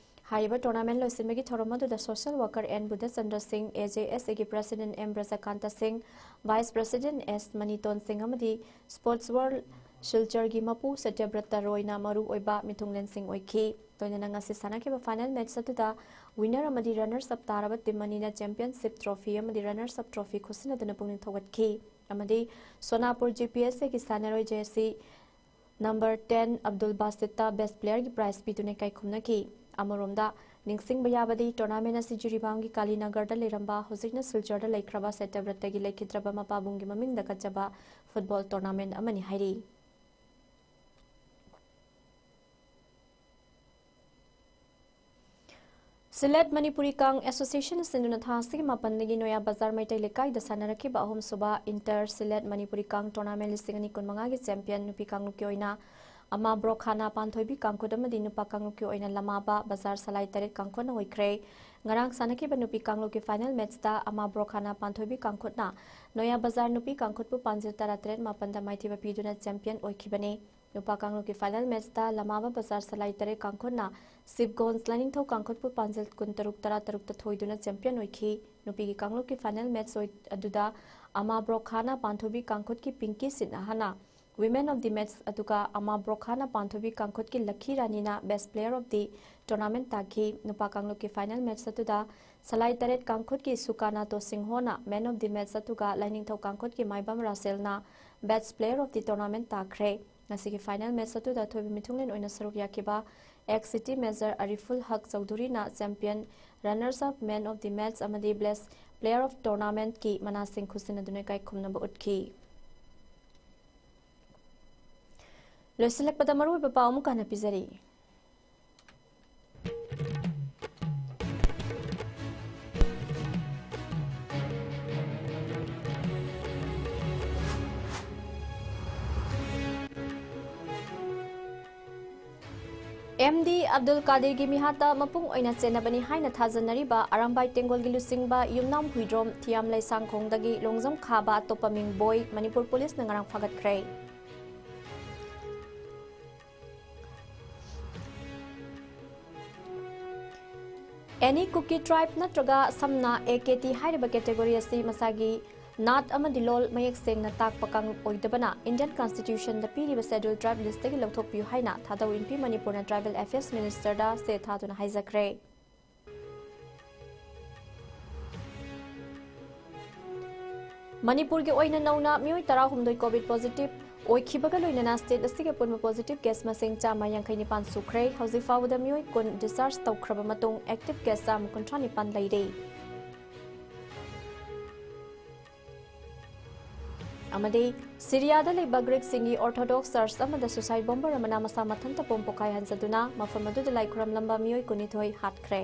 ꯍꯥꯏꯔꯤꯕ ꯇꯣꯔꯅꯥꯃꯦꯟ ꯂꯣꯏꯁꯤꯟꯕꯒꯤ ꯊꯧꯔꯝ ꯑꯗꯨꯗ ꯁꯣꯁꯦꯜ ꯋꯥꯔꯀꯔ ꯑꯦꯟ ꯕꯨꯙꯆꯟꯗ꯭ꯔ ꯁꯤꯡ, ꯑꯦ ꯖꯦ ꯑꯦꯁ ꯑꯦꯒꯤ ꯄ꯭ꯔꯁꯤꯗꯦꯟꯠ ꯑꯦꯝ ꯕ꯭ꯔꯖꯀꯥꯟꯇ ꯁꯤꯡ, ꯚꯥꯏꯁ ꯄ꯭ꯔꯁꯤꯗꯦꯟꯠ ꯑꯦꯁ ꯃꯅꯤꯇꯣꯟ ꯁꯤꯡ ꯑꯃꯗꯤ ꯁ꯭ꯄꯣꯔꯠꯁ ꯋꯥꯔꯜꯗ ꯁꯤꯜꯆꯔꯒꯤ ꯃꯄꯨ ꯁꯇ꯭ꯌꯕ꯭ꯔꯇ ꯔꯣꯏꯅ ꯃꯔꯨ ꯑꯣꯏꯕ ꯃꯤꯊꯨꯡꯂꯦꯟꯁꯤꯡ ꯑꯣꯏꯈꯤ꯫ ꯂꯣꯏꯅꯅ ꯉꯁꯤ ꯁꯥꯟꯅꯈꯤꯕ ꯐꯥꯏꯅꯦꯜ ꯃꯦꯆ ꯑꯗꯨꯗ ꯋꯤꯅꯔ ꯑꯃꯗꯤ ꯔꯟꯅꯔꯁ ꯑꯞ ꯇꯥꯔꯕ ꯇꯤꯝ ꯑꯅꯤꯅ ꯆꯦꯝꯄꯤꯌꯟꯁꯤꯞ ꯇ꯭ꯔꯣꯐꯤ ꯑꯃꯗꯤ ꯔꯟꯅꯔꯁ ꯑꯞ ꯇ꯭ꯔꯣꯐꯤ ꯈꯨꯠꯁꯤꯟꯅꯗꯨꯅ ꯄꯨꯛꯅꯤꯡ ꯊꯧꯒꯠꯈꯤ꯫ ꯑꯃꯗꯤ ꯁꯣꯅꯥꯄꯨꯔ ꯖꯤ ꯄꯤ ꯑꯦꯁ ꯑꯦꯒꯤ ꯁꯥꯟꯅꯔꯣꯏ ꯖꯦ ꯁꯤ ꯅꯝꯕꯔ ꯇꯦꯟ ꯑꯕꯗꯨꯜ ꯕꯥꯁꯤꯠꯇ ꯕꯦꯁ ꯄ꯭ꯂꯦꯌꯔꯒꯤ ꯄ꯭ꯔꯥꯏꯖ ꯄꯤꯗꯨꯅ ꯏꯀꯥꯏ ꯈꯨꯝꯅꯈꯤ꯫ ꯑꯃꯔꯣꯝꯗ, ꯅꯤꯡꯁꯤꯡꯕ ꯌꯥꯕꯗꯤ, ꯇꯣꯔꯅꯥꯃꯦꯟ ꯑꯁꯤ ꯖꯤꯔꯤꯕꯥꯝꯒꯤ ꯀꯥꯂꯤꯅꯒꯔꯗ ꯂꯩꯔꯝꯕ, ꯍꯧꯖꯤꯛꯅ ꯁꯤꯜꯆꯔꯗ ꯂꯩꯈ꯭ꯔꯕ ꯁꯇ꯭ꯌꯕ꯭ꯔꯇꯒꯤ ꯂꯩꯈꯤꯗ꯭ꯔꯕ ꯃꯄꯥꯕꯨꯡꯒꯤ ꯃꯃꯤꯡꯗ ꯀꯠꯆꯕ ꯐꯨꯠꯕꯣꯜ ꯇꯣꯔꯅꯥꯃꯦꯟ ꯑꯃꯅꯤ ꯍꯥꯏꯔꯤ꯫ ꯁꯤꯂꯦꯠ ꯃꯅꯤꯄꯨꯔꯤ ꯀꯥꯡ ꯑꯦꯁꯣꯁꯤꯌꯦꯁꯟꯅ ꯁꯤꯟꯗꯨꯅ ꯊꯥ ꯑꯁꯤꯒꯤ ꯃꯥꯄꯟꯗꯒꯤ ꯅꯣꯌꯥ ꯕꯖꯥꯔ ꯃꯩꯇꯩ ꯂꯩꯀꯥꯏꯗ ꯁꯥꯟꯅꯔꯛꯈꯤꯕ ꯑꯍꯨꯝꯁꯨꯕ ꯏꯟꯇꯔ ꯁꯤꯂꯦꯠ ꯃꯅꯤꯄꯨꯔꯤ ꯀꯥꯡ ꯇꯣꯔꯅꯥꯃꯦꯟ ꯂꯤꯁꯤꯡ ꯑꯅꯤ ꯀꯨꯟꯃꯉꯥꯒꯤ ꯆꯦꯝꯄꯤꯌꯟ ꯅꯨꯄꯤ ꯀꯥꯡꯂꯨꯞꯀꯤ ꯑꯣꯏꯅ ꯑꯃꯥ ꯕ꯭ꯔꯣꯈꯥꯅꯥ ꯄꯥꯟꯊꯣꯏꯕꯤ ꯀꯥꯡꯈꯨꯠ ꯑꯃꯗꯤ ꯅꯨꯄꯥ ꯀꯥꯡꯂꯨꯞꯀꯤ ꯑꯣꯏꯅ ꯂꯃꯥꯕ ꯕꯖꯥꯔ ꯁꯂꯥꯏ ꯇꯔꯦꯠ ꯀꯥꯡꯈꯨꯠꯅ ꯑꯣꯏꯈ꯭ꯔꯦ꯫ ꯉꯔꯥꯡ ꯁꯥꯟꯅꯈꯤꯕ ꯅꯨꯄꯤ ꯀꯥꯡꯂꯨꯞꯀꯤ ꯐꯥꯏꯅꯦꯜ ꯃꯦꯠꯆꯇ ꯑꯃꯥ ꯕ꯭ꯔꯣꯈꯥꯅꯥ ꯄꯥꯟꯊꯣꯏꯕꯤ ꯀꯥꯡꯈꯨꯠꯅ ꯅꯣꯌꯥ ꯕꯖꯥꯔ ꯅꯨꯄꯤ ꯀꯥꯡꯈꯨꯠꯄꯨ ꯄꯥꯟꯖꯤꯜ ꯇꯔꯥꯇꯔꯦꯠ ꯃꯥꯄꯟꯗ ꯃꯥꯏꯊꯤꯕ ꯄꯤꯗꯨꯅ ꯆꯦꯝꯄꯤꯌꯟ ꯑꯣꯏꯈꯤꯕꯅꯤ꯫ ꯅꯨꯄꯥ ꯀꯥꯡꯂꯨꯞꯀꯤ ꯐꯥꯏꯅꯦꯜ ꯃꯦꯠꯆꯇ ꯂꯃꯥꯕ ꯕꯖꯥꯔ ꯁꯂꯥꯏ ꯇꯔꯦꯠ ꯀꯥꯡꯈꯨꯠꯅ ꯁꯤꯕꯒꯣꯟꯖ ꯂꯥꯏꯅꯤꯡꯊꯧ ꯀꯥꯡꯈꯨꯠꯄꯨ ꯄꯥꯟꯖꯤꯜ ꯀꯨꯟꯇꯔꯨꯛ ꯇꯔꯥꯇꯔꯨꯛꯇ ꯊꯣꯏꯗꯨꯅ ꯆꯦꯝꯄꯤꯌꯟ ꯑꯣꯏꯈꯤ꯫ ꯅꯨꯄꯤꯒꯤ ꯀꯥꯡꯂꯨꯞꯀꯤ ꯐꯥꯏꯅꯦꯜ ꯃꯦꯠꯆ ꯑꯣꯏ-, ꯑꯗꯨꯗ ꯑꯃꯥ ꯕ꯭ꯔꯣꯈꯥꯅ ꯄꯥꯟꯊꯣꯏꯕꯤ ꯀꯥꯡꯈꯨꯠꯀꯤ ꯄꯤꯡꯀꯤ ꯁꯤꯟꯍꯥꯅ Women of the Match ꯑꯗꯨꯒ ꯑꯃꯥ ꯕ꯭ꯔꯣꯈꯥꯅ ꯄꯥꯟꯊꯣꯏꯕꯤ ꯀꯥꯡꯈꯨꯠꯀꯤ ꯂꯛꯈꯤ ꯔꯥꯅꯤꯅ Best Player of the Tournament ꯇꯥꯈꯤ꯫ ꯅꯨꯄꯥ ꯀꯥꯡꯂꯨꯞꯀꯤ ꯐꯥꯏꯅꯦꯜ ꯃꯦꯠꯆ ꯑꯗꯨꯗ ꯁꯂꯥꯏ ꯇꯔꯦꯠ ꯀꯥꯡꯈꯨꯠꯀꯤ ꯁꯨꯀꯥꯅꯥꯇꯣ ꯁꯤꯡꯍꯣꯅ Man of the Match ꯑꯗꯨꯒ ꯂꯥꯏꯅꯤꯡꯊꯧ ꯀꯥꯡꯈꯨꯠꯀꯤ ꯃꯥꯏꯕꯝ ꯔꯥꯁꯦꯜꯅ Best Player of the Tournament ꯇꯥꯈ꯭ꯔꯦ꯫ ꯉꯁꯤꯒꯤ ꯐꯥꯏꯅꯦꯜ ꯃꯦꯠꯆ ꯑꯗꯨꯗ ꯑꯊꯣꯏꯕ ꯃꯤꯊꯨꯡꯂꯦꯟ ꯑꯣꯏꯅ ꯁꯔꯨꯛ ꯌꯥꯈꯤꯕ Ex City Major Ariful Haque ꯆꯧꯙꯨꯔꯤꯅ champion, runners up, Man of the Match ꯑꯃꯗꯤ Best Player of Tournamentꯀꯤ ꯃꯅꯥꯁꯤꯡ ꯈꯨꯠꯁꯤꯟꯅꯗꯨꯅ ꯏꯀꯥꯏ ꯈꯨꯝꯅꯕ ꯎꯠꯈꯤ꯫ ꯂꯣꯏꯁꯤꯜꯂꯛꯄꯗ ꯃꯔꯨꯑꯣꯏꯕ ꯄꯥꯎ ꯑꯃꯨꯛ ꯍꯟꯅ ꯄꯤꯖꯔꯤ꯫ ꯑꯦꯝ ꯗꯤ ꯑꯕꯗꯨꯜ ꯀꯥꯗꯤꯔꯒꯤ ꯃꯤꯍꯥꯠꯇ ꯃꯄꯨꯡ ꯑꯣꯏꯅ ꯆꯦꯟꯅꯕꯅꯤ ꯍꯥꯏꯅ ꯊꯥꯖꯅꯔꯤꯕ ꯑꯔꯥꯝꯕꯥꯏ ꯇꯦꯡꯒꯣꯜꯒꯤ ꯂꯨꯆꯤꯡꯕ ꯌꯨꯝꯅꯥꯝ ꯍꯨꯏꯗ꯭ꯔꯣꯝ ꯊꯤꯌꯥꯝ ꯂꯩꯁꯥꯡꯈꯣꯡꯗꯒꯤ ꯂꯣꯡꯖꯝ ꯈꯥꯕ ꯑꯇꯣꯞꯄ ꯃꯤꯡ ꯕꯣꯏ ꯃꯅꯤꯄꯨꯔ ꯄꯨꯂꯤꯁꯅ ꯉꯔꯥꯡ ꯐꯥꯒꯠꯈ꯭ꯔꯦ꯫ Any Kuki tribe ꯅꯠꯇ꯭ꯔꯒ ꯁꯝꯅ A K T ꯍꯥꯏꯔꯤꯕ category ꯑꯁꯤ ꯃꯁꯥꯒꯤ ꯅꯥꯠ ꯑꯃꯗꯤ ꯂꯣꯜ ꯃꯌꯦꯛ ꯁꯦꯡꯅ ꯇꯥꯛꯄ ꯀꯥꯡꯂꯨꯞ ꯑꯣꯏꯗꯕꯅ Indian Constitution ꯗ ꯄꯤꯔꯤꯕ Scheduled Tribe list ꯇꯒꯤ ꯂꯧꯊꯣꯛꯄꯤꯌꯨ ꯍꯥꯏꯅ ꯊꯥꯗꯧ ꯏꯟꯄꯤ ꯃꯅꯤꯄꯨꯔꯅ Tribal Affairs Minister ꯗ ꯆꯦ ꯊꯥꯗꯨꯅ ꯍꯥꯏꯖꯈ꯭ꯔꯦ꯫ ꯃꯅꯤꯄꯨꯔꯒꯤ ꯑꯣꯏꯅ ꯅꯧꯅ ꯃꯤꯑꯣꯏ ꯇꯔꯥꯍꯨꯝꯗꯣꯏ COVID positive ꯑꯣꯏꯈꯤꯕꯒ ꯂꯣꯏꯅꯅ state ꯑꯁꯤꯒꯤ ꯑꯄꯨꯟꯕ positive case ꯃꯁꯤꯡ ꯆꯥꯝꯃ ꯌꯥꯡꯈꯩ ꯅꯤꯄꯥꯟ ꯁꯨꯈ꯭ꯔꯦ꯫ ꯍꯧꯖꯤꯛ ꯐꯥꯎꯕꯗ ꯃꯤꯑꯣꯏ ꯀꯨꯟ discharge ꯇꯧꯈ꯭ꯔꯕ ꯃꯇꯨꯡ active case ꯆꯥꯝꯃ ꯀꯨꯟꯊ꯭ꯔꯥ ꯅꯤꯄꯥꯟ ꯂꯩꯔꯦ꯫ ꯑꯃꯗꯤ ꯁꯤꯔꯤꯌꯥꯗ ꯂꯩꯕ ꯒ꯭ꯔꯤꯛꯁꯤꯡꯒꯤ Orthodox Church ꯑꯃꯗ suicide bomber ꯑꯃꯅ ꯃꯁꯥ ꯃꯊꯟꯇ bomb ꯄꯣꯈꯥꯏꯍꯟꯖꯗꯨꯅ ꯃꯐꯝ ꯑꯗꯨꯗ ꯂꯥꯏ ꯈꯨꯔꯝꯂꯝꯕ ꯃꯤꯑꯣꯏ ꯀꯨꯟꯅꯤꯊꯣꯏ ꯍꯥꯠꯈ꯭ꯔꯦ꯫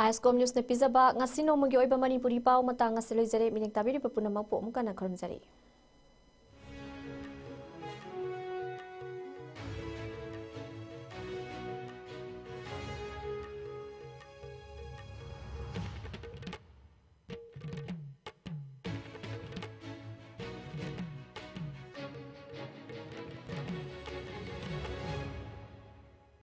ISCOM News ꯅ ꯄꯤꯖꯕ ꯉꯁꯤ ꯅꯣꯡꯃꯒꯤ ꯑꯣꯏꯕ ꯃꯅꯤꯄꯨꯔꯤ ꯄꯥꯎ ꯃꯇꯥꯡ ꯑꯁꯤ ꯂꯣꯏꯖꯔꯦ꯫ ꯃꯤꯠꯌꯦꯡ ꯇꯥꯕꯤꯔꯤꯕ ꯄꯨꯝꯅꯃꯛꯄꯨ ꯑꯃꯨꯛ ꯍꯟꯅ ꯈꯨꯔꯨꯝꯖꯔꯤ꯫